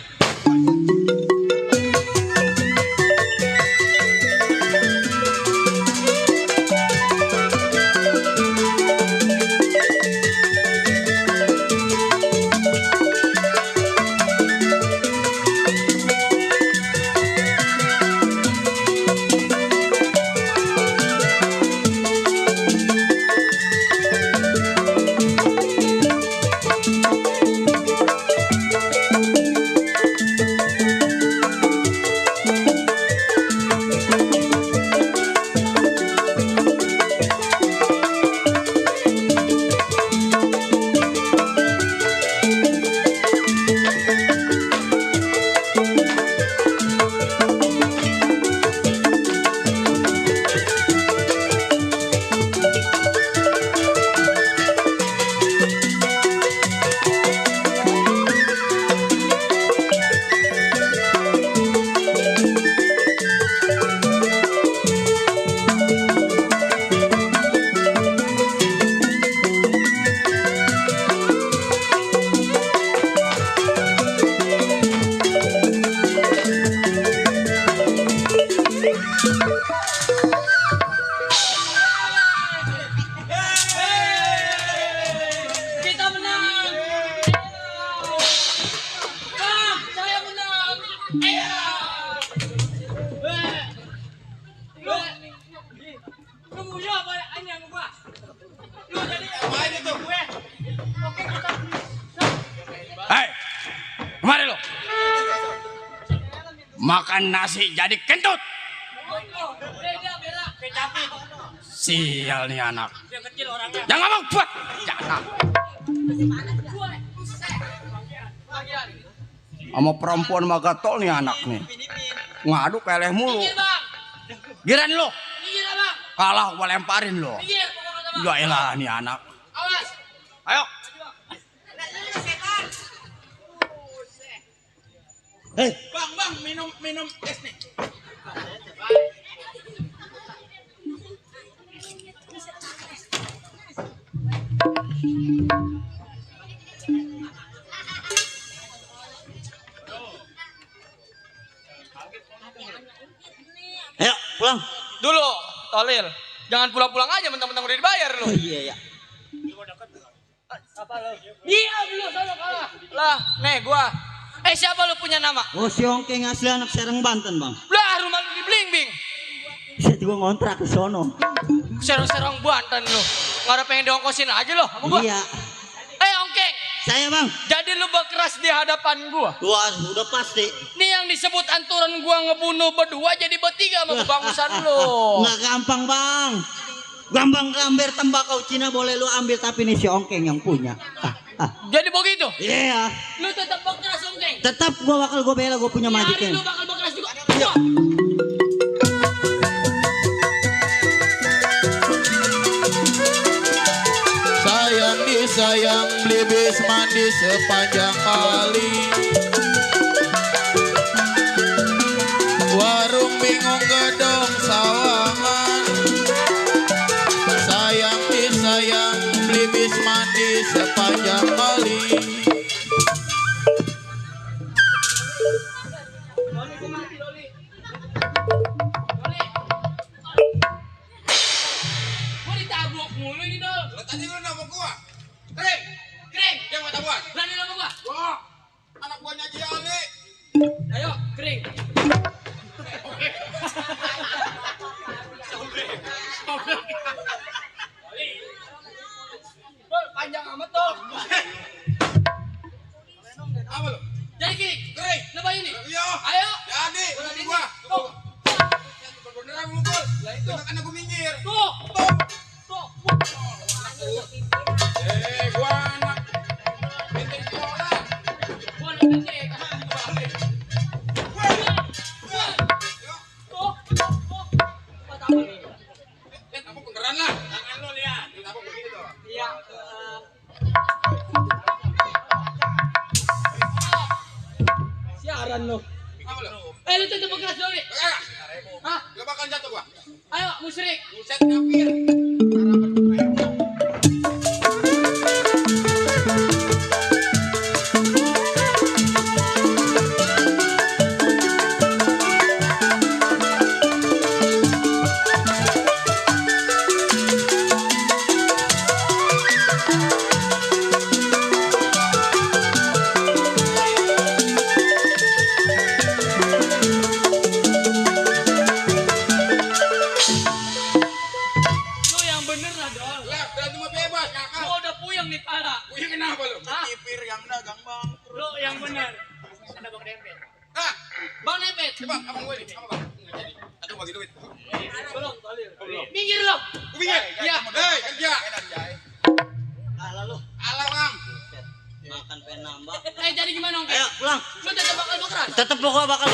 Kita menang. Bang, saya menang. Lu punya apa ini yang gua? Lu jadi apa itu gue? Oke, kita Hei, kemari lo. Makan nasi jadi kentut. beda. Sial nih anak. Dia kecil orangnya. Jangan ngomong buat. Jangan. Sama perempuan mah gatel nih anak nih. Ngadu keleh mulu. Giran lo. Kalah gua lemparin lo. Ya elah nih anak. Awas. Ayo. Bang, minum es nih. Ayo pulang. Dulu, Tolil. Jangan pulang-pulang aja mentang-mentang udah dibayar lu. Oh, iya ya. Iya, dulu sana kalah. Lah, nih gua. Siapa lu punya nama? Oh si Ongkeng asli anak Serang Banten bang. Lah, rumah lu di Blingbing. Saya juga ngontrak ke sono. Serong-serong Banten lu. Nggak ada pengen diongkosin aja lo sama gua. Iya. Ongkeng. Saya bang. Jadi lu berkeras di hadapan gua. Wah udah pasti. Nih yang disebut anturan gua ngebunuh berdua jadi bertiga sama kebagusan lu. Nggak gampang bang. Gampang gambar tembakau Cina boleh lu ambil tapi nih si Ongkeng yang punya. Jadi begitu? Iya. Lu tetap berkeras Ongkeng. Tetap gua bela gua punya majikan. Lu bakal berkeras juga. Iya. Sayang disayang blibis mandi sepanjang kali. Warung bingung gedong sawangan. Sayang disayang blibis mandi sepanjang kali. Gua ditabok mulu ini dong. Tadi lu nama gua. Kering. Dia mau tabuan. Berani sama gua. Wah, anak buahnya Haji Ali. Ayo, kering. Panjang amat tuh. Apa lu? Jadi kiri. Kering. Lebah ini. Iya. Ayo. Jadi, Berani gua. Tuh. Beneran mukul. Lah itu. Karena gua minggir. Tuh. Tuh. Gua anak. Benteng orang. Gua anak gede. Apa beneran lah. Tangan lu lihat. Apa begitu tuh? Iya. Siaran lu. Apa lu? Lu tetep berkeras dulu nih. Kagak. Hah? Gak bakal jatuh gua. Ayo, musyrik. Buset kafir. Lu yang bener lah, Dol. Lah, berantem mah bebas, kakak. Gua udah puyeng nih pala. Wih, kenapa lu? Hah? Kipir yang dagang, Bang. Lu yang bener. Ada Bang Dempet. Hah? Bang Dempet. Coba, abang gue nih. Apa, Bang? Nggak jadi. Aduh, bagi duit. Belum, minggir lo. Gue pinggir. Iya. Hei, kerja. Alah lu. Alah, Bang. Makan pengen nambah. Jadi gimana, Ongkeng? Ayo pulang. Lu tetep bakal berkeras. Tetap gua bakal.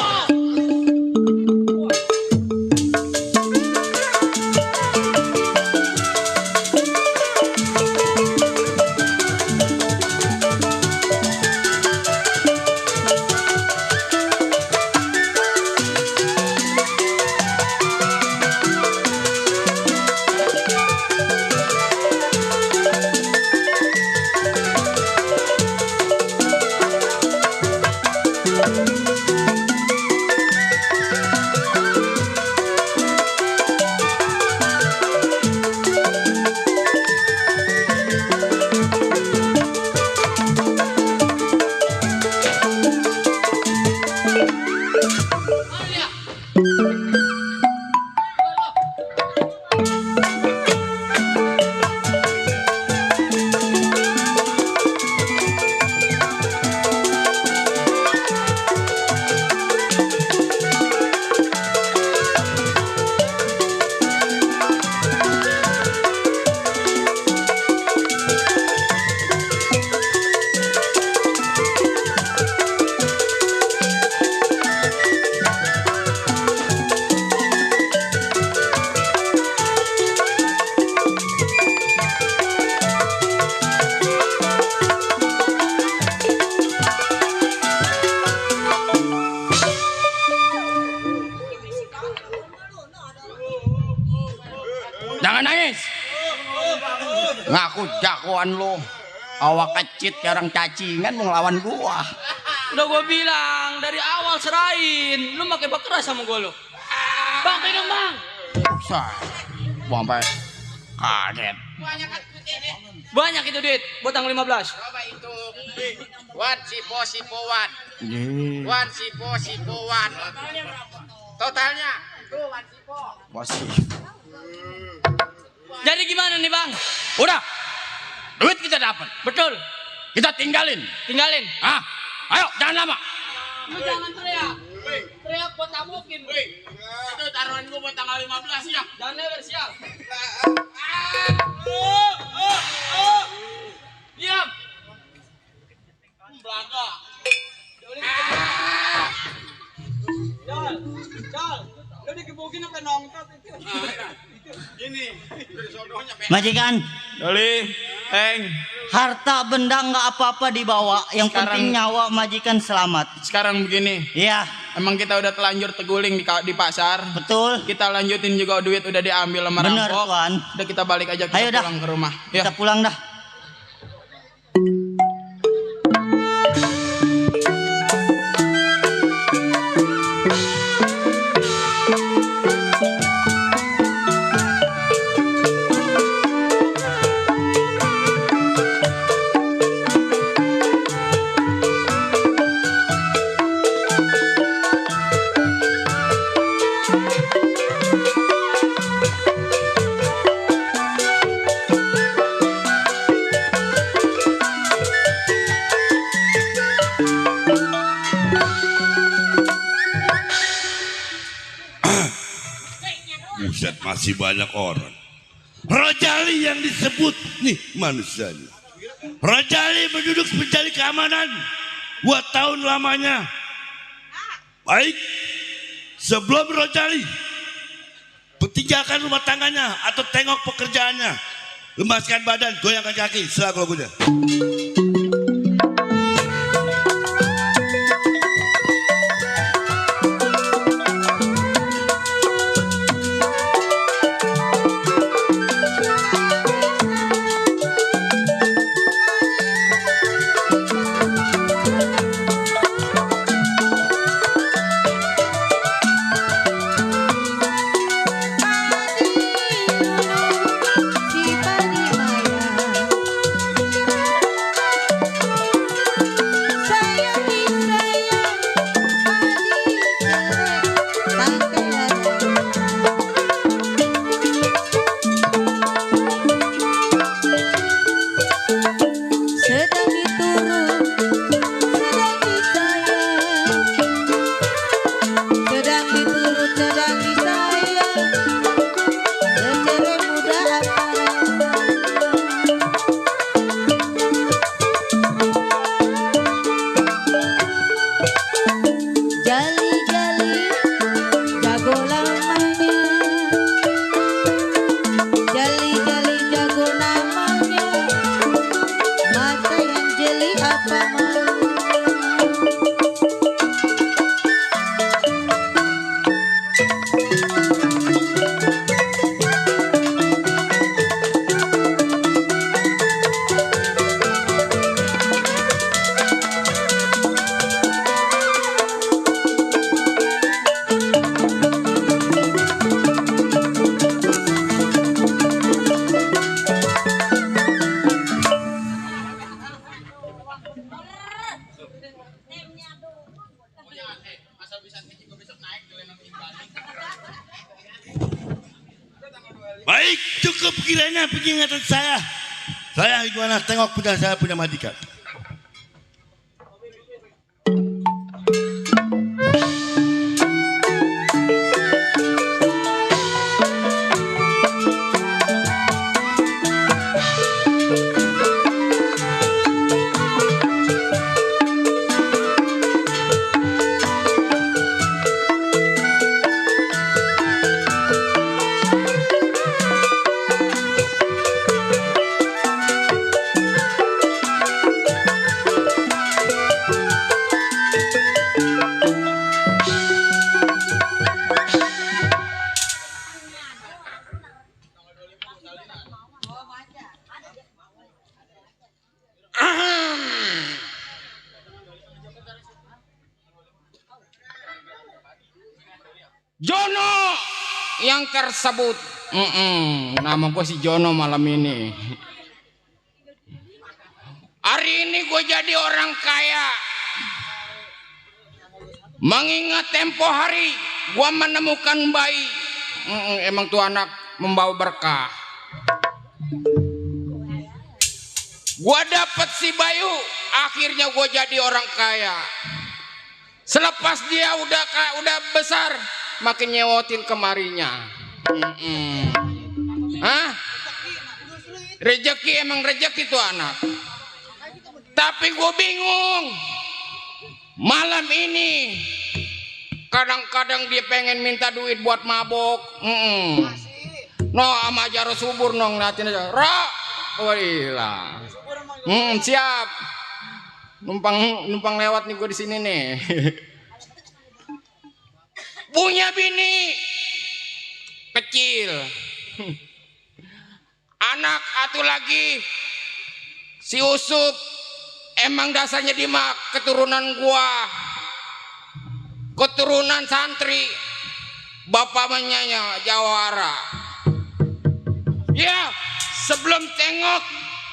aku jagoan lo. Awak kecit kayak orang cacingan mau ngelawan gua. Udah gua bilang dari awal serahin. Lu pakai keras sama gua lo. Bang, pegang bang. Say, gua sampai kaget. Banyak itu duit, buat tanggal 15. Coba itu. Wan sipo wan. Ye, Wan sipo wan. Totalnya itu wan sipo. masih. Jadi gimana nih bang? Udah, duit kita dapat. Betul, Kita tinggalin. tinggalin. Ah, ayo jangan lama. Lu jangan teriak. Teriak buat tabukin. Itu taruhan gua buat tanggal 15 ya. Jangan lebar sial. Diam. Belaga. Cal. Lu dikebukin apa nongkrong itu? Ini sodonya Majikan, Doli, Heng. harta benda nggak apa-apa dibawa, yang Sekarang- penting nyawa majikan selamat. Sekarang begini, Iya, emang kita udah telanjur teguling di pasar. betul. Kita lanjutin juga duit udah diambil sama Bener, rampok. Tuan. Udah kita balik aja, kita Ayo dah. pulang ke rumah. Ya. Kita pulang dah. Buset, masih banyak orang. Rajali yang disebut nih manusianya. Rajali menjadi pencari keamanan 2 tahun lamanya. Baik, sebelum Rajali tinggalkan rumah tangganya atau tengok pekerjaannya, lemaskan badan, goyangkan kaki, selaku lagunya. Baik, cukup kiranya peringatan saya. Saya gimana tengok punya saya punya majikan. Jono yang tersebut. Nama gue si Jono malam ini. Hari ini gue jadi orang kaya. Mengingat tempo hari gue menemukan bayi. Emang tuh anak membawa berkah. Gue dapet si Bayu. Akhirnya gue jadi orang kaya. Selepas dia udah besar, makin nyewotin kemarinya. Hah? Rezeki emang rezeki tuh anak. Tapi gue bingung. Malam ini kadang-kadang dia pengen minta duit buat mabok. No sama Jaro subur nong ngeliatin aja. Ra, oh hilang. Siap. Numpang lewat nih gue di sini nih. Punya bini kecil. Anak atu lagi si Usup. Emang dasarnya dia mah keturunan gua, keturunan santri, bapak menyanya Jawara. Ya, sebelum tengok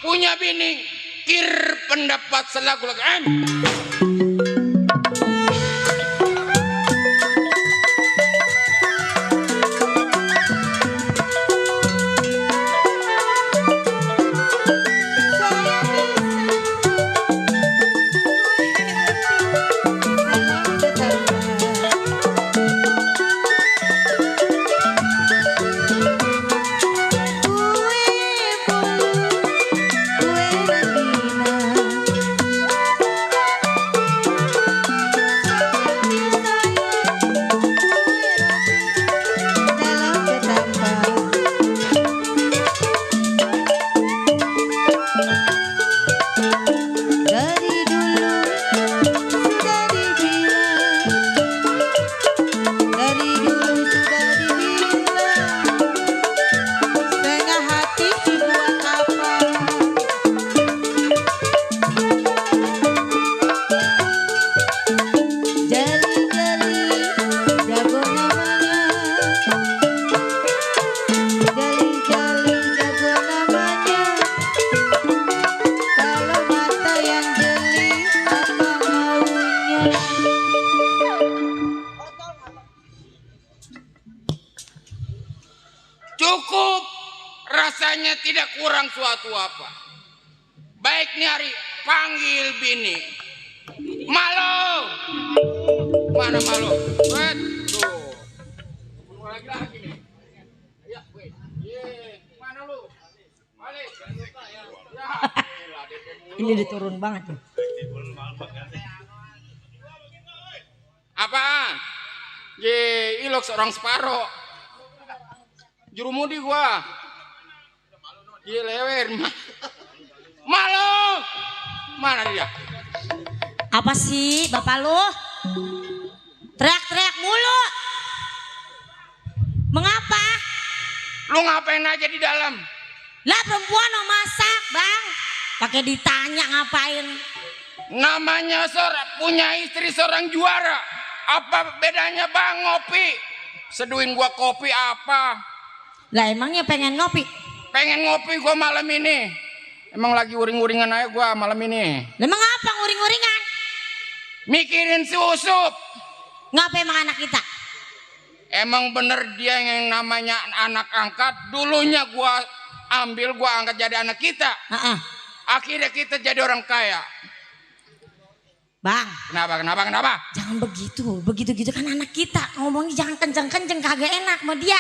punya bini, kir pendapat selaku lagi. Cukup, rasanya tidak kurang suatu apa. Baik nih hari, panggil bini. Malo, mana Malo? Tuh, lagi nih. Ya, mana lu? Balik. Ini diturun banget nih. Apaan? Ilok seorang separo. Jurumudi gua. Lewer. Malo. Mana dia? Apa sih bapak lu? Teriak-teriak mulu. Mengapa? Lu ngapain aja di dalam? Lah perempuan mau masak bang. Pakai ditanya ngapain? Namanya punya istri seorang juara. Apa bedanya bang ngopi? Seduin gua kopi apa? Lah emangnya pengen ngopi? Pengen ngopi gua malam ini. Emang lagi uring-uringan aja gua malam ini. Emang apa nguring-nguringan? Mikirin si Usup. Ngapa emang anak kita? Emang bener dia yang namanya anak angkat. Dulunya gua ambil, gua angkat jadi anak kita. Akhirnya kita jadi orang kaya. Bang. Kenapa? Jangan begitu kan anak kita. Ngomongnya jangan kenceng-kenceng, kagak enak sama dia.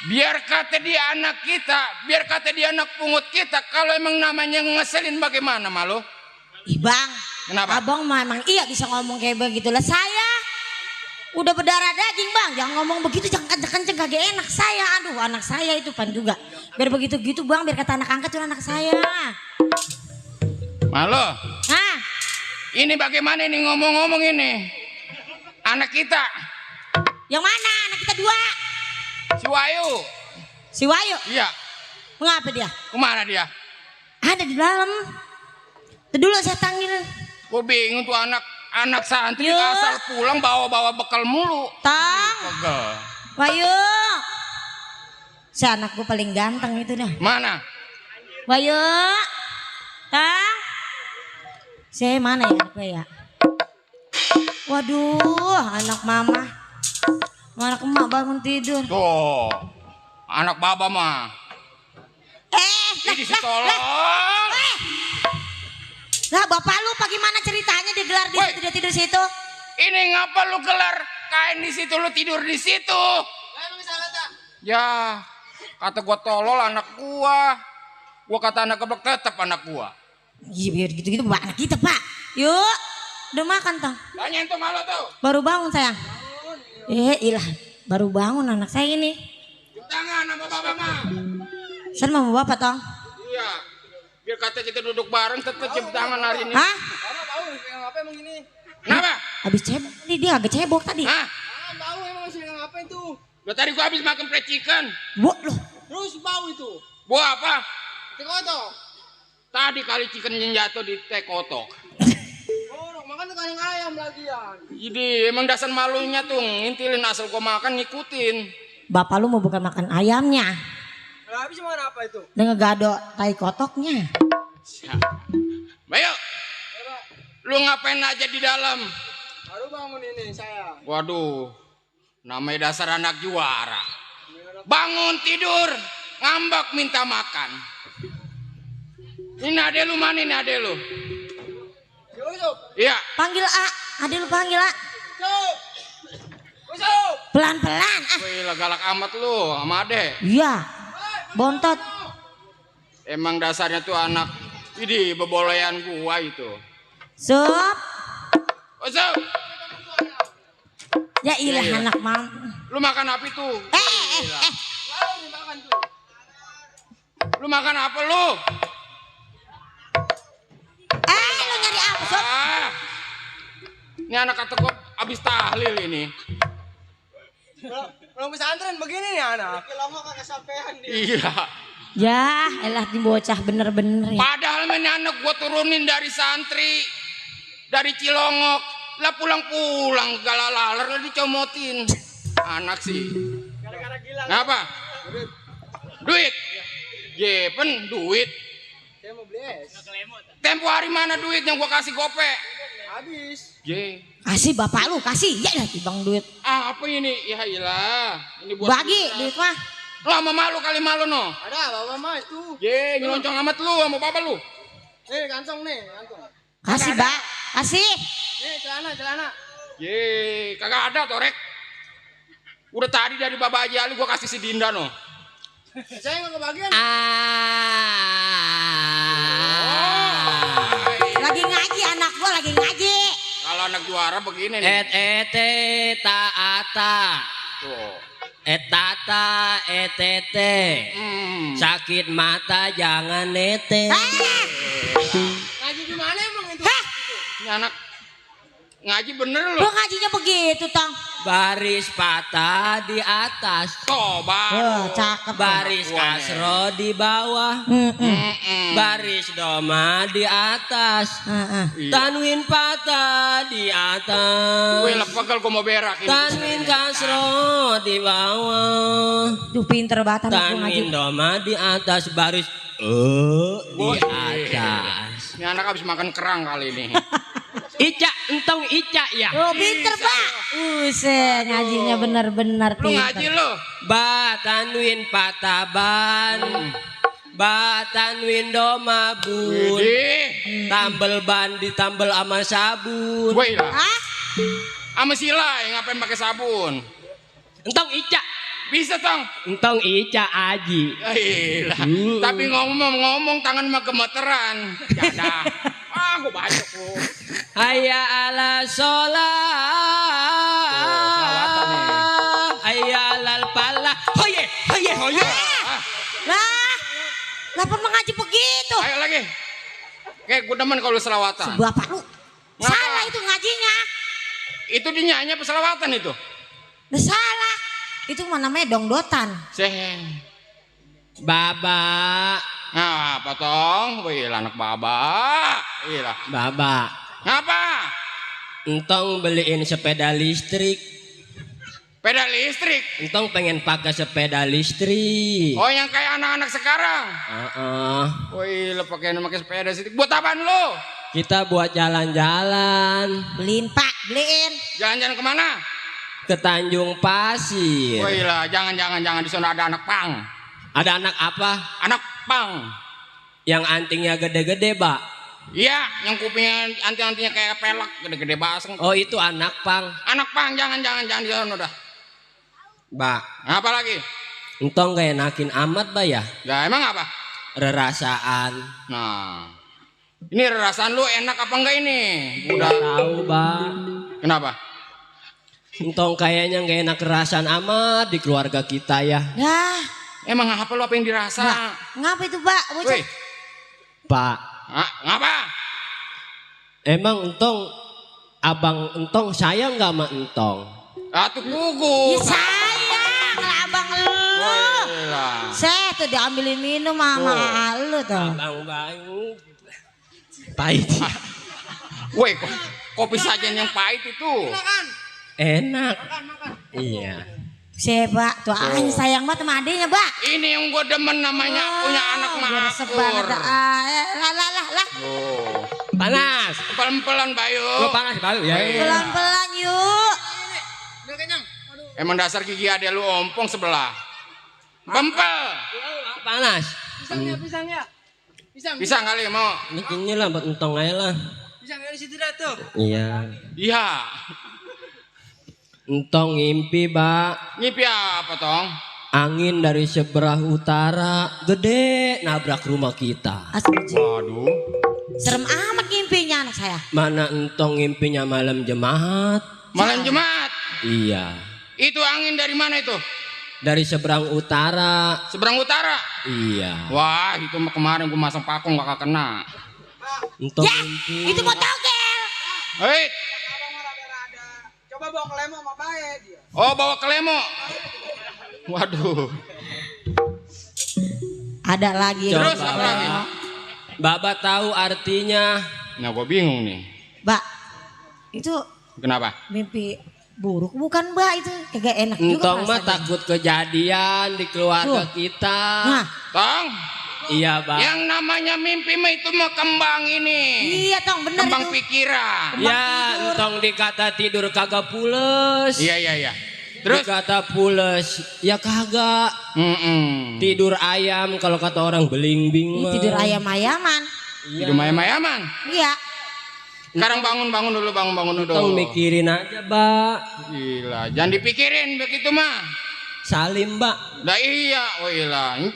Biar kata dia anak kita, biar kata dia anak pungut kita. Kalau emang namanya ngeselin bagaimana Malo? Ih bang, kenapa? Abang mah emang iya bisa ngomong kayak begitu lah. Saya udah berdarah daging bang, jangan ngomong begitu, jangan kenceng-kenceng, kagak enak saya. Aduh anak saya itu pan juga. Biar begitu gitu bang, biar kata anak angkat itu anak saya. Malo? Hah? Ini bagaimana ini ngomong-ngomong ini? Anak kita. Yang mana? Anak kita dua. Si Wayu. Si Wayu? Iya. Mengapa dia? Kemana dia? Ada di dalam. Tuh dulu saya tanggil. Gue bingung tuh anak santri asal pulang bawa-bawa bekal mulu. Tang. Pegel. Wahyu. Si anak gue paling ganteng itu dah. Mana? Wahyu. Tang. Si mana ya anak gue ya? Waduh, anak mama. Anak emak bangun tidur. Tuh, anak baba mah. Ini si tolong. Lah bapak lu bagaimana ceritanya dia gelar di situ, dia tidur situ? Ini ngapa lu gelar kain di situ, lu tidur di situ? Ya, kata gua tolol anak gua. Gua kata anak geblek tetap anak gua. Iya biar gitu-gitu anak kita pak. Yuk, udah makan tong. Tanyain tuh malu tuh. Baru bangun sayang. Ilah, baru bangun anak saya ini. Cium tangan sama baba mah. San mau bapak tong. Iya, biar kata kita duduk bareng tetap cium tangan hari ini. Hah? Tahu apa emang ini? Kenapa? Habis cebok nih dia agak cebok tadi. Hah? Tahu emang sih ngapain tuh? Lo tadi gua habis makan fried chicken. Wah loh. Terus bau itu. Buah apa? Tekotok. Tadi kali chicken yang jatuh di teh kotok. Oh, makan kandang ayam lagian. Jadi emang dasar malunya tuh ngintilin asal gua makan ngikutin. Bapak lu mau bukan makan ayamnya. Lah habis makan apa itu? Dengan gado tai kotoknya. Bayo, lu ngapain aja di dalam? Baru bangun ini saya. Waduh, namanya dasar anak juara. Bangun tidur, ngambek minta makan. Ini ade lu mana ini ade lu? Iya. Panggil A, ade lu panggil A. Pelan-pelan ah. Wih, galak amat lu sama ade. Iya, bontot. Emang dasarnya tuh anak, ini bebolehan gua itu. Sup. Oh, Sup. Ya ilah Iya. anak mam. Lu makan apa itu? Lu makan apa lu? Lu nyari apa Sup? Ini anak kata gua abis tahlil ini. Belum pesantren begini nih anak. Lama kagak sampean dia. Iya. Ya, elah di bocah bener-bener ya. Padahal ini anak gua turunin dari santri, dari Cilongok, lah pulang-pulang galalaler lah dicomotin. Anak sih. Gara-gara gila. Ngapa? Duit. Jepen duit. Saya mau beli es. Tempo hari mana duit yang gua kasih gope? Habis. Ye. Kasih bapak lu, kasih. Ya lah tibang duit. Ah, apa ini? Ya iyalah. Ini buat Bagi duit mah. lama malu kali malu no. Ada bapak mah itu. Ye, nyeloncong amat lu sama bapak lu. Nih kantong nih, kantong. Kasih, Mbak. Kasih. Nih celana. Ye, kagak ada torek. Udah tadi dari Bapak Haji Ali gua kasih si Dinda no. Saya nggak kebagian. Lagi ngaji anak gua lagi ngaji. Kalau anak juara begini nih. Taata. Tuh. Etata, etete. Sakit mata jangan nete. Ngaji di mana emang itu? Ini anak ngaji bener Lu loh. ngajinya begitu, Tong. Baris patah di atas. Coba. Wah, cakep. Baris kasro di bawah. Baris doma di atas. Tanwin patah di atas. Wih, lepegel gua mau berak ini. Tanwin kasro di bawah. Duh pinter banget anak gua ngaji. Tanwin doma di atas. Baris di atas. Ini anak habis makan kerang kali ini. Ica, entong Ica ya. Oh pinter Pak. Useh ngajinya benar-benar Lu ngaji pinter. lu. Ba tanwin pataban. Ba tanwin doma bun. Widih. Tambel ban ditambel sama sabun. Wih lah. Hah? Sama sila yang ngapain pakai sabun. Entong Ica. Bisa tong. Entong Ica aji. Iyalah. Tapi ngomong-ngomong tangan mah gemeteran. Jadah. Ah, gua bacok lu. Hayya ala sholat. Salawatan nih. Hayya alal falah. Hoye, hoye, hoye. Lah, lapor mengaji begitu. Ayo lagi. Kayak gua demen kalau selawatan. Bapak lu Ngapa? salah itu ngajinya. Itu dinyanyi apa selawatan itu? Udah salah. Itu mah namanya dongdotan. Seh. Baba. Nah, apa tong? Wih, anak baba. Iya. Baba. Ngapa? Entong beliin sepeda listrik. Sepeda listrik. Entong pengen pakai sepeda listrik. Oh, yang kayak anak-anak sekarang. Woi, lo pakai sepeda listrik. Buat apaan lo? Kita buat jalan-jalan. Beliin Pak, beliin. Jalan-jalan kemana? Ke Tanjung Pasir. Woi lah, jangan di sana ada anak pang. Ada anak apa? Anak pang. Yang antingnya gede-gede, Pak. Iya, yang kupingnya anting-antingnya kayak pelek, gede-gede baseng. Oh, itu anak pang. Anak pang, jangan di sana udah. Mbak, Apa lagi? entong gak enakin amat, Mbak ya? Ya emang apa? Rerasaan. Nah, ini rerasan lu enak apa enggak ini? Udah tahu, Mbak. Kenapa? Entong kayaknya gak enak kerasan amat di keluarga kita ya. Ya, Emang apa lu apa yang dirasa? ngapa itu Pak? Bocah. Woi, Pak, ngapa? emang entong, abang entong sayang gak sama entong? Atuh gugu. Ya sayang lah abang lu. Saya tuh diambilin minum sama lu tuh. Abang bayu. Pahit. Woi, kopi sajian yang pahit itu. Enak. Iya. Siapa tuh anjing sayang banget sama adenya, Pak. Ini yang gue demen namanya punya anak makmur. Lah. Panas. Pelan-pelan Bayu. Lo panas Bayu ya. Pelan-pelan yuk. Emang dasar gigi ada lu ompong sebelah. Bempel. Panas. Pisang kali mau. Ini lah buat entong aja lah. Pisang dari situ dah tuh. Iya. Iya. Entong ngimpi, Pak. Ngipi apa tong? Angin dari seberang utara gede nabrak rumah kita. Asli. Waduh. Serem amat ngimpinya anak saya. Mana entong ngimpinya malam Jumat? Malam Jumat. Iya. Itu angin dari mana itu? Dari seberang utara. Seberang utara. Iya. Wah, itu mah kemarin gue masang pakung gak kena. Entong Ya, ngimpi. itu mau togel. Hei. Coba bawa ke Lemo sama Bae dia. Oh, bawa ke Lemo. Waduh. Ada lagi. Terus Coba, apa lagi? Baba tahu artinya. Nah, gue bingung nih. Mbak, itu Kenapa? mimpi buruk bukan Mbak itu kagak enak juga. Entong mah rasanya. takut kejadian di keluarga Tuh. kita. Nah, Tong, Iya, Bang. yang namanya mimpi mah itu mah kembang ini. iya Tong bener Kembang itu. pikiran. Ya, entong dikata tidur kagak pules. Iya. Terus? Dikata pules, ya kagak. Tidur ayam kalau kata orang belimbing. Ih, mah. tidur ayam-ayaman. Tidur mayam-mayaman. Iya. Sekarang bangun dulu. Entong mikirin aja, Mbak. Gila, jangan dipikirin begitu mah. Salim, Mbak. Dah iya, wah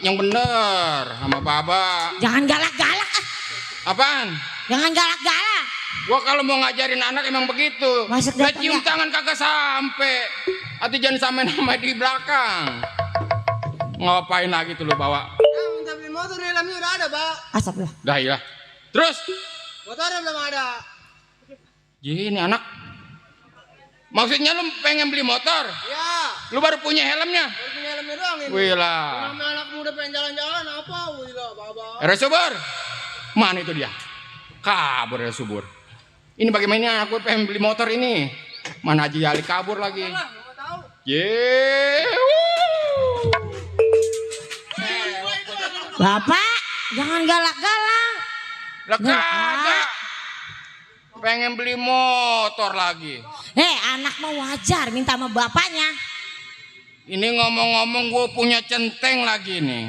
yang bener sama Baba. Jangan galak-galak ah. Apaan? Jangan galak-galak. Gua kalau mau ngajarin anak emang begitu. Masuk Gak datang cium ya? tangan kagak sampai. Atau jangan sampai nama di belakang. Ngapain lagi tuh lu bawa? Minta beli motor helmnya udah ada, Pak. Astagfirullah. Dah iya. Terus? Motornya belum ada. Gini anak. Maksudnya lu pengen beli motor? Ya, Lu baru punya helmnya? baru punya helmnya doang ini. Wih lah. Sama anak muda pengen jalan-jalan apa? Wih lah, Baba. Resubur. Mana itu dia? Kabur Resubur. Ini bagaimana aku pengen beli motor ini? Mana Haji Ali kabur lagi? Lah, enggak tahu. Bapak, jangan galak-galak. Lah kagak. Pengen beli motor lagi. Anak mah wajar minta sama bapaknya. Ini ngomong-ngomong gue punya centeng lagi nih.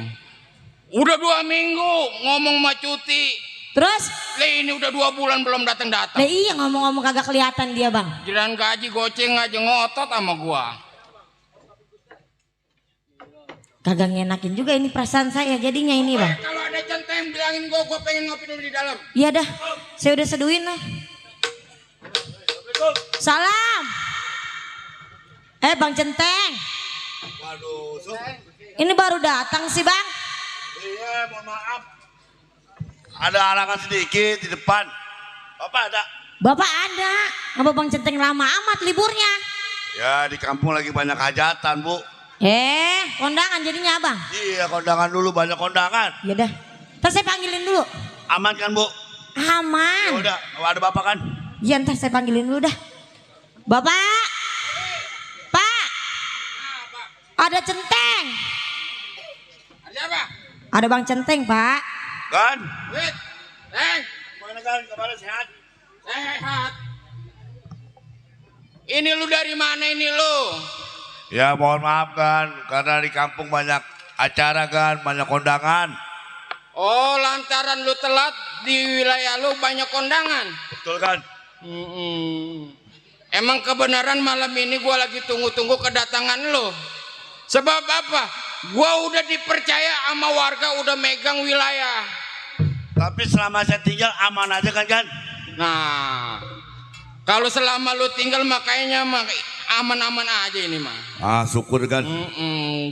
Udah 2 minggu ngomong sama cuti. Terus? Lah ini udah 2 bulan belum datang-datang. Lah iya ngomong-ngomong kagak kelihatan dia, Bang. Giliran gaji goceng aja ngotot sama gua. Kagak ngenakin juga ini perasaan saya jadinya ini, Bang. Kalau ada centeng bilangin gua pengen ngopi dulu di dalam. Iya dah, saya udah seduin lah. Salam. Bang Centeng. Waduh, Ini baru datang sih, Bang. iya, mohon maaf. Ada halangan sedikit di depan. Bapak ada? Bapak ada. Apa Bang Centeng lama amat liburnya? Ya, di kampung lagi banyak hajatan, Bu. Kondangan jadinya, Abang. Iya, kondangan dulu, banyak kondangan. Iya dah. Ntar saya panggilin dulu. Aman kan, Bu? Aman. Ya udah, ada Bapak kan? Iya, ntar saya panggilin dulu dah. Bapak. Pak. Ada centeng. Ada apa? Ada Bang Centeng, Pak. Kan? Wait. Teng. Mana kan? Kabar sehat? Sehat. Ini lu dari mana ini lu? Ya mohon maaf kan, karena di kampung banyak acara kan, banyak kondangan. Oh, lantaran lu telat di wilayah lu banyak kondangan. Betul kan? Emang kebenaran malam ini gua lagi tunggu-tunggu kedatangan lu. Sebab apa? Gua udah dipercaya sama warga, udah megang wilayah. Tapi selama saya tinggal aman aja kan? Nah, kalau selama lu tinggal makanya aman-aman aja ini mah. Ah syukur kan.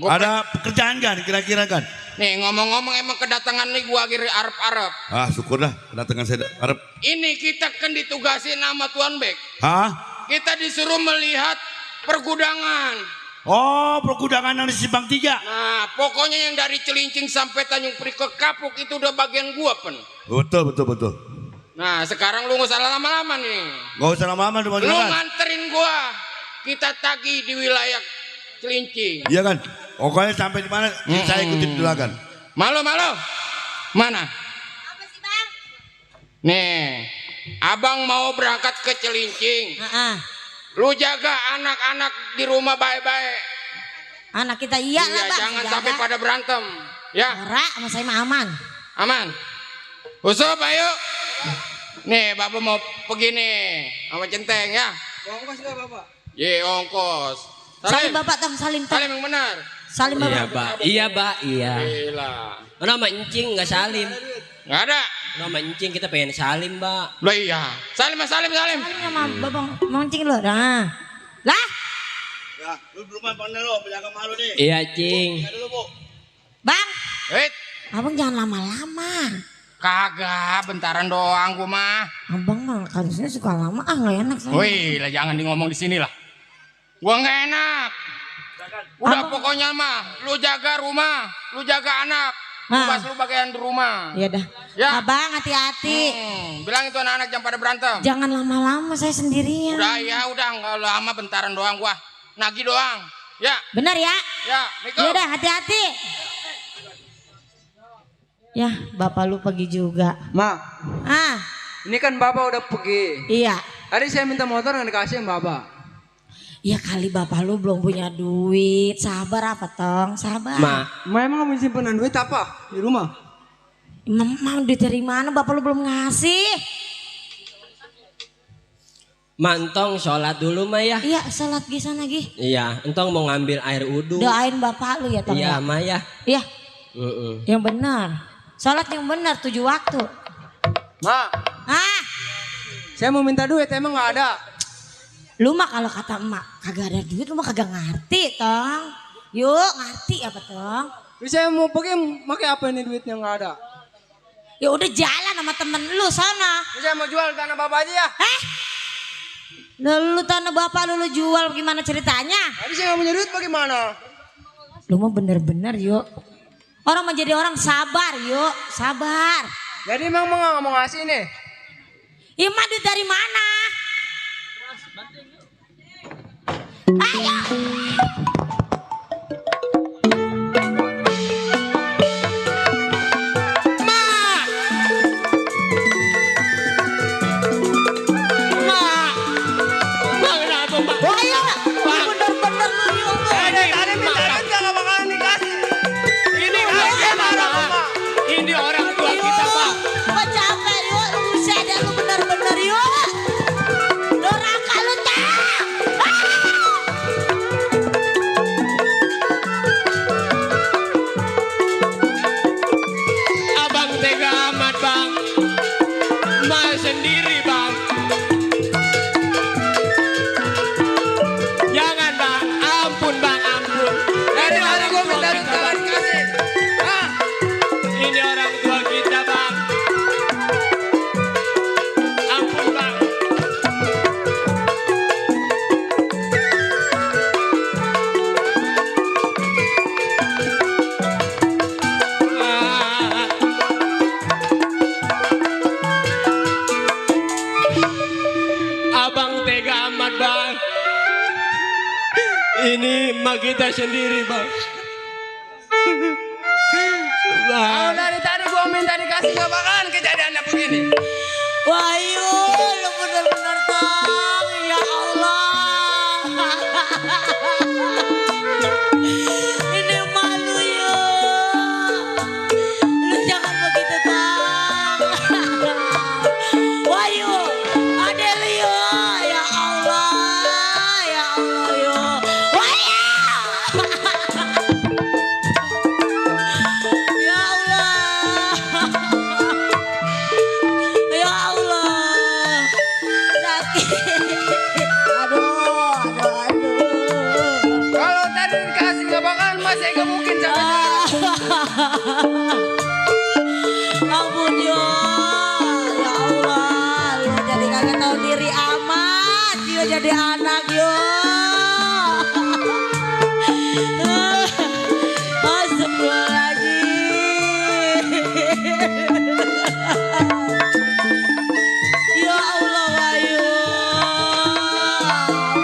Ada pekerjaan kan kira-kira kan? Nih ngomong-ngomong emang kedatangan nih gua akhirnya Arab. Ah syukur dah kedatangan saya Arab. Ini kita kan ditugasin sama Tuan Bek. Hah? Kita disuruh melihat pergudangan. Oh pergudangan yang di Simpang 3. Nah pokoknya yang dari Celincing sampai Tanjung Priok ke Kapuk itu udah bagian gua pen. Betul. Nah sekarang lu gak usah lama-lama nih. Gak usah lama-lama di Lu kan? nganterin gua. Kita tagih di wilayah Celincing. Iya kan? Pokoknya sampai di mana saya ikutin dulu kan. Malo. Mana? Apa sih, Bang? Nih, abang mau berangkat ke Celincing. Lu jaga anak-anak di rumah baik-baik. Anak kita iya lah, Bang. Jangan sampai pada berantem. Ya. Ora, sama saya mah aman. Aman. Usup ayo. Nih, Bapak mau pergi nih sama Centeng ya. Ongkos enggak, Bapak? Ye, ongkos. Salim Bapak tong, salim tong. Salim yang benar. Salim Bapak. Iya, Pak. Iya. Gila. Nama encing nggak salim. Nggak ada. Nama encing kita pengen salim, Pak. Loh iya. Salim. Salim sama Babang Moncing lo. Nah. Lah, Ya, lu belum pandai lo, penjaga malu nih. Iya, Cing. Ya dulu, Bu. Bang. Wait. Abang jangan lama-lama. Kagak, bentaran doang gua mah. Abang mah harusnya suka lama, nggak enak saya. Wih, lah jangan ngomong di sini lah. Gua nggak enak. Udah pokoknya mah, lu jaga rumah, lu jaga anak. Pas lu bagian di rumah. Iya dah. Ya. Abang hati-hati. Bilang itu anak-anak jangan pada berantem. Jangan lama-lama, saya sendirian. Udah nggak lama, bentaran doang gua. Nagih doang. Ya. Benar ya? Ya, Miko. Ya udah, hati-hati. Ya, Bapak lu pergi juga. Ma, Ah, ini kan Bapak udah pergi. iya. Tadi saya minta motor nggak dikasih sama Bapak. Ya kali Bapak lu belum punya duit. Sabar apa tong? Sabar. Ma, emang kamu simpanan duit apa di rumah? Mau duit dari mana? Bapak lu belum ngasih. mantong sholat dulu, Ma ya. Iya, salat di sana Gi. Iya, entong mau ngambil air wudhu. Doain Bapak lu ya tong. Iya, Ma ya. Iya. Yang benar. Salat yang benar 7 waktu. Ma, Ah, saya mau minta duit emang nggak ada. lu mah kalau kata emak kagak ada duit, lu mah kagak ngerti tong. Yuk, ngerti apa tong? Terus saya mau pergi pakai apa ini duitnya nggak ada. Ya udah jalan sama temen lu sana. Terus saya mau jual tanah Bapak aja ya. Lu tanah Bapak lu jual gimana ceritanya? Tadi saya nggak punya duit bagaimana? Lu mah bener-bener yuk. Orang menjadi orang sabar yuk, sabar. Jadi emang nggak mau ngasih nih? Ya mah duit dari mana? Ayo. Ini emak kita sendiri bang. Kalau dari tadi gua minta dikasih gak bakalan kejadiannya begini. Wahyu, lu bener-bener tong, ya Allah. Ini malu ya. Lu jangan begitu tong. Wahyu, ada lu ya. Ya Allah, ya Allah ya. Wahyu. Ya Allah. Ya Allah. Sakit. Aduh. Kalau tadi dikasih gak bakalan masih gak mungkin sampai sekarang. Ampun yo. Ya Allah, lu jadi kagak tahu diri amat. Yo jadi anak yo. Astagfirullahaladzim. Ya Allah, Wahyu.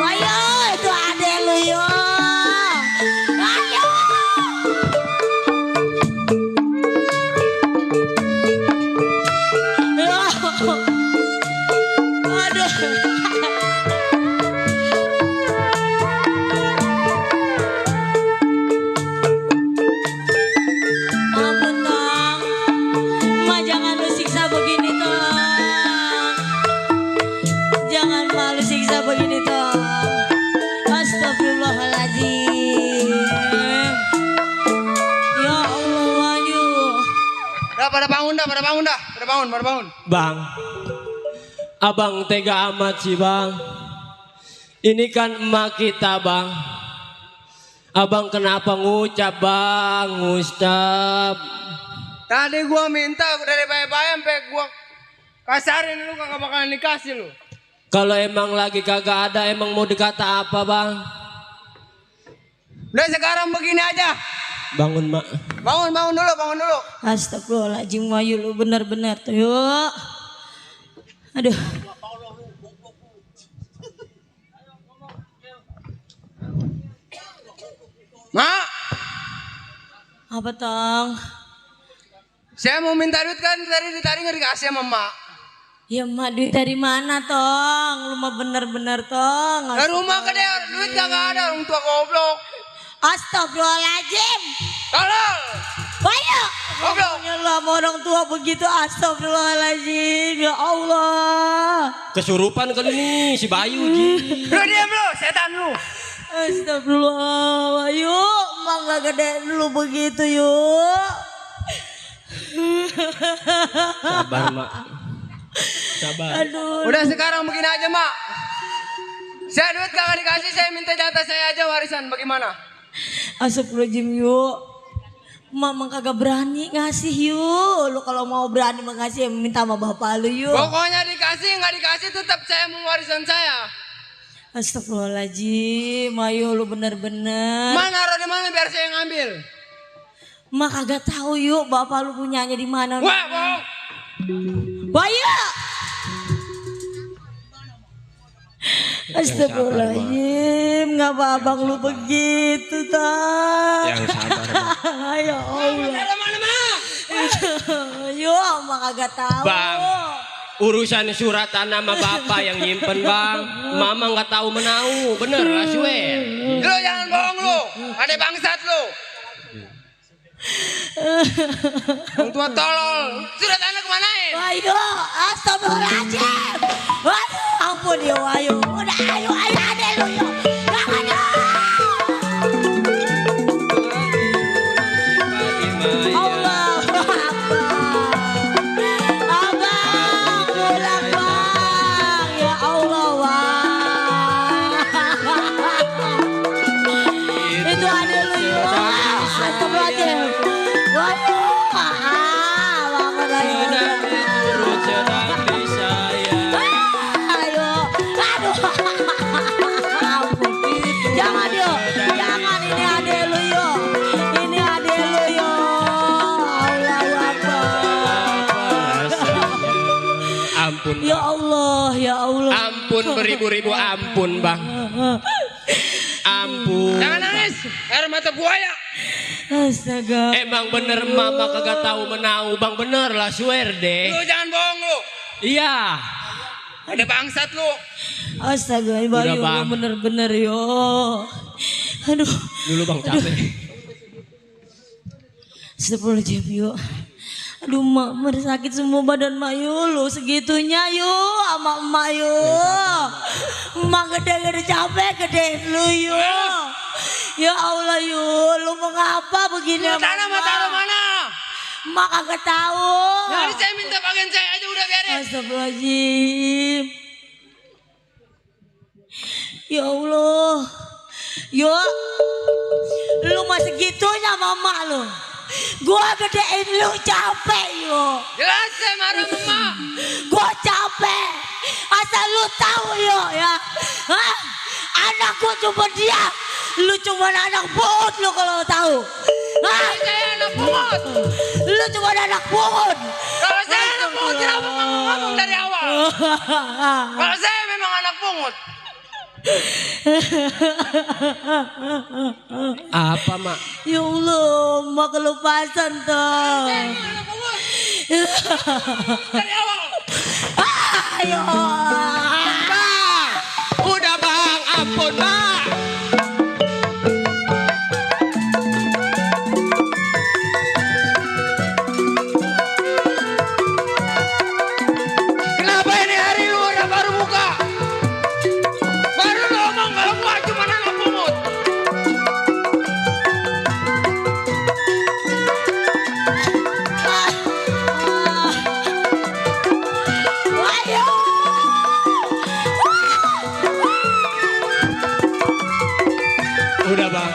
Wahyu, itu adek lu yo. Wahyu. Ya. Aduh. Ampun tong, ma jangan lu siksa begini tong. Jangan malu siksa begini tong. Astagfirullahaladzim. Ya Allah, Wahyu. Udah pada bangun dah, pada bangun. Bang, abang tega amat sih bang. Ini kan emak kita bang. Abang kenapa ngucap bang, Ustaz? Tadi gua minta dari bayar-bayar sampai gua kasarin lu kagak bakalan dikasih lu. Kalau emang lagi kagak ada, emang mau dikata apa bang? Udah sekarang begini aja. Bangun mak. Bangun dulu. Astagfirullahaladzim, Wahyu lu benar-benar tuh yuk. Aduh. Mak, Apa tong? saya mau minta duit kan tadi nggak dikasih sama mak. Ya mak, duit dari mana tong? Lu mah bener-bener tong. Dari rumah gede duit kagak ada, orang tua goblok. Astagfirullahaladzim. Tolol. Wahyu. Goblok. Ya Allah, sama orang tua begitu. Astagfirullahaladzim. Ya Allah. Kesurupan kali ini si Bayu ji. Lu diam lu, setan lu. Astagfirullah. Wahyu, emang gak gede dulu begitu yuk. Sabar mak. Sabar. Aduh. Udah sekarang begini aja mak. Saya duit kagak dikasih, saya minta jatah saya aja warisan. Bagaimana? Astagfirullahaladzim yuk. Mama kagak berani ngasih yuk. Lu kalau mau berani mengasih minta sama bapak lu yuk. Pokoknya dikasih nggak dikasih tetap saya mau warisan saya. Astagfirullahaladzim. Ayo lu bener-bener. Mana naruh di mana biar saya yang ngambil. Ma kagak tahu yuk bapak lu punyanya di mana. Wah, bohong. Wahyu. Astagfirullahaladzim. Ngapa abang lu begitu tang? Yang sabar mak. Ya Allah. Yuk, ma kagak tahu. Bang, urusan surat tanah sama bapak yang nyimpen bang. Mama nggak tahu menau, bener lah swear. Lu jangan bohong lu. Ada bangsat lu. Orang tua tolol. Surat anak kemanain? Wahyu, astagfirullahaladzim. Waduh, ampun ya Wahyu. Udah, ayo ada lu yuk. Jangan yuk. Allah Akbar. Abang, pulang bang. Ya Allah, wah. Itu ada lu yuk. Astagfirullahaladzim. Waduh, banget lagi. Ayo, aduh, ampun. Jangan yuk, jangan, ini ade lu yuk. Ini ade lu yuk. Allahu Akbar. Ampun. Ya Allah, ya Allah. Ampun beribu-ribu ampun bang. Ampun. Jangan nangis. Air mata buaya. Astaga. Emang bener mama kagak tahu menau bang, bener lah swear deh. Lu jangan bohong lu. Iya. Ada bangsat lu. Astaga, Bayu, Bang. bener-bener yo. Aduh. Dulu bang capek. Astagfirullahaladzim yuk. Aduh mak, sakit semua badan mak yuk. Lu segitunya yuk sama emak yuk. Emak gede-gede capek, gede lu yuk. Ya Allah yuk, lu mengapa begini sama Tanah mah taruh mana? Mak kagak tahu. Hari saya minta bagian saya aja udah biarin. Astagfirullahaladzim. Ya Allah. Yuk. Lu masih gitunya mama lu. Gua gedein lu capek yuk. Jelas saya marah mama. Gua capek. Asal lu tahu yuk ya. Hah? Anak gua cuma dia. Lu cuma anak pungut lu kalau tahu. Hah? Saya anak pungut. Lu cuma anak pungut. Kalau saya anak pungut kenapa mama ngomong dari awal? Kalau saya memang anak pungut. Apa mak? Ya Allah, mak kelupasan toh. Dari awal. Ayo. Bang, udah bang, ampun bang. Kenapa ini hari lu udah baru buka? Baru lu ngomong kalau gua cuma anak pungut. Ayo. Udah bang.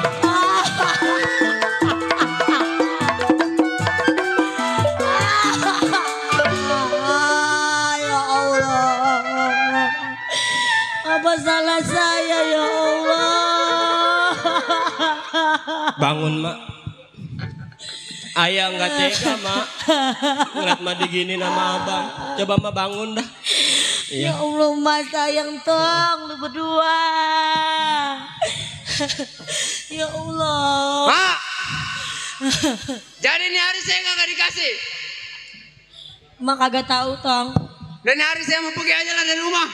Ya Allah. Apa salah saya ya Allah? Bangun mak. Ayah nggak tega mak. Ngeliat mak digini nama abang. Coba mak bangun dah. Ya Allah, mas sayang tong lu berdua. Ya Allah. Mak. Jadi ini hari saya nggak dikasih. Mak kagak tahu tong. Dan hari saya mau pergi aja lah dari rumah.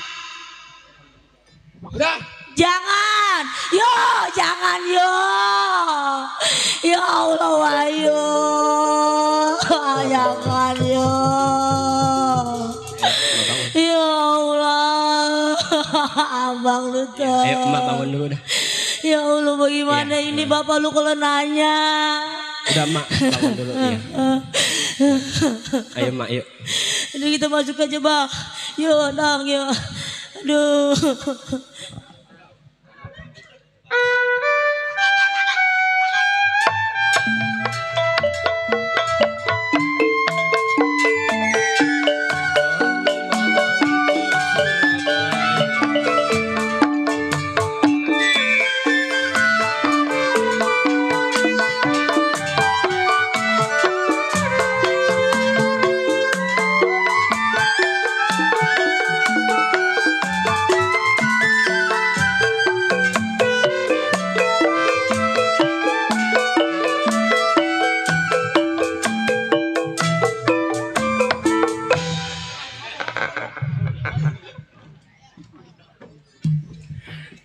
Udah. Jangan, yo, jangan yo. Ya Allah, ayo. Jangan yo. Ya Allah. Abang lu tuh. Ayo mak bangun dulu dah. Ya Allah, bagaimana ini bapak lu kalau nanya. Udah mak bangun dulu ya. Ayo mak yuk. Ini kita masuk aja bang. Yuk dong yuk. Aduh.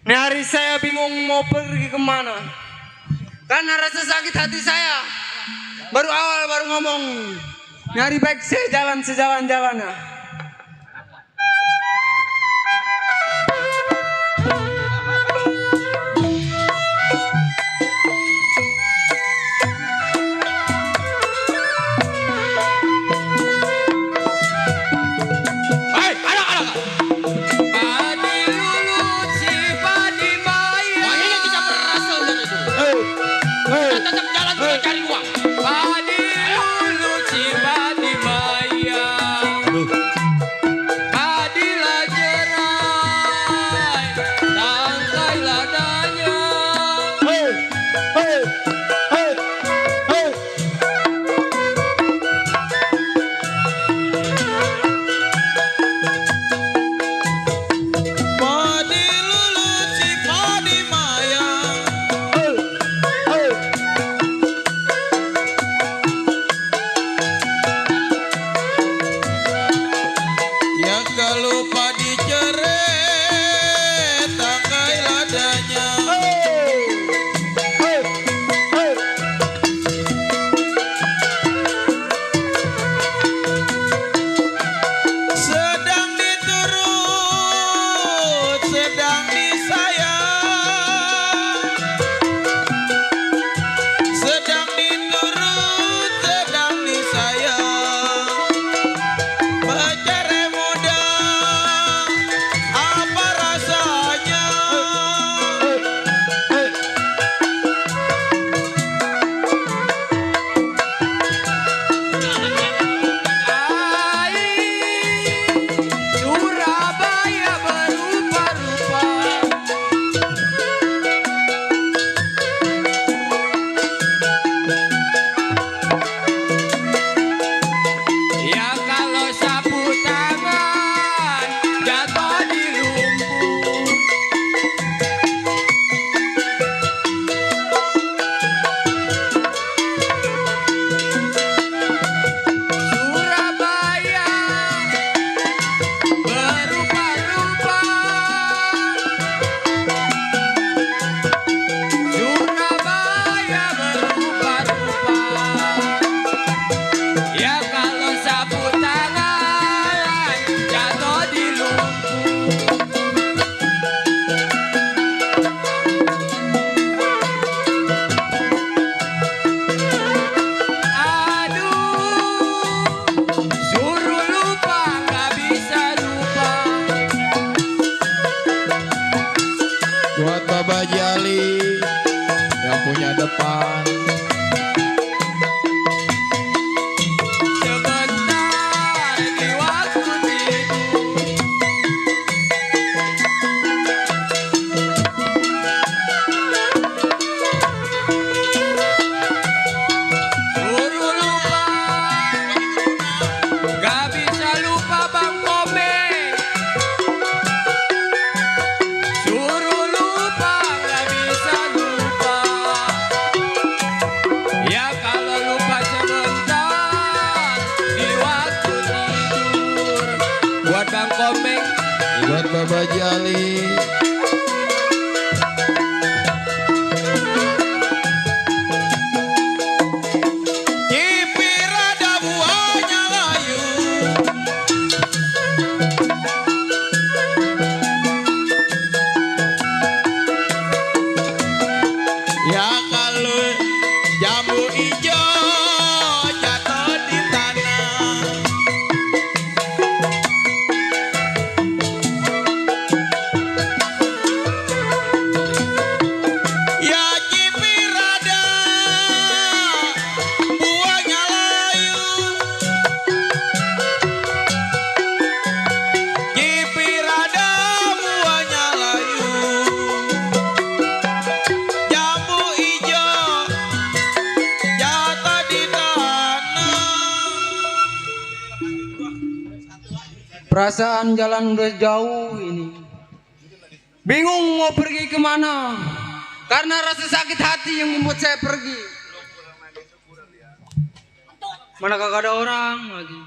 Ini hari saya bingung mau pergi kemana. Karena rasa sakit hati saya. Baru ngomong. Ini hari baik saya jalan sejalan-jalannya. Hai, anak-anak. Padi lulut si padi maya. Oh, ini kita berasal dari itu. Kita tetap jalan juga cari uang. Padi lulut si padi maya. rupa diceret tangkai ladanya. Sedang diturut, sedang disayang, sedang diturut, sedang disayang. Pacarnya muda, apa rasanya? Surabaya berupa-rupa. Ya kalau sapu tangan jatuh di lumpur. Surabaya berupa-rupa. Surabaya berupa-rupa. Ya kalau sapu tangan jatuh di lumpur. Aduh, suruh lupa nggak bisa lupa. Buat Baba Jali yang punya depan. Sebentar di waktu tidur. Suruh lupa nggak bisa lupa Bang Komeng. Suruh lupa nggak bisa lupa. Ya kalau lupa sebentar di waktu tidur. Buat Bang Komeng. Buat Baba Jali. Cipir ada buahnya layu. Ya kalau jambu hijau jatuh di tanah. Ya cipir ada buahnya layu. Cipir ada buahnya layu. Jambu hijau jatuh di tanah. Perasaan jalan udah jauh ini. Bingung mau pergi kemana. Karena rasa sakit hati yang membuat saya pergi. Mana kagak ada orang lagi.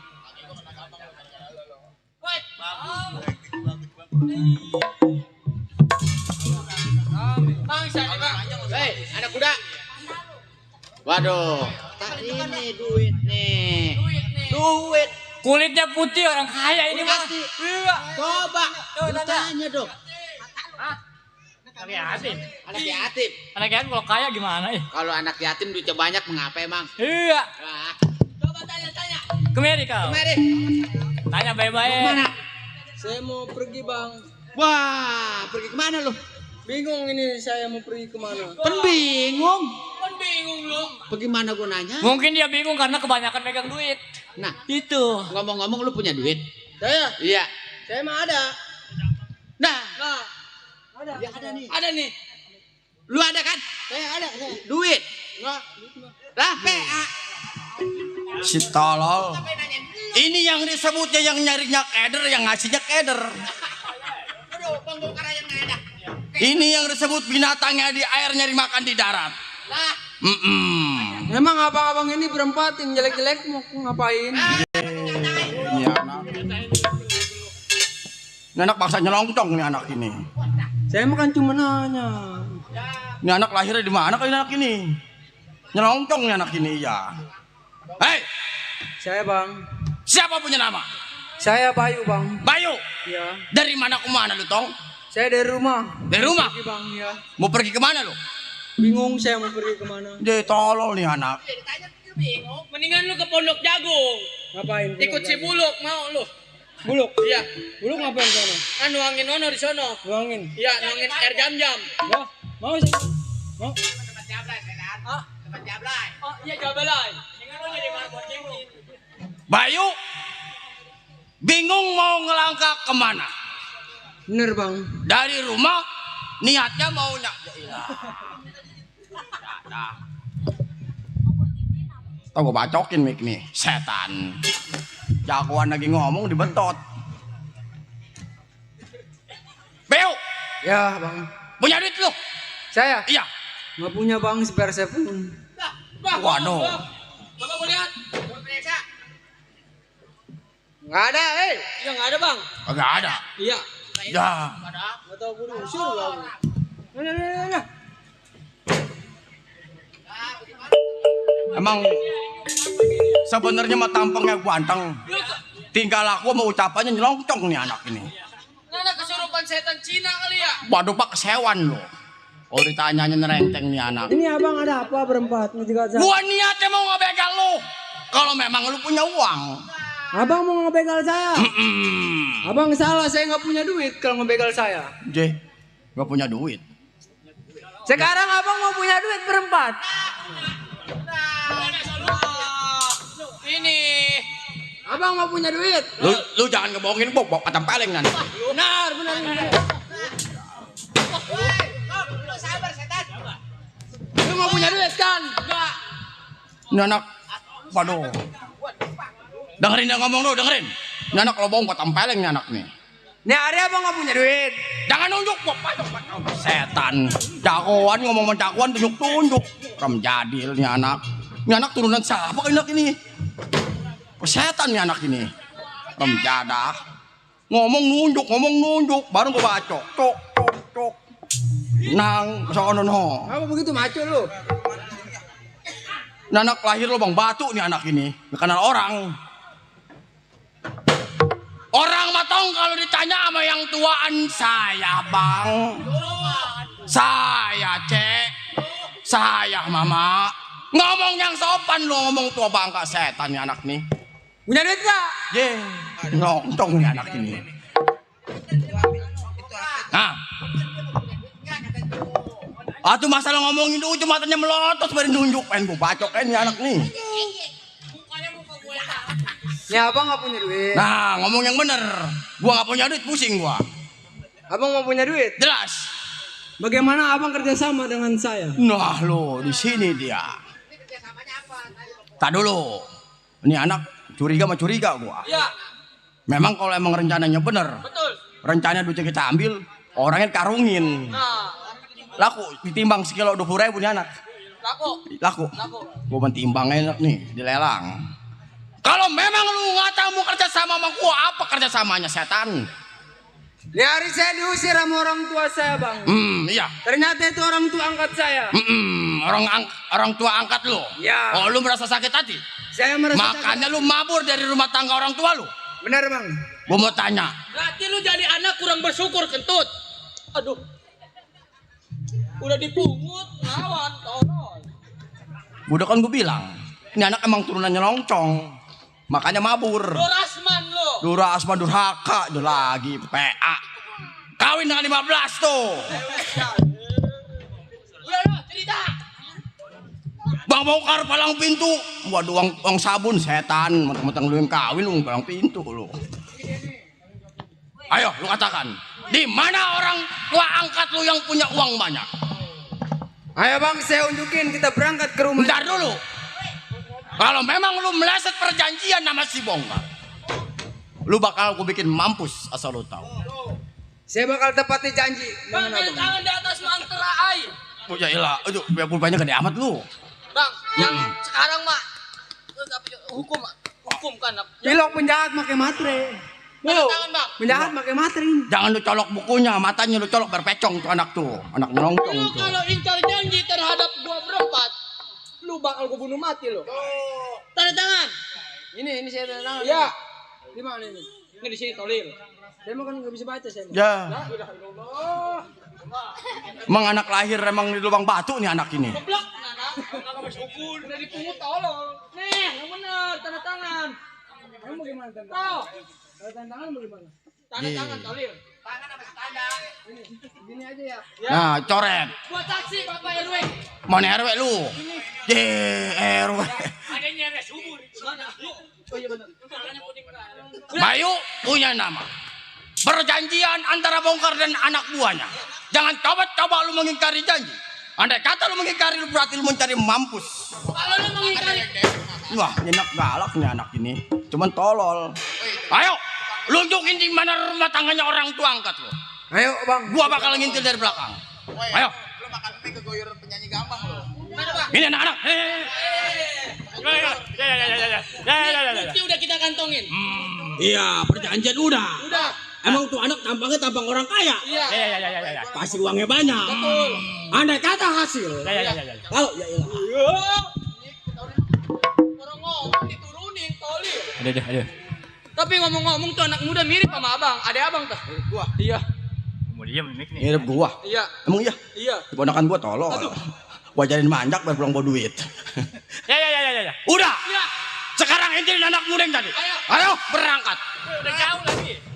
Hei, anak kuda. Waduh, ini duit nih. Duit. Kulitnya putih orang kaya ini mah. Iya. Coba, tanya dong. Anak yatim. Anak yatim. Anak yatim kalau kaya gimana ya? Kalau anak yatim duitnya banyak mengapa emang? Iya. Nah, coba tanya. Kemari kau. Mari. Tanya baik-baik. Mana? Saya mau pergi bang. Wah, pergi kemana lu? Bingung ini saya mau pergi kemana. Kan bingung. Kan bingung lu. Bagaimana gua nanya? Mungkin dia bingung karena kebanyakan megang duit. Nah, Itu. ngomong-ngomong lu punya duit? Saya? Iya. Saya mah ada. Nah, Ada. ya ada nih. Ada nih. Lu ada kan? Saya ada. Duit. Enggak. Lah, PA. Si tolol. Ini yang disebutnya yang nyarinya keder, yang ngasihnya keder. Aduh, pembongkar yang nggak ada. Ini yang disebut binatangnya di air nyari makan di darat. Lah, Memang abang-abang ini berempat yang jelek-jelek mau ngapain? Ini anak. Ini anak bangsa nyelongcong nih anak ini. Saya makan cuma nanya. Ini anak lahirnya di mana kali anak ini? Nyelongcong nih anak ini ya. Hei, Saya bang. siapa punya nama? Saya Bayu bang. Bayu. Iya. Dari mana ke mana lu tong? Saya dari rumah. Dari rumah? Pergi bang ya. Mau pergi kemana lu? Bingung saya mau pergi kemana. Dia tolol nih anak. Mendingan lu ke Pondok Jagung. Ngapain? Ikut si Buluk mau lu. Buluk. Iya. Buluk ngapain sana? Nuangin ono di sono. Nuangin. Iya, nuangin air jam-jam. Wah, mau sih. Mau. Tempat jablay. Oh, iya jablay. Dengan lu jadi mana buat jengking. Bayu, bingung mau ngelangkah kemana? Bener bang. Dari rumah, niatnya mau Tahu gue bacokin mik nih, setan. Jagoan lagi ngomong dibentot. Bayu, Ya bang. punya duit lu? Saya? Iya. Nggak punya bang sepeser pun. Waduh. Bapak mau lihat? Nggak ada, Iya, enggak ada, Bang. Agak ada. Iya. Ya. Nggak tahu gue diusir bang. Nah. Emang sebenarnya mah tampangnya ganteng. Tinggal aku mau ucapannya nyelongcong nih anak ini. Nana kesurupan setan Cina kali ya? Waduh pak kesewan lo. Oh ditanyanya nerenteng nih anak. Ini abang ada apa berempat? Gua niatnya mau ngebegal lo. Kalau memang lu punya uang. Abang mau ngebegal saya. Abang salah, saya nggak punya duit kalau ngebegal saya. J, nggak punya duit. Sekarang abang mau punya duit berempat. Ini. Abang mau punya duit. Lu jangan ngebohongin bok ketempeleng nanti. Benar. Sabar setan. Lu mau punya duit kan? Enggak. Ini anak, waduh. Dengerin dia ngomong lu, dengerin. Ini anak kalau bohong ketempeleng nih anak nih. Nih hari abang nggak punya duit. Jangan nunjuk, setan. Jagoan ngomong sama jagoan tunjuk. Ram jadil nih anak. Ini anak turunan siapa kan anak ini? Setan nih anak ini. Ram jadah. Ngomong nunjuk, baru gua bacok. Cok. Nang, sono no. Apa begitu maco lu? Ini anak lahir lo bang batu nih anak ini. Gak kenal orang. Orang matong kalau ditanya sama yang tuaan saya bang, saya cek, saya mama. Ngomong yang sopan lo ngomong tua bangka setan nih anak nih. Punya duit gak? Ye, nongtong nih anak ini. Nah, atuh masalah ngomongin itu matanya melotot baru nunjuk pengen gue bacok nih anak nih. Ya abang nggak punya duit. Nah, ngomong yang bener. Gua nggak punya duit, pusing gua. Abang mau punya duit? Jelas. Bagaimana abang kerjasama dengan saya? Nah, lo di sini dia. Tak dulu. Ini anak curiga gua. Iya. Memang kalau emang rencananya bener. Betul. Rencana duitnya kita ambil, orangnya karungin. Nah, Laku ditimbang sekilo 20.000 nih anak. Laku. Gua mentimbang enak nih, dilelang. Kalau memang lu nggak tahu mau kerja sama gua, apa kerja samanya setan? Di hari saya diusir sama orang tua saya bang. Iya. Ternyata itu orang tua angkat saya. Orang tua angkat lu. Ya. Oh, lu merasa sakit hati? Saya merasa Makanya lu mabur dari rumah tangga orang tua lu. Benar bang. Gua mau tanya. berarti lu jadi anak kurang bersyukur kentut. Aduh. Udah dipungut, lawan, tolong. Udah kan gua bilang, ini anak emang turunannya longcong. Makanya mabur. Dorasman lo. Durasma durhaka, itu lagi PA. Kawin dengan 15 tuh. Udah, cerita. Bang bongkar palang pintu. Waduh, uang sabun setan. Mentang-mentang lu yang kawin lu palang pintu lu. Ayo, lu katakan. Di mana orang tua angkat lu yang punya uang banyak? Ayo bang, saya unjukin kita berangkat ke rumah. Bentar dulu. Kalau memang lu meleset perjanjian sama si bongkar, lu bakal gue bikin mampus asal lu tahu. Saya bakal tepati janji. Bang, tangan di atas mantra air. Oh ya ilah, aduh, pulpanya gede amat lu. Bang, yang sekarang mak hukum kan. Pilok penjahat pakai matre. Tanda tangan bang. Menjahat pakai materi. Jangan lu colok bukunya, matanya lu colok berpecong tuh anak tuh. Anak nyelongcong Lu tuh. kalau ingkar janji terhadap gua berempat, lu bakal gua bunuh mati lu. Tanda tangan. Ini saya tanda tangan. Iya. Di mana ini? Ini di sini Tolil. Saya mah kan nggak bisa baca saya. Ya. La ilaha illallah. Emang anak lahir emang di lubang batu nih anak ini. Goblok, Nana. Enggak masuk hukum. Udah dipungut tolong. Nih, yang benar tanda tangan. Kamu mau gimana tanda? Tuh. Tanda tangan mau gimana? Tanda tangan Tolil. Gini aja ya. Nah, coret. Buat saksi Bapak RW. Mana RW lu? Ye, RW. Adanya RW subur. Mana? Oh iya benar. Bayu punya nama. Perjanjian antara bongkar dan anak buahnya. Jangan coba-coba lu mengingkari janji. Andai kata lu mengingkari, lu berarti lu mencari mampus. Kalau lu mengingkari. Wah, enak galak nih anak ini. Cuman tolol. Ayo, lu tunjukin di mana rumah tangganya orang tua angkat lu. Ayo bang. Gua bakal ngintil dari belakang. Ayo. Lu makan mie kegoyor penyanyi gampang lo. Ini anak-anak. Bukti udah kita kantongin. Iya, perjanjian udah. Udah. Emang tuh anak tampangnya tampang orang kaya. Iya. Pasti uangnya banyak. Betul. Andai kata hasil. Kalau ya ilah. Orang ngomong diturunin Tolil. Ada. Tapi ngomong-ngomong tuh anak muda mirip sama abang. Ada abang tuh. Gua. Iya. Mau diam mik nih. Mirip gua. Iya. Emang iya? Iya. Keponakan gua tolol. Gua jadiin manjak biar pulang bawa duit. Ya. Udah. Iya. Sekarang intilin anak muda yang tadi. Ayo berangkat. Udah jauh lagi.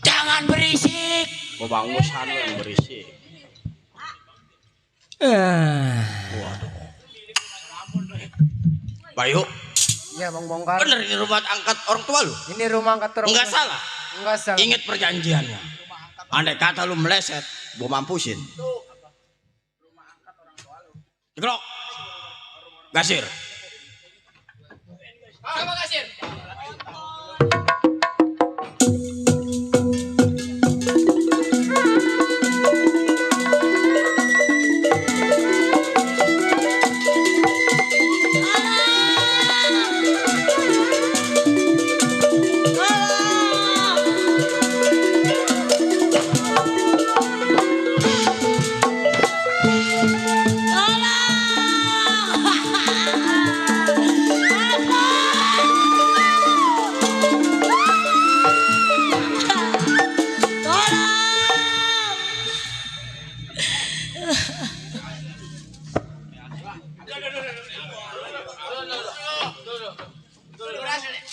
Jangan berisik. Gua bangusan lu yang berisik. Bayu, Iya bang bongkar. bener ini rumah angkat orang tua lu? Ini rumah angkat orang. Enggak salah. Enggak salah. Ingat perjanjiannya. Andai kata lu meleset, gua mampusin. Ceklok. Gasir. Sama kasir.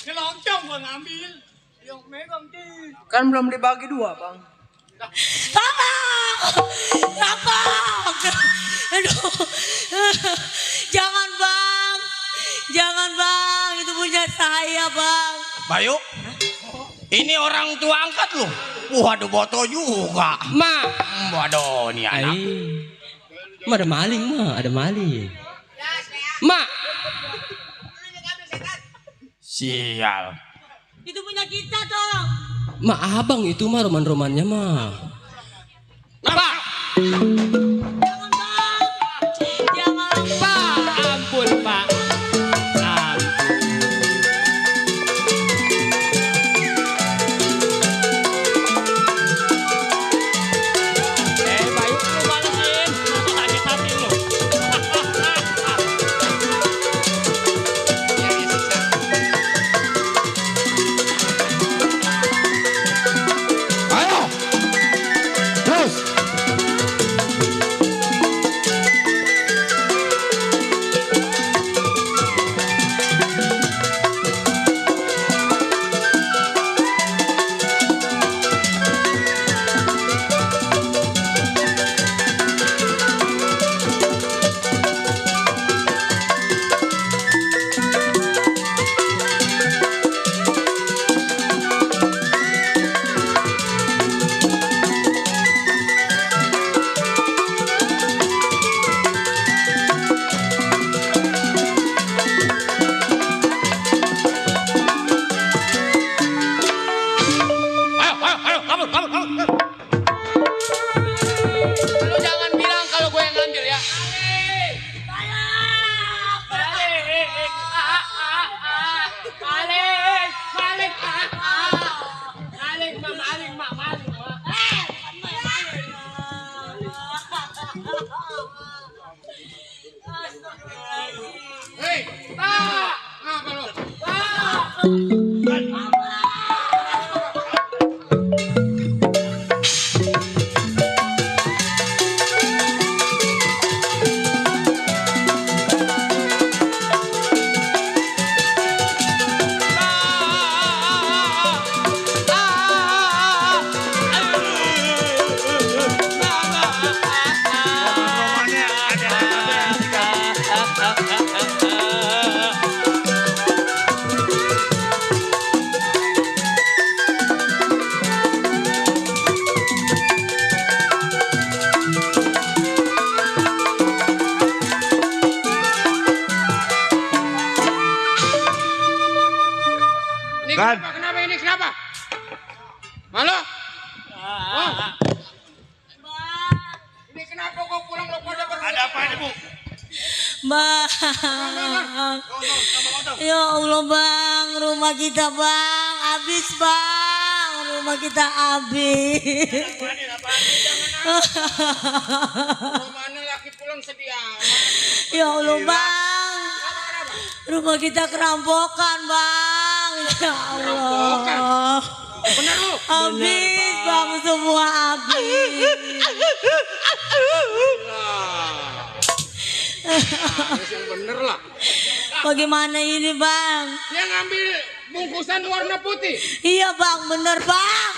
Ngelongcong gua ngambil. Yang megang di. Kan belum dibagi dua bang. Abang! Aduh. Jangan bang. Jangan bang. Itu punya saya bang. Bayu, ini orang tua angkat lu. Waduh, boto juga. Ma. Waduh, nih anak. Ma ada maling, ada maling. Ma. Sial. Itu punya kita dong. Ma abang itu mah roman-romannya mah. Pak. Jangan bang. Jangan. Pak, ampun Pak. Bayu lu balesin. Aku kaget Hei, tak. Apa lo? Ini Kan? kenapa ini kenapa? Halo? Oh. Ini kenapa kok pulang lo pada baru? Ada apa ini, Bu? Bang. Ya Allah bang, rumah kita bang, habis bang, rumah kita habis. Mana laki pulang sedih amat. Ya Allah bang, rumah kita kerampokan bang. Ya Allah. Bener lu? Habis bang, semua habis. Harus yang bener lah. Bagaimana ini bang? Dia ngambil bungkusan warna putih. Iya bang, bener bang.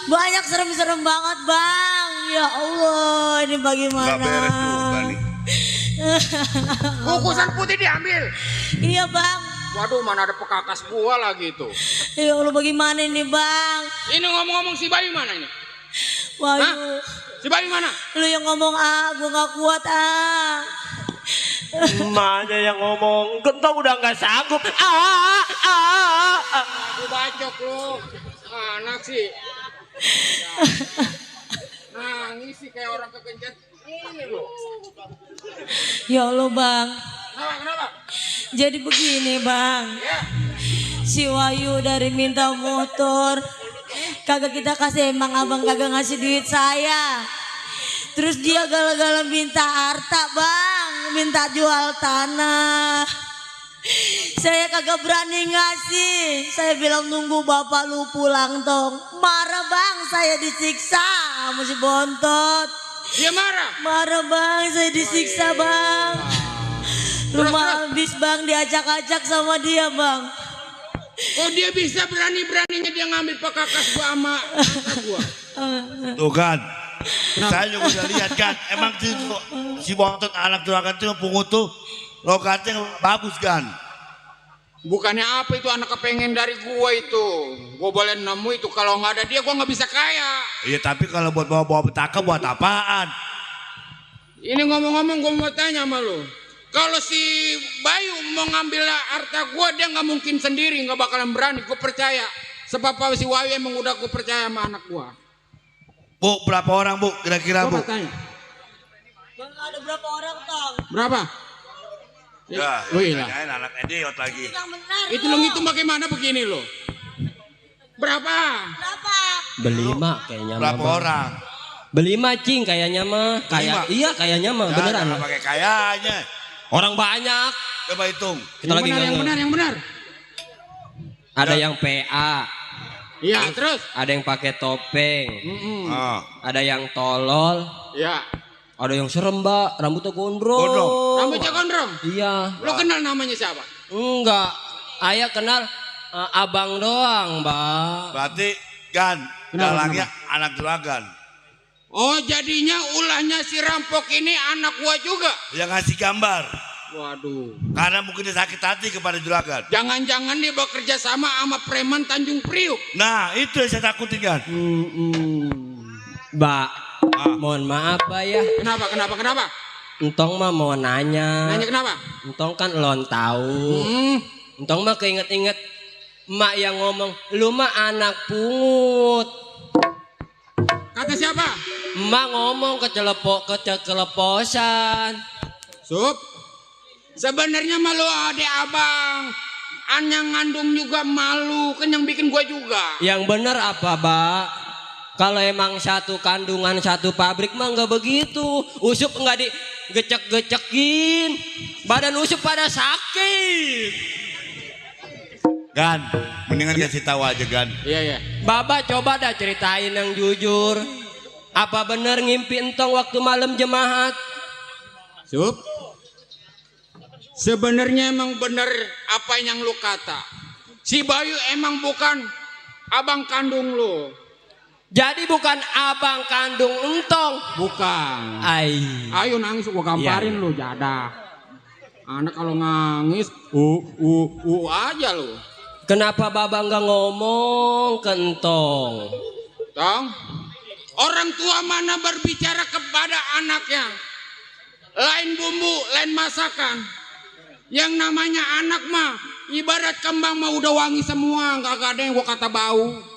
Banyak serem-serem banget bang. Ya Allah, ini bagaimana? Nggak beres juga nih. Bungkusan putih diambil. Iya bang. Waduh, mana ada pekakas gua lagi itu. Ya Allah, bagaimana ini bang? Ini ngomong-ngomong si Bayu mana ini? Waduh. Hah? Si Bayu mana? Lu yang ngomong gua gak kuat Emaknya yang ngomong, gentong udah nggak sanggup. Aku bacok lu. Anak sih. Nangis sih kayak orang kekencet. Ini loh. Ya Allah bang. Kenapa? Jadi begini bang. Ya. Si Wayu dari minta motor, kagak kita kasih, emang abang kagak ngasih duit saya. Terus dia gala-gala minta harta bang, minta jual tanah. Saya kagak berani ngasih. Saya bilang nunggu bapak lu pulang tong. Marah bang, saya disiksa sama si Bontot. Dia marah? Marah bang, saya disiksa bang. Rumah habis bang, diacak-acak sama dia bang. Oh dia bisa berani-beraninya dia ngambil pekakas gua sama anak gua. Tuh kan. Saya juga udah lihat kan. Emang si Bontot anak turagan itu pungut tuh. Lokasinya bagus kan. Bukannya apa itu anak kepengen dari gua itu. Gua boleh nemu itu, kalau nggak ada dia gua nggak bisa kaya. Iya tapi kalau buat bawa-bawa petaka buat apaan? Ini ngomong-ngomong gua mau tanya sama lu. Kalau si Bayu mau ngambil harta gua, dia nggak mungkin sendiri, nggak bakalan berani. Gua percaya. Sebab si Bayu emang udah gua percaya sama anak gua. Bu, berapa orang bu? Kira-kira bu? Coba tanya. Bang ada berapa orang tong? Berapa? Ya, Oh iya. tanyain anak idiot lagi. Yang benar Itu lo ngitung bagaimana begini lo? Berapa? Berapa? Belima kayaknya mah. Berapa Bang. orang? Belima cing kayaknya mah. Belima? Iya kayaknya mah, Ya, beneran. jangan pakai kayaknya. Orang banyak. Coba hitung. Kita lagi yang nge- benar, yang benar. Ada yang PA, Iya, terus? ada yang pakai topeng, Ah. ada yang tolol, Iya. ada yang serem mbak, rambutnya gondrong. Gondrong? Rambutnya gondrong? Iya. Lo kenal namanya siapa? Enggak, ayah kenal abang doang mbak. Berarti kan dalangnya anak juragan. Oh, jadinya ulahnya si rampok ini anak gua juga. Yang ngasih gambar. Waduh. Karena mungkin dia sakit hati kepada juragan. Jangan-jangan dia bekerja sama preman Tanjung Priuk. Nah itu yang saya takutin kan. Mbak, mohon maaf mbak ya. Kenapa? Entong mah mau nanya. Nanya kenapa? Entong kan lon tahu. Entong mah keinget-inget emak yang ngomong, lu mah anak pungut. Kata siapa? Emak ngomong keceleposan. Sup. Sebenarnya malu adek abang. Yang ngandung juga malu, kan yang bikin gua juga. Yang bener apa, Mbak? Kalau emang satu kandungan satu pabrik mah nggak begitu. Usup nggak digecek-gecekin. Badan Usup pada sakit. Gan, mendingan kasih tahu aja Gan. Iya. Baba coba dah ceritain yang jujur. Apa bener ngimpi entong waktu malam jemaat? Sup. Sebenarnya emang bener apa yang lu kata. Si Bayu emang bukan abang kandung lu. Jadi bukan abang kandung entong. Bukan. Ayo nangis gua gamparin Iya. lu jadah. Anak kalau nangis aja lu. Kenapa Baba nggak ngomong ke entong? Tong. Orang tua mana berbicara kepada anaknya. Lain bumbu, lain masakan. Yang namanya anak mah ibarat kembang mah udah wangi semua, nggak ada yang gua kata bau.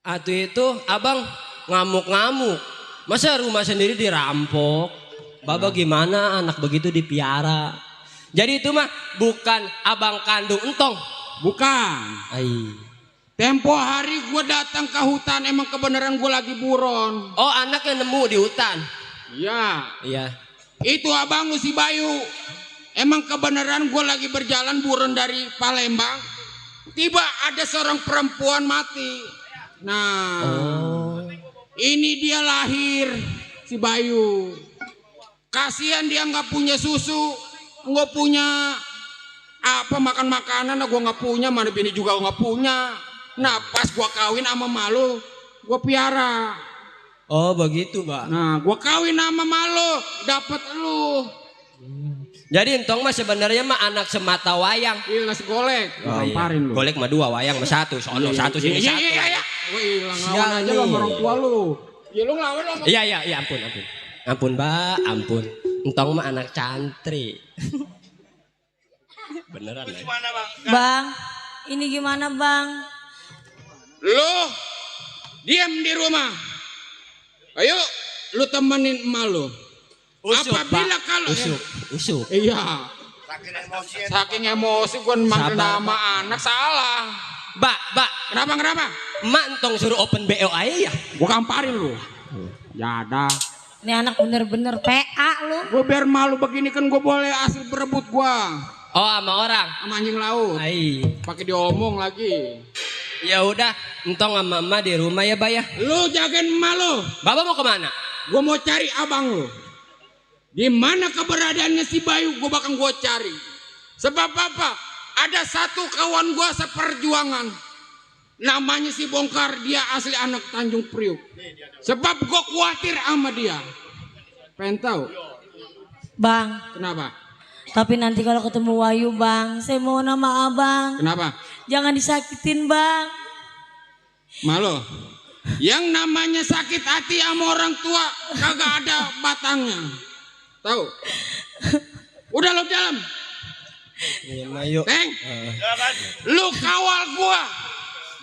Atuh itu abang ngamuk-ngamuk. Masa rumah sendiri dirampok? Baba gimana anak begitu dipiara? Jadi itu mah bukan abang kandung entong. Bukan. Tempo hari gue datang ke hutan emang kebenaran gue lagi buron. Oh anaknya nemu di hutan. Iya. Itu abang lu si Bayu. Emang kebenaran gue lagi berjalan buron dari Palembang. Tiba ada seorang perempuan mati. Nah, ini dia lahir si Bayu. Kasihan dia nggak punya susu, nggak punya apa makan makanan, gue nggak punya, mana bini juga nggak punya. Nah, pas gue kawin sama malu, gue piara. Oh begitu Mbak. Nah, gue kawin sama malu, dapet lu. Jadi entong mah sebenarnya mah anak semata wayang. Iya ngasih golek, gamparin lu. Golek mah 2, wayang mah 1. Sono 1 sini 1. Iya. Gue hilang lawan aja lo sama orang tua lu. Ya lu ngelawan lo. Iya ampun. Ampun Mbak, ampun. Entong mah anak cantri. Beneran ya. Bang, ini gimana Bang? Lu diam di rumah. Ayo lu temenin emak lu. Usup, apabila Pak. kalau Usup. Iya. Saking emosi gue manggil nama anak salah. Mbak. Kenapa? Emak entong suruh open BO aja ya. Gue gamparin lu. Ya dah. Ini anak bener-bener PA lu. Gue biar malu begini kan gue boleh asli berebut gua. Oh sama orang. Sama anjing laut. Pakai diomong lagi. Ya udah, entong sama emak di rumah ya, Mbak ya. Lu jagain emak lu. Bapak mau kemana? Gue mau cari abang lu. Di mana keberadaannya si Bayu, gue bakal gue cari. Sebab apa? Ada satu kawan gue seperjuangan. Namanya si Bongkar, dia asli anak Tanjung Priuk. Sebab gue khawatir sama dia. Pengen tahu? Bang. Kenapa? Tapi nanti kalau ketemu Wayu Bang, saya mau nama abang. Kenapa? Jangan disakitin Bang. Malu. Yang namanya sakit hati sama orang tua kagak ada batangnya. Tahu? Udah lo dalam. Iya, Mayu. Teng. Lu kawal gua.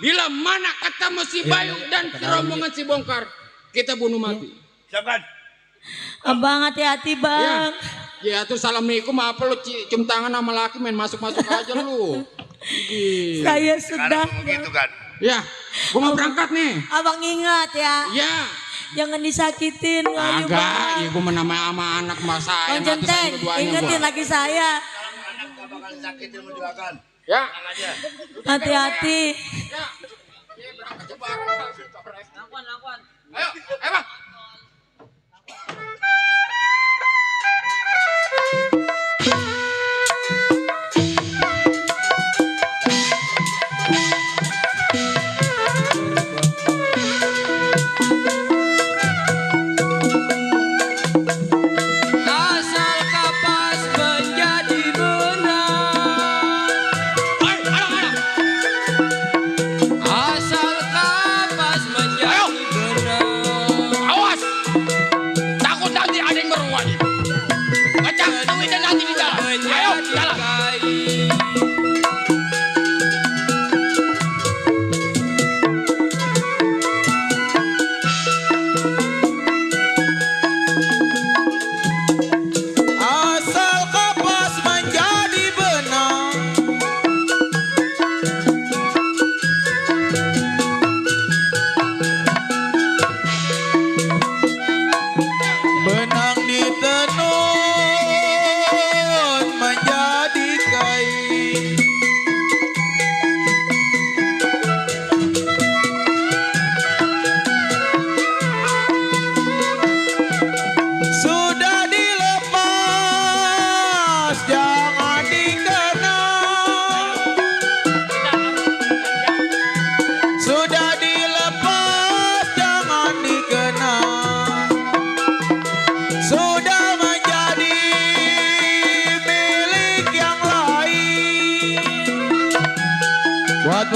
Bila mana ketemu si Bayu dan rombongan si Bongkar, kita bunuh mati. Siapkan. Abang hati-hati Bang. Ya tuh assalamualaikum apa lu cium tangan sama laki main masuk-masuk aja lu. Saya sudah. Begitu kan. Ya, gua mau berangkat nih. Abang ingat ya. Ya. Jangan disakitin Wayu Agak, Bang. ya gua menamai sama anak mas saya. Bang Centeng, ingetin lagi saya. Ya. Hati-hati. Ayo, Bang. Asal kapas menjadi benar. Asal kapas menjadi benar.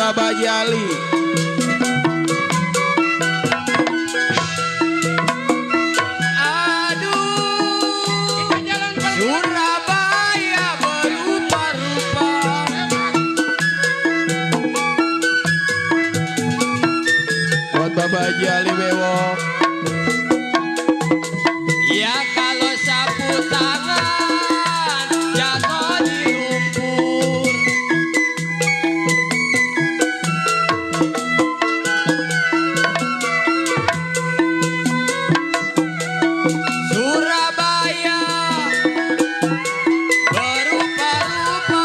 Babaji Ali. Surabaya berupa-rupa. Buat Babaji Ali bewok. Ya kalau sapu tangan jatuh di lumpur. Surabaya berupa-rupa.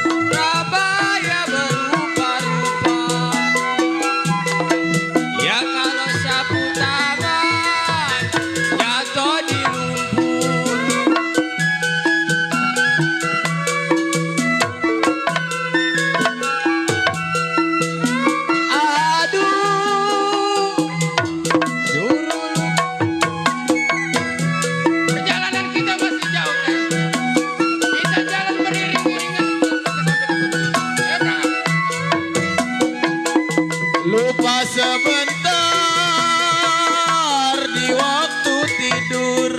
Surabaya berupa-rupa. Ya kalau sapu tangan jatuh di lumpur. Aduh, suruh Perjalanan kita masih jauh kan? Kita jalan beriring-iringan. Lupa sebentar di waktu tidur.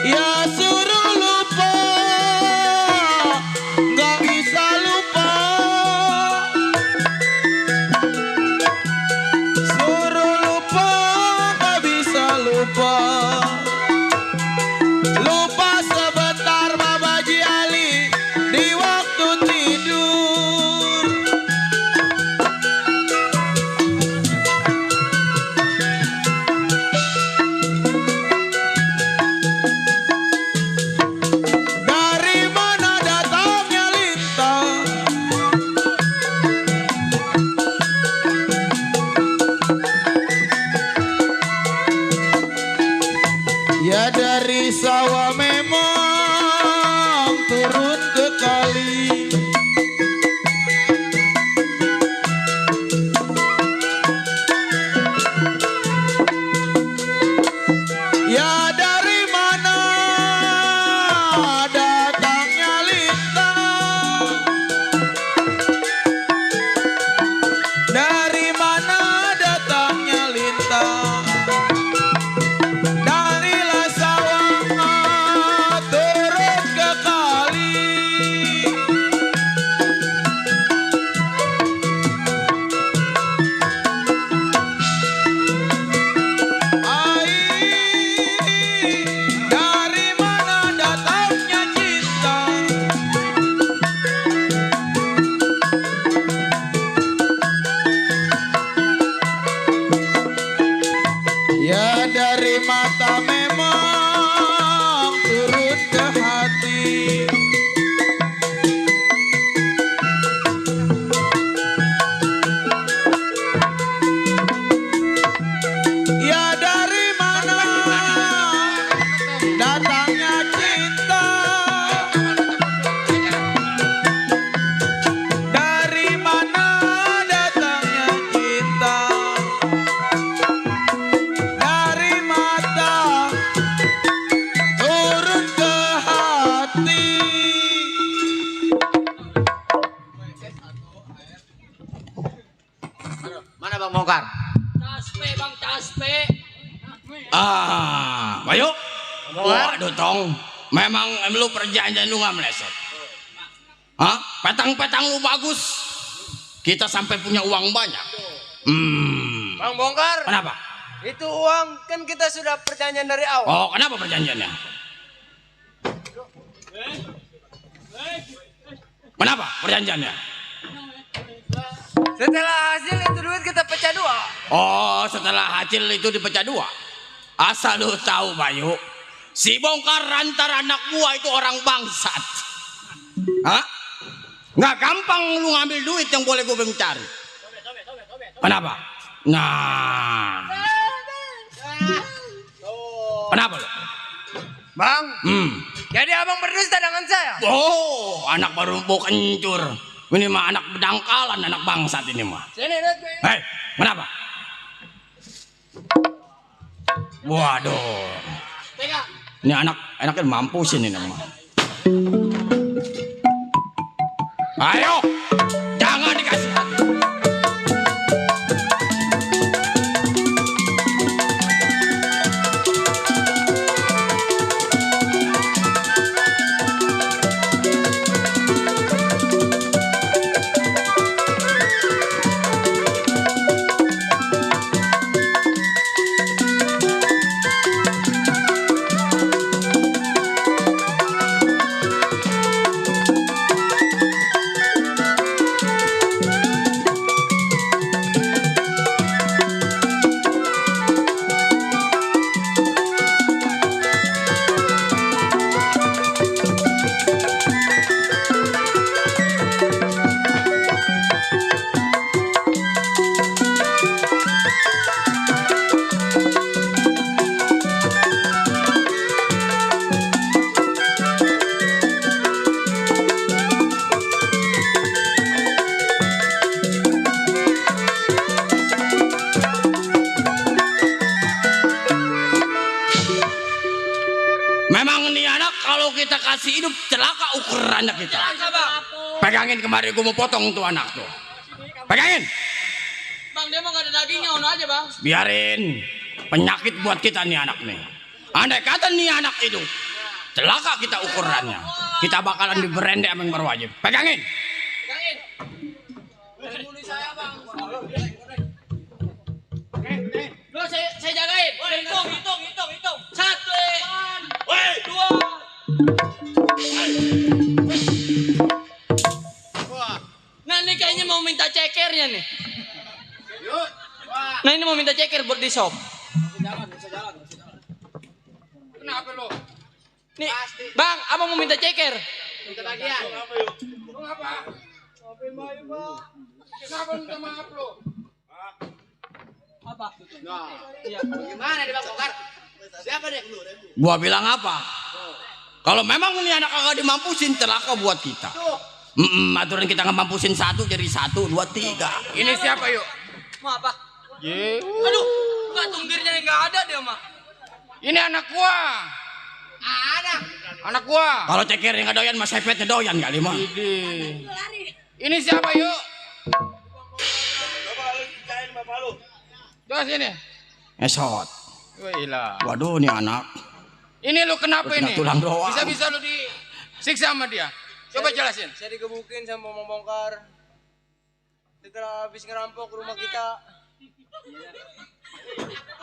Ya suruh lupa, nggak bisa lupa. Suruh lupa, nggak bisa lupa. Lupa sebentar Babaji Ali di waktu tidur. Dari mana datangnya lintang? Ya dari sawah memang turun ke kali. Ya dari mana datangnya lintang? Dari mana datangnya lintang? Darilah sawah turun ke kali. Dari mana datangnya cinta? Ya dari mata memang turun ke hati. Ya dari mana datangnya cinta? Dari mana datangnya cinta? Dari mata turun ke hati. Mana Bang Bongkar? Taspe bang, taspe. Bayu. Waduh tong, memang lu perjanjian lu nggak meleset. Hah? Petang-petang lu bagus. Kita sampai punya uang banyak. Bang Bongkar, Kenapa? itu uang kan kita sudah perjanjian dari awal. Oh, kenapa perjanjiannya? Kenapa perjanjiannya? Setelah hasil itu duit kita pecah dua. Oh, setelah hasil itu dipecah dua. Asal lu tahu Bayu, si Bongkar antara anak buah itu orang bangsat. Hah? Nggak gampang lu ngambil duit yang boleh gue cari. Kenapa? Nah. Kenapa lu? Bang, Hmm. jadi abang berdusta dengan saya? Oh, anak baru bau kencur. Ini mah anak bedangkalan, anak bangsat ini mah. Sini, lihat gue. Hei, kenapa? Waduh. Ini anaknya mampusin ini mah. Ayo, jangan dikasih hati. Memang nih anak kalau kita kasih hidup celaka ukurannya kita. Pegangin kemari, gue mau potong tuh anak tuh. Pegangin. Bang, dia mah gak ada dagingnya, ono aja bang. Biarin. Penyakit buat kita nih anak nih. Andai kata nih anak hidup, celaka kita ukurannya. Kita bakalan diberende sama yang berwajib. Pegangin. Pegangin. Bunuh saya bang. Lo saya jagain. Hitung. 1, 2. Nah ini kayaknya mau minta cekernya nih. Nah ini mau minta ceker buat di shop. Kenapa lo? Nih, bang, abang mau minta ceker. Minta bagian. Lo ngapa? Kenapa minta maaf lo? Apa? Nah, gimana nih Bang Bongkar? Siapa deh? Gua bilang apa? Kalau memang ini anak kagak dimampusin, celaka buat kita. Aturan kita nggak mampusin 1 jadi 1, 2, 3. Ini siapa yuk? Mau apa? Ye. Aduh, nggak tunggirnya nggak ada dia mah. Ini anak gua. Anak gua. Kalau cekernya nggak doyan, mas sepetnya doyan kali mah. Ini siapa yuk? Coba sini. Esot. Wailah. Waduh, nih anak. Ini lu kenapa Kena ini? tulang doang. Bisa-bisa lu disiksa sama dia. Coba jelasin. Saya digebukin sama Bang Bongkar. Setelah habis ngerampok rumah kita.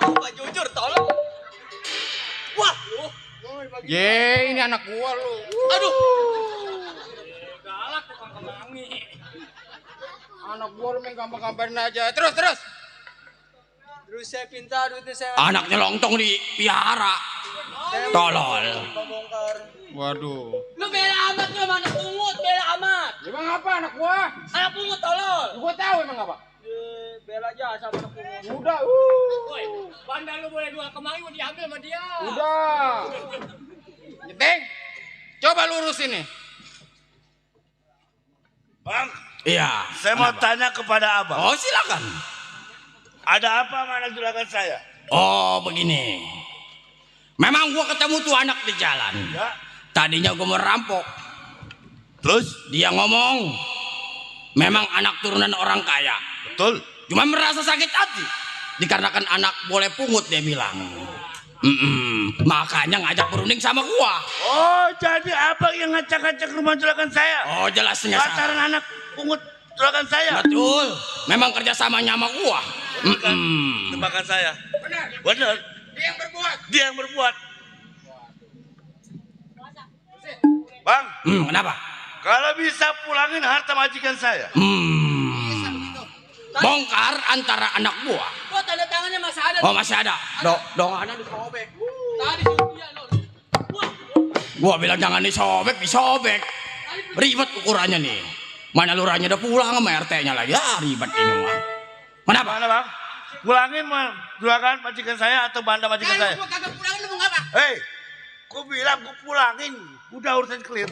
Apa jujur tolong. Wah, lu. Ye, ini anak gua lu. Aduh. Galak tukang kemangi. Anak gua lu main gampang-gamparin aja. Terus. Terus saya pinta duitnya saya. Anaknya lontong dipiara. Tolol. Bang Bongkar. Waduh. Lu bela amat lu anak pungut, bela amat. Emang apa anak gua? Anak pungut tolol. Gua tahu emang apa. Bela jasa anak pungut. Udah. Woi, bandar lu boleh 2 kemangi mau diambil sama dia. Udah. Nyeteng. Coba lurus ini. Bang, Iya. saya mau tanya kepada abang. Oh, silakan. Ada apa sama anak juragan saya? Oh, begini. Memang gua ketemu tuh anak di jalan. Ya. Tadinya gua mau rampok. Terus? Dia ngomong, memang anak turunan orang kaya. Betul. Cuma merasa sakit hati. Dikarenakan anak boleh pungut, dia bilang. Makanya ngajak berunding sama gua. Oh, jadi abang yang ngacak-ngacak rumah juragan saya? Oh, jelasnya Pacaran anak pungut juragan saya? Betul. Memang kerjasamanya sama gua. Tebakan saya. Benar. Dia yang berbuat. Bang, Kenapa? kalau bisa pulangin harta majikan saya. Bongkar antara anak gua. Kok tanda tangannya masih ada? Oh, masih ada. Dongannya disobek. Tadi dia lo. Wah, Gua bilang jangan disobek. Ribet ukurannya nih. Mana lurahnya udah pulang sama RT-nya lagi. Ya, ribet ini mah. Kenapa? Mana bang? Pulangin mah juragan majikan saya atau banda majikan saya? Gua kagak pulangin lu mau ngapa? Hei, gua bilang gua pulangin. Udah urusan clear.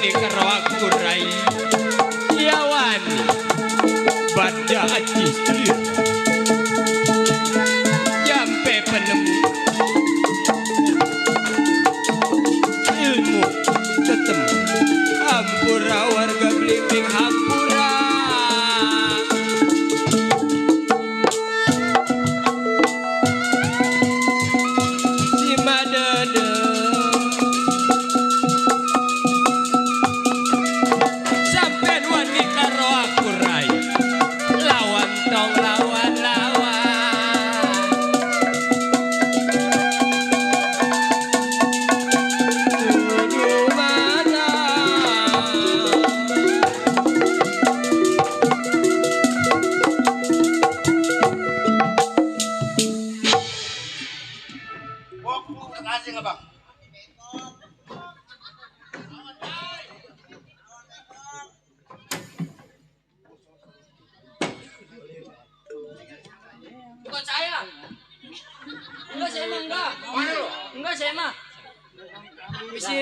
wani karo aku rai ya wani pada aji selir jampe penemu ilmu tetem hampura warga Blimbing hampura si madada sampean wani karo aku rai lawan tong lawan tuju mana Kasih nggak bang? Bukan saya. Enggak, saya mah enggak. Mana lu? Enggak, saya mah. Misi.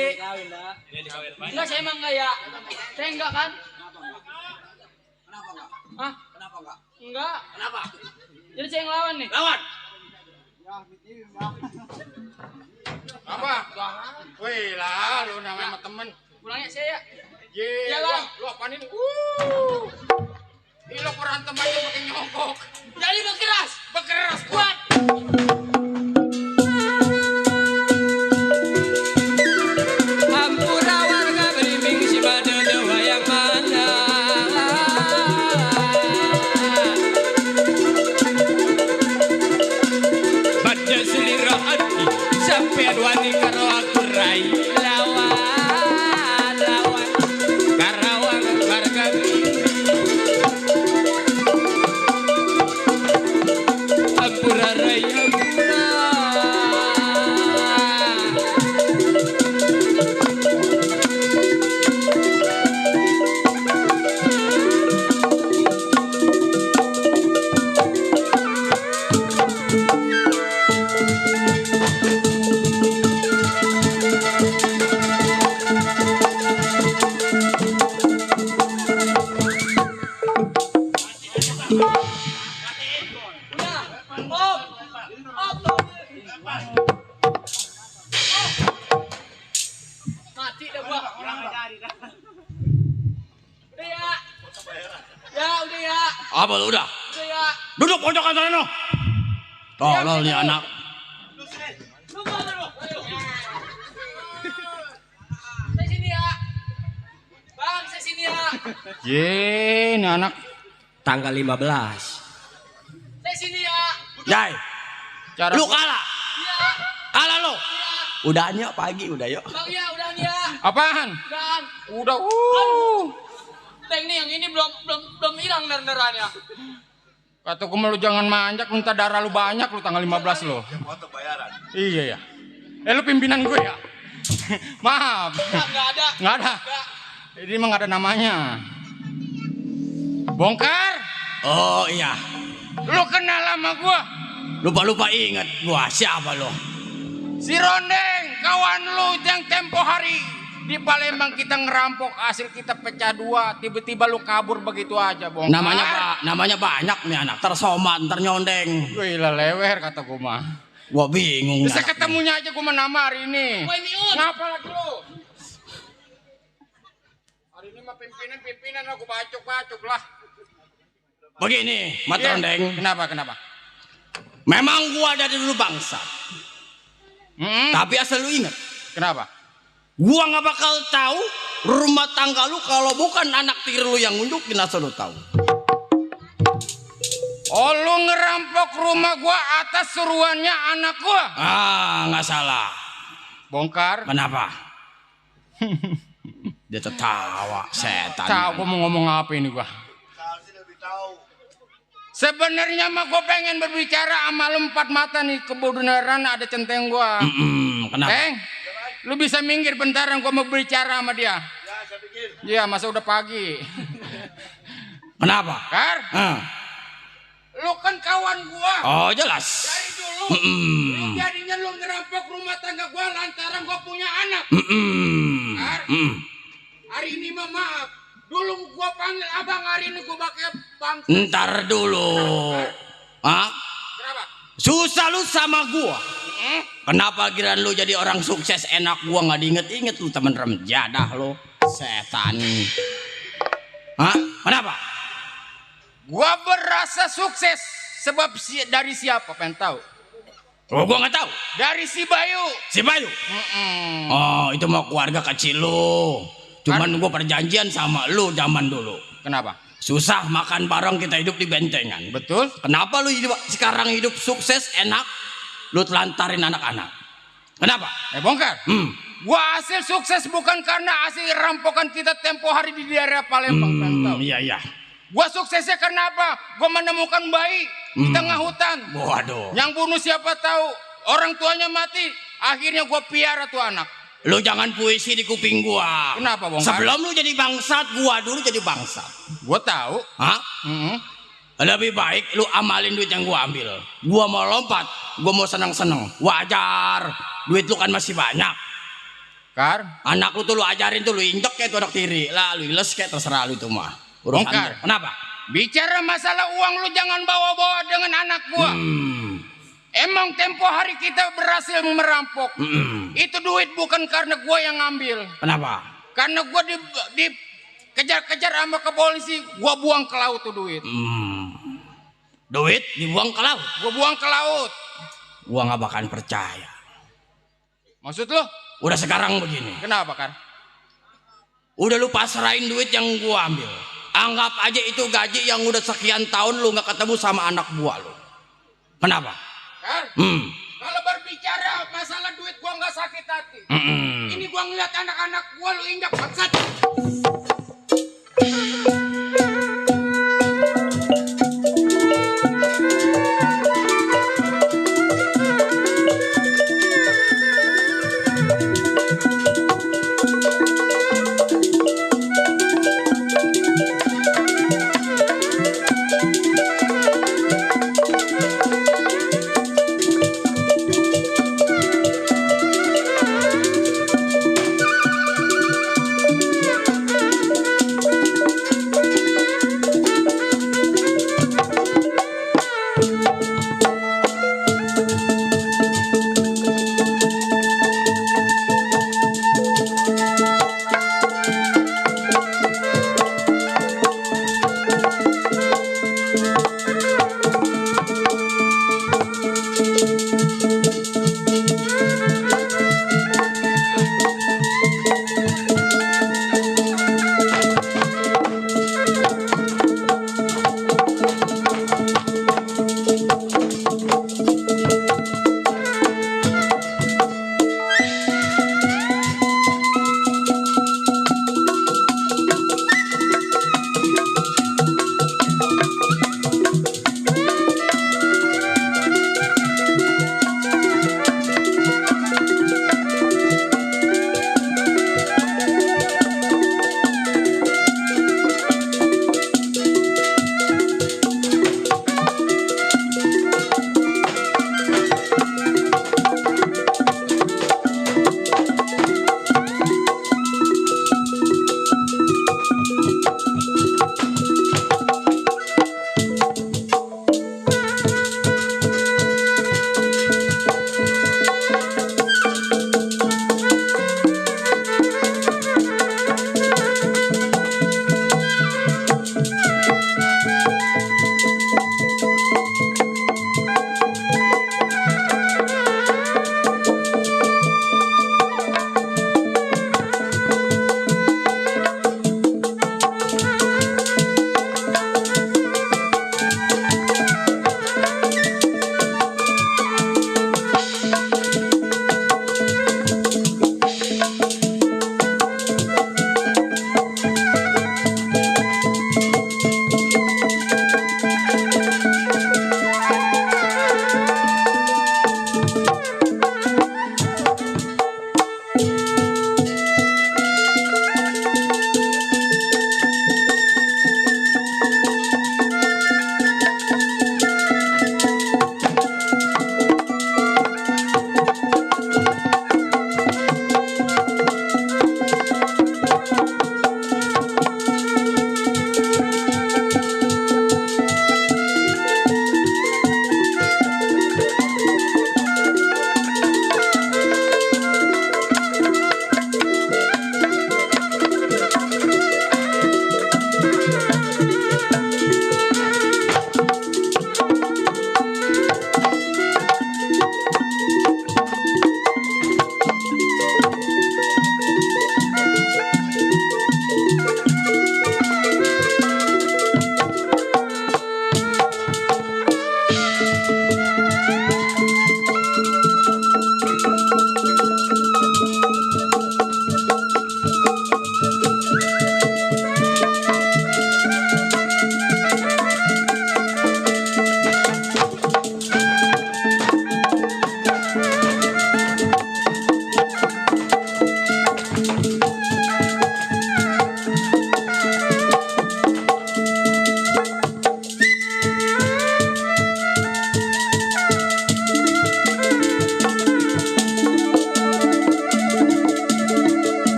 Enggak, saya mah enggak ya. Saya enggak kan? Kenapa enggak? Hah? Kenapa enggak? Enggak. Kenapa? Jadi saya yang lawan nih. Lawan. Apa? Wih lah, lu namanya sama temen. Pulangnya saya ya. Ye, Ya, Bang. lu apaan ini? Ih, lo berantem aja pakai nyokok. Jadi berkeras. Berkeras kuat. hampura warga Blimbing si madada wayang mana pada selira hati sampean wani karo aku rai lawan karawang warga Blimbing hampura rai hampura Mati dah gua. Udah ya. Ya, udah ya. Apa lu udah? Udah ya. Duduk pojokan sana no. Tolol nih anak. Lu mana lu? Saya sini ya. Bang, saya sini ya. Ye, ini anak. tanggal 15 Saya sini ya. Jai. Cara Lu kalah. Iya. Kalah lu. Udahnya pagi udah yuk. Bang ya, udah nih ya. apaan? Dan Udah. Tank nih yang ini belum hilang darah-darahnya. Kata gue lu jangan manjak, lu ntar darah lu banyak lu tanggal 15 lo. Foto bayaran. Iya ya. Lu pimpinan gue ya? Maaf. Enggak ada. Nggak ada. Ini emang nggak ada namanya. Bongkar. Oh iya. Lu kenal sama gua? Lupa ingat gua siapa lo? Si Rondeng, kawan lu yang tempo hari di Palembang kita ngerampok, hasil kita pecah 2, tiba-tiba lu kabur begitu aja, Bongkar. Namanya banyak nih anak, tersoman, ternyondeng. Wih lah lewer kata gua mah. Gua bingung. Bisa anak ketemunya aja gua nama hari ini. Woi Miun. Ngapa lagi lu? Hari ini mah pimpinan aku bacok lah. Begini, Mat Iya. Rondeng. Kenapa? Memang gua dari dulu bangsa. Tapi asal lu ingat, Kenapa? gua nggak bakal tahu rumah tangga lu kalau bukan anak tiri lu yang ngundukin, asal lu tahu. Oh, lu ngerampok rumah gua atas suruhannya anak gua? Ah, nggak salah. Bongkar. Kenapa? Dia tertawa, setan. Tahu gua mau ngomong apa ini gua? Sebenarnya mah gua pengen berbicara sama lu 4 mata nih, kebenaran ada centeng gua. Kenapa? Lu bisa minggir bentaran, gua mau berbicara sama dia. Iya, masa udah pagi. Kenapa? Kar? Lu kan kawan gua. Oh, jelas. Dari dulu. Lu jadinya lu ngerampok rumah tangga gua lantaran gua punya anak. Kar? Hari maaf. Dulu gua panggil abang, hari ini gua pakai bang. Ntar dulu. Hah? Kenapa? Susah lu sama gua. Kenapa giran lu jadi orang sukses enak gua nggak diinget-inget lu temen remjadah lu. Setan. Hah? Kenapa? Gua berasa sukses sebab dari siapa pengen tahu? Oh, gua nggak tahu. Dari si Bayu. Si Bayu. Oh, itu mah keluarga kecil lu. Cuman gua perjanjian sama lu zaman dulu. Kenapa? Susah makan bareng, kita hidup di bentengan. Betul. Kenapa lu sekarang hidup sukses enak, lu telantarin anak-anak? Kenapa? Bongkar. Gua hasil sukses bukan karena hasil rampokan kita tempo hari di daerah Palembang. Iya. Gua suksesnya karena apa? Gua menemukan bayi di tengah hutan. Waduh. Yang bunuh siapa tahu? Orang tuanya mati. Akhirnya gua piara tuh anak. Lu jangan puisi di kuping gua. Kenapa, Bongkar? Sebelum lu jadi bangsat, gua dulu jadi bangsat. Gua tahu. Hah? Lebih baik lu amalin duit yang gua ambil. Gua mau lompat, gua mau seneng-seneng. Wajar. Duit lu kan masih banyak. Kar, anak lu tuh lu ajarin tuh, lu injek kayak tuh anak tiri. Lah lu iles kayak terserah lu itu mah. Urusan Bongkar. lu. Kenapa? Bicara masalah uang lu jangan bawa-bawa dengan anak gua. Emang tempo hari kita berhasil merampok. Itu duit bukan karena gua yang ngambil. Kenapa? Karena gua dikejar-kejar sama ke polisi, gua buang ke laut tuh duit. Duit dibuang ke laut? Gua buang ke laut. Gua nggak bakalan percaya. Maksud lu? Udah sekarang begini. Kenapa, Kar? Udah lu pasrahin duit yang gua ambil. Anggap aja itu gaji yang udah sekian tahun lu nggak ketemu sama anak buah lu. Kenapa? Kar, kalau berbicara masalah duit gua nggak sakit hati. Ini gua ngeliat anak-anak gua lu injak bangsat.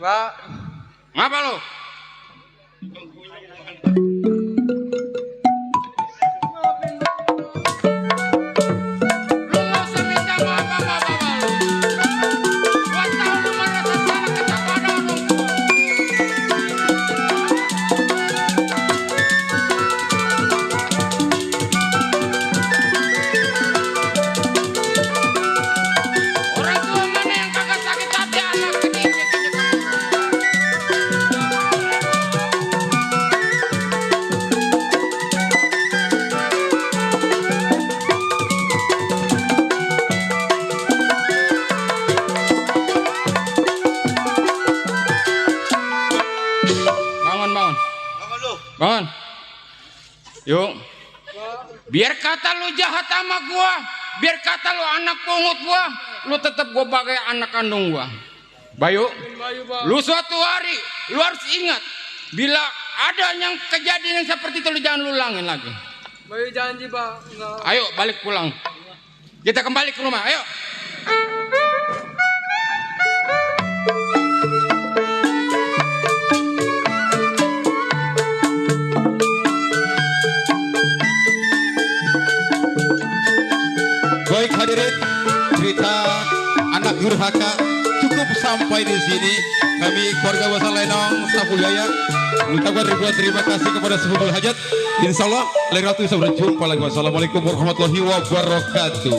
Pak. Ngapa lu? Lu nggak usah minta maaf sama bapak lu. Gua tahu lu merasa salah kepada orang tua. Orang tua mana yang kagak sakit hati anak sedikit aja kamu. Bangun, bangun. Bangun. Yuk. Biar kata lu jahat sama gua, biar kata lu anak pungut gua, lu tetap gua bagai anak kandung gua. Bayu, lu suatu hari lu harus ingat, bila ada yang kejadian yang seperti itu lu jangan lu ulangin lagi. Bayu janji, Pak. Enggak. Ayo balik pulang. Kita kembali ke rumah, ayo. Baik hadirin, cerita anak durhaka cukup sampai di sini. Kami keluarga Wasa Lenong Sapujaya mengucapkan ribuan terima kasih kepada Subhanul Hajat. Insya Allah lain waktu bisa berjumpa lagi. Wassalamualaikum warahmatullahi wabarakatuh.